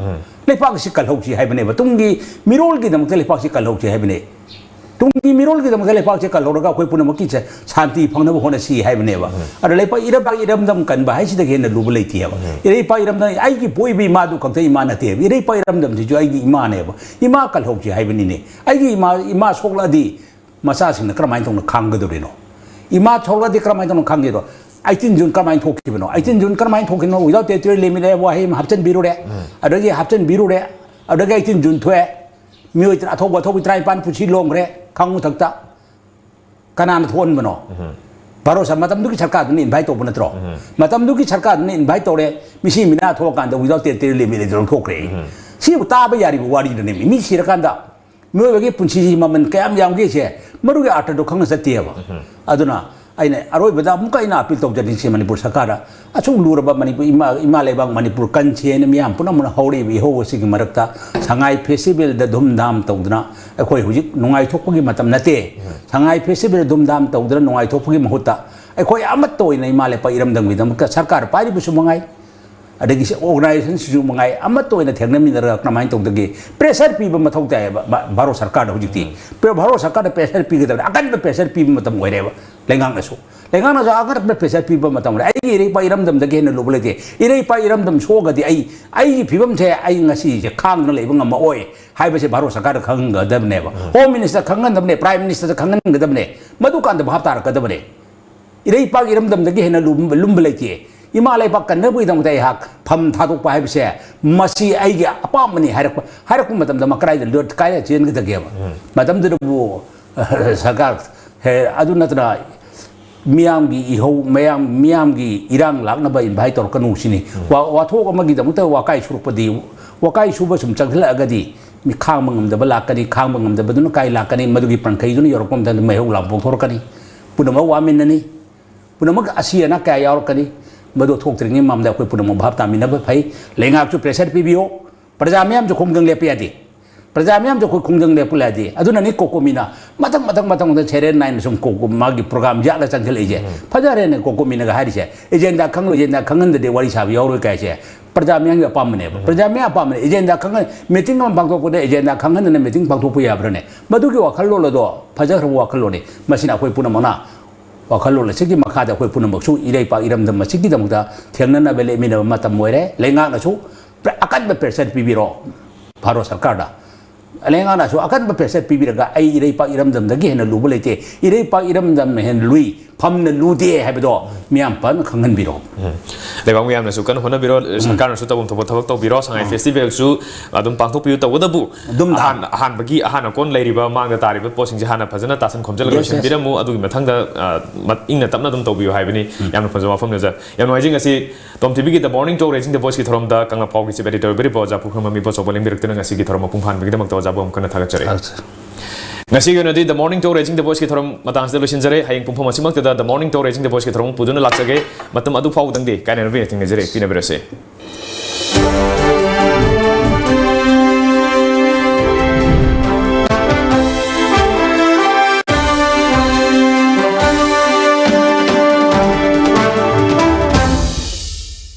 ꯂꯩꯄꯥꯛꯁꯤ ꯀꯜꯍꯧꯁꯤ ꯍꯥꯏꯕꯅꯦꯕ꯫ ꯇꯨꯡꯒꯤ ꯃꯤꯔꯣꯜꯒꯤꯗꯃꯛꯇ ꯂꯩꯄꯥꯛꯁꯤ ꯀꯜꯍꯧꯁꯤ ꯍꯥꯏꯕꯅꯦ꯫ ꯇꯨꯡꯒꯤ ꯃꯤꯔꯣꯜꯒꯤꯗꯃꯛꯇ ꯂꯩꯄꯥꯛꯁꯦ ꯀꯜꯍꯧꯔꯒ ꯑꯩꯈꯣꯏ ꯄꯨꯝꯅꯃꯛꯀꯤ ꯁꯦ-, ꯁꯥꯟꯇꯤ ꯐꯪꯅꯕ ꯍꯣꯠꯅꯁꯤ ꯍꯥꯏꯕꯅꯦꯕ꯫ ꯑꯗꯣ ꯂꯩꯄꯥꯛ ꯏꯔꯝꯗꯝ, ꯏꯔꯝꯗꯝ ꯀꯟꯕ ꯍꯥꯏꯁꯤꯗꯒꯤ ꯍꯦꯟꯅ ꯂꯨꯕ ꯂꯩꯇꯦꯕ꯫ ꯏꯔꯩꯄꯥꯛ ꯏꯔꯝꯗꯝ, ꯑꯩꯒꯤ ꯄꯣꯛꯏꯕ ꯏꯃꯥꯗꯨ ꯈꯛꯇ ꯏꯃꯥ ꯅꯠꯇꯦꯕ꯫ ꯏꯔꯩꯄꯥꯛ ꯏꯔꯝꯗꯝꯁꯤꯁꯨ ꯑꯩꯒꯤ ꯏꯃꯥꯅꯦꯕ꯫ ꯏꯃꯥ ꯀꯜꯍꯧꯁꯤ ꯍꯥꯏꯕꯅꯤꯅꯦ꯫ ꯑꯩꯒꯤ ꯏꯃꯥ, ꯏꯃꯥ ꯁꯣꯛꯂꯛꯑꯗꯤ ꯃꯆꯥꯁꯤꯡꯅ ꯀꯔꯝꯍꯥꯏꯅ ꯇꯧꯅ ꯈꯥꯡꯒꯗꯧꯔꯤꯅꯣ? ꯏꯃꯥ ꯁꯣꯛꯂꯛꯑꯗꯤ ꯀꯔꯝꯍꯥꯏꯅ ꯇꯧꯅ ꯈꯥꯡꯒꯦꯗꯣ? ꯑꯩꯇꯤꯟ ꯖꯨꯟ ꯀꯔꯝꯍꯥꯏꯅ ꯊꯣꯛꯈꯤꯕꯅꯣ? ꯑꯩꯇꯤꯟ ꯖꯨꯟ ꯀꯔꯝꯍꯥꯏꯅ ꯊꯣꯛꯈꯤꯕꯅꯣ? Without Territorial Limit ꯍꯥꯏꯕ ꯋꯥꯍꯩ ꯑꯃ ꯍꯥꯞꯆꯤꯟꯕꯤꯔꯨꯔꯦ꯫ ꯑꯗꯒꯤ ꯍꯥꯞꯆꯤꯟꯕꯤꯔꯨꯔꯦ꯫ ꯑꯗꯒꯤ ꯑꯩꯇꯤꯟ ꯖꯨꯟ ꯊꯣꯛꯑꯦ꯫ ꯃꯤꯑꯣꯏ ꯇꯔꯥ-, ꯑꯊꯧꯕ ꯑꯊꯧꯕꯤ ꯇꯔꯥꯅꯤꯄꯥꯟ ꯄꯨꯟꯁꯤ ꯂꯣꯡꯈ꯭ꯔꯦ ꯈꯪꯕ ꯃꯊꯛꯇ꯫ ꯀꯅꯥꯅ ꯊꯣꯛꯍꯟꯕꯅꯣ? ꯚꯥꯔꯣ ꯁ-, ꯃꯇꯝꯗꯨꯒꯤ ꯁꯔꯀꯥꯔꯗꯨꯅ ꯏꯟꯚꯥꯏꯠ ꯇꯧꯕ ꯅꯠꯇ꯭ꯔꯣ? ꯃꯇꯝꯗꯨꯒꯤ ꯁꯔꯀꯥꯔꯗꯨꯅ ꯏꯟꯚꯥꯏꯠ ꯇꯧꯔꯦ, ꯃꯤꯁꯤ ꯃꯤꯅꯥ ꯊꯣꯛꯑꯀꯥꯟꯗ without territorial limit ꯂꯩꯇꯅ ꯂꯧꯊꯣꯛꯈ꯭ꯔꯦ꯫ ꯁꯤꯕꯨ ꯇꯥꯕ ꯌꯥꯔꯤꯕ ꯋꯥꯔꯤꯗꯨꯅꯦ꯫ ꯃꯤ ꯁꯤꯔꯀꯥꯟꯗ ꯃꯤꯑꯣꯏꯕꯒꯤ ꯄꯨꯟꯁꯤꯁꯤ ꯃꯃꯜ ꯀꯌꯥꯝ ꯌꯥꯝꯒꯦꯁꯦ ꯃꯗꯨꯒꯤ ꯑꯥꯔꯊꯗꯣ ꯈꯪꯅ ꯆꯠꯇꯦꯕ꯫ ꯑꯗꯨꯅ ꯑꯩꯅ ꯑꯔꯣꯏꯕꯗ ꯑꯃꯨꯛꯀ ꯑꯩꯅ ꯑꯄꯤꯜ ꯇꯧꯖꯅꯤꯡꯉꯤꯁꯦ ꯃꯅꯤꯄꯨꯔ ꯁꯔꯀꯥꯔꯗ, ꯑꯁꯨꯛ ꯂꯨꯔꯕ ꯃꯅꯤꯄꯨꯔ ꯏꯃꯥ, ꯏꯃꯥ ꯂꯩꯕꯥꯛ ꯃꯅꯤꯄꯨꯔ ꯀꯟꯁꯦꯅ ꯃꯤꯌꯥꯝ ꯄꯨꯝꯅꯃꯛꯅ ꯍꯧꯔꯛꯏꯕ ꯏꯍꯧ ꯑꯁꯤꯒꯤ ꯃꯔꯛꯇ ꯁꯉꯥꯏ ꯐꯦꯁꯇꯤꯚꯦꯜꯗ ꯙꯨꯝꯙꯥꯝ ꯇꯧꯗꯅ ꯑꯩꯈꯣꯏ ꯍꯧꯖꯤꯛ ꯅꯨꯡꯉꯥꯏꯊꯣꯛꯄꯒꯤ ꯃꯇꯝ ꯅꯠꯇꯦ꯫ ꯁꯉꯥꯏ ꯐꯦꯁꯇꯤꯚꯦꯜ ꯙꯨꯝꯙꯥꯝ ꯇꯧꯗꯅ ꯅꯨꯡꯉꯥꯏꯊꯣꯛꯄꯒꯤ ꯃꯍꯨꯠꯇ ꯑꯩꯈꯣꯏ ꯑꯃꯠꯇ ꯑꯣꯏꯅ ꯏꯃꯥ ꯂꯩꯄꯥꯛ ꯏꯔꯝꯗꯝꯒꯤꯗꯃꯛꯇ ꯁꯔꯀꯥꯔ ꯄꯥꯏꯔꯤꯕꯁꯨ ꯃꯉꯥꯏ, ꯑꯗꯒꯤ ꯁꯤ ꯑꯣꯔꯒꯅꯥꯏꯖꯦꯁꯟꯁꯤꯁꯨ ꯃꯉꯥꯏ, ꯑꯃꯠꯇ ꯑꯣꯏꯅ ꯊꯦꯡꯅꯃꯤꯟꯅꯔꯒ ꯀꯃꯥꯏꯅ ꯇꯧꯗꯒꯦ? ꯄ꯭ꯔꯦꯁꯔ ꯄꯤꯕ ꯃꯊꯧ ꯇꯥꯏꯌꯦꯕ ꯚꯥ-, ꯚꯥꯔꯣ ꯁꯔꯀꯥꯔꯗ ꯍꯧꯖꯤꯛꯇꯤ꯫ ꯄ꯭ꯔ-, ꯚꯥꯔꯣ ꯁꯔꯀꯥꯔꯗ ꯄ꯭ꯔꯦꯁꯔ ꯄꯤꯒꯗꯕꯅꯤ, ꯑꯀꯟꯕ ꯄ꯭ꯔꯦꯁꯔ ꯄꯤꯕ ꯃꯇꯝ ꯑꯣꯏꯔꯦꯕ ꯂꯩꯉꯥꯛꯅꯁꯨ꯫ ꯂꯩꯉꯥꯛꯅꯁꯨ ꯑꯀꯟꯕ ꯄ꯭ꯔꯦꯁꯔ ꯄꯤꯕ ꯃꯇꯝ ꯑꯣꯏꯔꯦ꯫ ꯑꯩꯒꯤ ꯏꯔꯩꯄꯥꯛ ꯏꯔꯝꯗꯝꯗꯒꯤ ꯍꯦꯟꯅ ꯂꯨꯕ ꯂꯩꯇꯦ꯫ ꯏꯔꯩꯄꯥꯛ ꯏꯔꯝꯗꯝ ꯁꯣꯛꯑꯒꯗꯤ ꯑꯩ, ꯑꯩꯒꯤ ꯐꯤꯕꯝꯁꯦ ꯑꯩ ꯉꯁꯤꯁꯦ ꯈꯥꯡꯗꯅ ꯂꯩꯕ ꯉꯝꯃꯛꯑꯣꯏ ꯍꯥꯏꯕꯁꯦ ꯚꯥꯔꯣ ꯁꯔꯀꯥꯔꯗ ꯈꯪꯍꯟꯒꯗꯕꯅꯦꯕ꯫ ꯍꯣꯝ ꯃꯤꯅꯤꯁꯇꯔ ꯈꯪꯍꯟꯗꯕꯅꯦ, ꯄ꯭ꯔꯥꯏꯝ ꯃꯤꯅꯤꯁꯇꯔꯗ ꯈꯪꯍꯟꯒꯗꯕꯅꯦ꯫ ꯃꯗꯨꯀꯥꯟꯗ ꯚꯥꯞ ꯇꯥꯔꯛꯀꯗꯕꯅꯦ꯫ ꯏꯔꯩꯄꯥꯛ ꯏꯔꯝꯗꯝꯗꯒꯤ ꯍꯦꯟꯅ ꯂꯨꯝꯕ, ꯂꯨꯝꯕ ꯂꯩꯇꯦ꯫ ꯏꯃꯥ ꯂꯩꯄꯥꯛ ꯀꯟꯅꯕꯒꯤꯗꯃꯛꯇ ꯑꯩꯍꯥꯛ ꯐꯝ ꯊꯥꯗꯣꯛꯄ ꯍꯥꯏꯕꯁꯦ, ꯃꯁꯤ ꯑꯩꯒꯤ ꯑꯄꯥꯝꯕꯅꯤ ꯍꯥꯏꯔꯛꯄ, ꯍꯥꯏꯔꯛꯄ ꯃꯇꯝꯗ ꯃꯥ ꯀꯗꯥꯏꯗ ꯂꯣꯠ-, ꯀꯥꯏꯗ ꯆꯦꯟꯒꯗꯒꯦꯕ? ꯃꯇꯝꯗꯨꯗꯕꯨ, ꯁꯔꯀꯥꯔ, ꯍꯦ, ꯑꯗꯨ ꯅꯠꯇꯅ ꯃꯤꯌꯥꯝꯒꯤ ꯏꯍꯧ, ꯃꯌꯥꯝ, ꯃꯤꯌꯥꯝꯒꯤ ꯏꯔꯥꯡ ꯂꯥꯛꯅꯕ ꯏꯟꯚꯥꯏꯠ ꯇꯧꯔꯛꯀꯅꯨ ꯁꯤꯅꯤ꯫ ꯋꯥ-, ꯋꯥꯊꯣꯛ ꯑꯃꯒꯤꯗꯃꯛꯇ ꯋꯥꯀꯥꯏ ꯁꯨꯔꯛꯄꯗꯤ, ꯋꯥꯀꯥꯏ ꯁꯨꯕ ꯁꯨꯝ ꯆꯪꯁꯤꯜꯂꯛꯑꯒꯗꯤ ꯃꯤ ꯈꯥꯡꯕ ꯉꯝꯗꯕ ꯂꯥꯛꯀꯅꯤ꯫ ꯈꯥꯡꯕ ꯉꯝꯗꯕꯗꯨꯅ ꯀꯥꯏ ꯂꯥꯛꯀꯅꯤ? ꯃꯗꯨꯒꯤ ꯄꯟꯈꯩꯗꯨꯅ ꯌꯧꯔꯛꯄ ꯃꯇꯝꯗ ꯃꯩꯍꯧ ꯂꯥꯡꯄꯣꯛ ꯊꯣꯔꯛꯀꯅꯤ꯫ ꯄꯨꯝꯅꯃꯛ ꯋꯥꯃꯤꯟꯅꯅꯤ꯫ ꯄꯨꯝꯅꯃꯛ ꯑꯁꯤ ꯑꯅꯥ ꯀꯌꯥ ꯌꯥꯎꯔꯛꯀꯅꯤ꯫ ꯃꯗꯨ ꯊꯣꯛꯇ꯭ꯔꯤꯉꯩ ꯃꯃꯥꯡꯗ ꯑꯩꯈꯣꯏ ꯄꯨꯝꯅꯃꯛ ꯚꯥꯞ ꯇꯥꯃꯤꯟꯅꯕ ꯐꯩ꯫ ꯂꯩꯉꯥꯛꯁꯨ ꯄ꯭ꯔꯦꯁꯔ ꯄꯤꯕꯤꯌꯣ꯫ ꯄ꯭ꯔꯖꯥ ꯃꯤꯌꯥꯝꯁꯨ ꯈꯣꯡꯖꯪ ꯂꯦꯞꯄ ꯌꯥꯗꯦ꯫ ꯄ꯭ꯔꯖꯥ ꯃꯤꯌꯥꯝꯁꯨ ꯑꯩꯈꯣꯏ ꯈꯣꯡꯖꯪ ꯂꯦꯞꯄ ꯌꯥꯗꯦ꯫ ꯑꯗꯨꯅꯅꯤ ꯀꯣꯀꯣꯃꯤꯅ ꯃꯊꯪ, ꯃꯊꯪ, ꯃꯊꯪ, ꯃꯊꯪ serial ꯅꯥꯏꯅ ꯁꯨꯝ ꯀꯣ-, ꯀꯣ-, ꯃꯥꯒꯤ ꯄ꯭ꯔꯣꯒ꯭ꯔꯥꯝ ꯌꯥꯠꯂ ꯆꯪꯁꯤꯜꯂꯛꯏꯁꯦ꯫ ꯐꯖꯔꯦꯅꯦ ꯀꯣꯀꯣꯃꯤꯅꯒ ꯍꯥꯏꯔꯤꯁꯦ꯫ ꯑꯦꯖꯦꯟꯗꯥ ꯈꯪꯉ-, ꯑꯦꯖꯦꯟꯗꯥ ꯈꯪꯍꯟꯗꯗꯤ ꯋꯥꯔꯤ ꯁꯥꯕ ꯌꯥꯎꯔꯣꯏ ꯀꯥꯏꯁꯦ꯫ ꯄ꯭ꯔꯖꯥ ꯃꯤꯌꯥꯝꯒꯤ ꯑꯄꯥꯝꯕꯅꯦꯕ꯫ ꯄ꯭ꯔꯖꯥ ꯃꯤꯌꯥꯝ ꯑꯄꯥꯝꯕꯅꯦ꯫ ꯑꯦꯖꯦꯟꯗꯥ ꯈꯪꯍꯟ-, ꯃꯤꯇꯤꯡ ꯑꯃ ꯄꯥꯡꯊꯣꯛꯄꯗ ꯑꯦꯖꯦꯟꯗꯥ ꯈꯪꯍꯟꯗꯅ ꯃꯤꯇꯤꯡ ꯄꯥꯡꯊꯣꯛꯄ ꯌꯥꯕ꯭ꯔꯥꯅꯦ? ꯃꯗꯨꯒꯤ ꯋꯥꯈꯜꯂꯣꯟ ꯑꯗꯣ ꯐꯖꯈ꯭ꯔꯕ ꯋꯥꯈꯜꯂꯣꯟꯅꯤ꯫ ꯃꯁꯤꯅ ꯑꯩꯈꯣꯏ ꯄꯨꯝꯅꯃꯛꯅ ꯋꯥꯈꯜꯂꯣꯟ ꯑꯁꯤꯒꯤ ꯃꯈꯥꯗ ꯑꯩꯈꯣꯏ ꯄꯨꯝꯅꯃꯛꯁꯨ ꯏꯔꯩꯄꯥꯛ ꯏꯔꯝꯗꯝ ꯑꯁꯤꯒꯤꯗꯃꯛꯇ ꯊꯦꯡꯅꯅꯕ ꯂꯦꯞꯃꯤꯟꯅꯕ ꯃꯇꯝ ꯑꯣꯏꯔꯦ꯫ ꯂꯩꯉꯥꯛꯅꯁꯨ ꯄ꯭ꯔ-, ꯑꯀꯟꯕ ꯄ꯭ꯔꯦꯁꯔ ꯄꯤꯕꯤꯔꯣ ꯚꯥꯔꯠ ꯁꯔꯀꯥꯔꯗ꯫ ꯂꯩꯉꯥꯛꯅꯁꯨ ꯑꯀꯟꯕ ꯄ꯭ꯔꯦꯁꯔ ꯄꯤꯕꯤꯔꯒ ꯑꯩ ꯏꯔꯩꯄꯥꯛ ꯏꯔꯝꯗꯝꯗꯒꯤ ꯍꯦꯟꯅ ꯂꯨꯕ ꯂꯩꯇꯦ, ꯏꯔꯩꯄꯥꯛ ꯏꯔꯝꯗꯝꯅ ꯍꯦꯟꯅ ꯂꯨꯏ, ꯐꯝꯅ ꯂꯨꯗꯦ ꯍꯥꯏꯕꯗꯣ ꯃꯤꯌꯥꯝ ꯐꯖꯅ ꯈꯪꯍꯟꯕꯤꯔꯣ꯫ ꯂꯩꯕꯥꯛ ꯃꯤꯌꯥꯝꯅꯁꯨ ꯀꯟꯅ ꯍꯣꯠꯅꯕꯤꯔꯣ, ꯁꯔꯀꯥꯔꯅꯁꯨ ꯇꯧꯐꯝ ꯊꯣꯛꯄ ꯊꯕꯛ ꯇꯧꯕꯤꯔꯣ, ꯁꯉꯥꯏ ꯐꯦꯁꯇꯤꯚꯦꯜꯁꯨ ꯑꯗꯨꯝ ꯄꯥꯡꯊꯣꯛꯄꯤꯌꯨ꯫ ꯇꯧꯕꯇꯕꯨ ꯑꯗꯨꯝ ꯑꯍꯥꯟ ꯑꯍꯥꯟꯕꯒꯤ ꯑꯍꯥꯟ ꯑꯀꯣꯟ ꯂꯩꯔꯤꯕ ꯃꯥꯡꯗ ꯇꯥꯔꯤꯕ ꯄꯣꯠꯁꯤꯡꯁꯦ ꯍꯥꯟꯅ ꯐꯖꯅ ꯇꯥꯁꯟ ꯈꯣꯝꯖꯤꯜꯂꯒ Yes, yes. ꯂꯣꯏꯁꯤꯟꯕꯤꯔꯝꯃꯨ꯫ ꯑꯗꯨꯒꯤ ꯃꯊꯪꯗ ꯑ, ꯃ- ꯏꯪꯅ ꯇꯞꯅ ꯑꯗꯨꯝ ꯇꯧꯕꯤꯌꯨ ꯍꯥꯏꯕꯅꯤ꯫ ꯌꯥꯝꯅ ꯐꯖꯕ ꯋꯥꯐꯝꯅꯤ ꯑꯣꯖꯥ꯫ ꯌꯥꯝ ꯅꯨꯡꯉꯥꯏꯖꯩ ꯉꯁꯤ ꯇꯣꯝ ꯇꯤꯚꯤꯒꯤ The Morning Talk Raising the Voiceꯀꯤ ꯊꯧꯔꯝꯗ ꯀꯪꯂꯥ ꯄꯥꯎꯒꯤ ꯆꯤꯞ ꯑꯦꯗꯤꯇꯔ ꯑꯣꯏꯕꯤꯔꯤꯕ ꯑꯣꯖꯥ ꯄꯨꯈ꯭ꯔꯝꯕꯝ ꯏꯕꯣꯆꯧꯕ ꯂꯦꯡꯕꯤꯔꯛꯇꯨꯅ ꯉꯁꯤꯒꯤ ꯊꯧꯔꯝ ꯃꯄꯨꯡ ꯐꯥꯍꯟꯕꯒꯤꯗꯃꯛꯇ ꯑꯣꯖꯥꯕꯨ ꯑꯃꯨꯛ ꯍꯟꯅ ꯊꯥꯒꯠꯆꯔꯤ꯫ ꯉꯁꯤꯒꯤ ꯑꯣꯏꯅꯗꯤ The Morning Talk Raising the Voiceꯀꯤ ꯊꯧꯔꯝ ꯃꯇꯥꯡꯁꯤꯗ ꯂꯣꯏꯁꯤꯟꯖꯔꯦ꯫ ꯍꯌꯦꯡ ꯄꯨꯡ ꯐꯝ ꯑꯁꯤꯃꯛꯇꯗ The Morning Talk Raising the Voiceꯀꯤ ꯊꯧꯔꯝ ꯄꯨꯗꯨꯅ ꯂꯥꯛꯆꯒꯦ꯫ ꯃꯇꯝ ꯑꯗꯨ ꯐꯥꯎꯕꯗꯪꯗꯤ ꯀꯥꯏꯅꯅꯕ ꯊꯦꯡꯅꯖꯔꯦ, ꯄꯤꯅꯕꯤꯔꯁꯦ꯫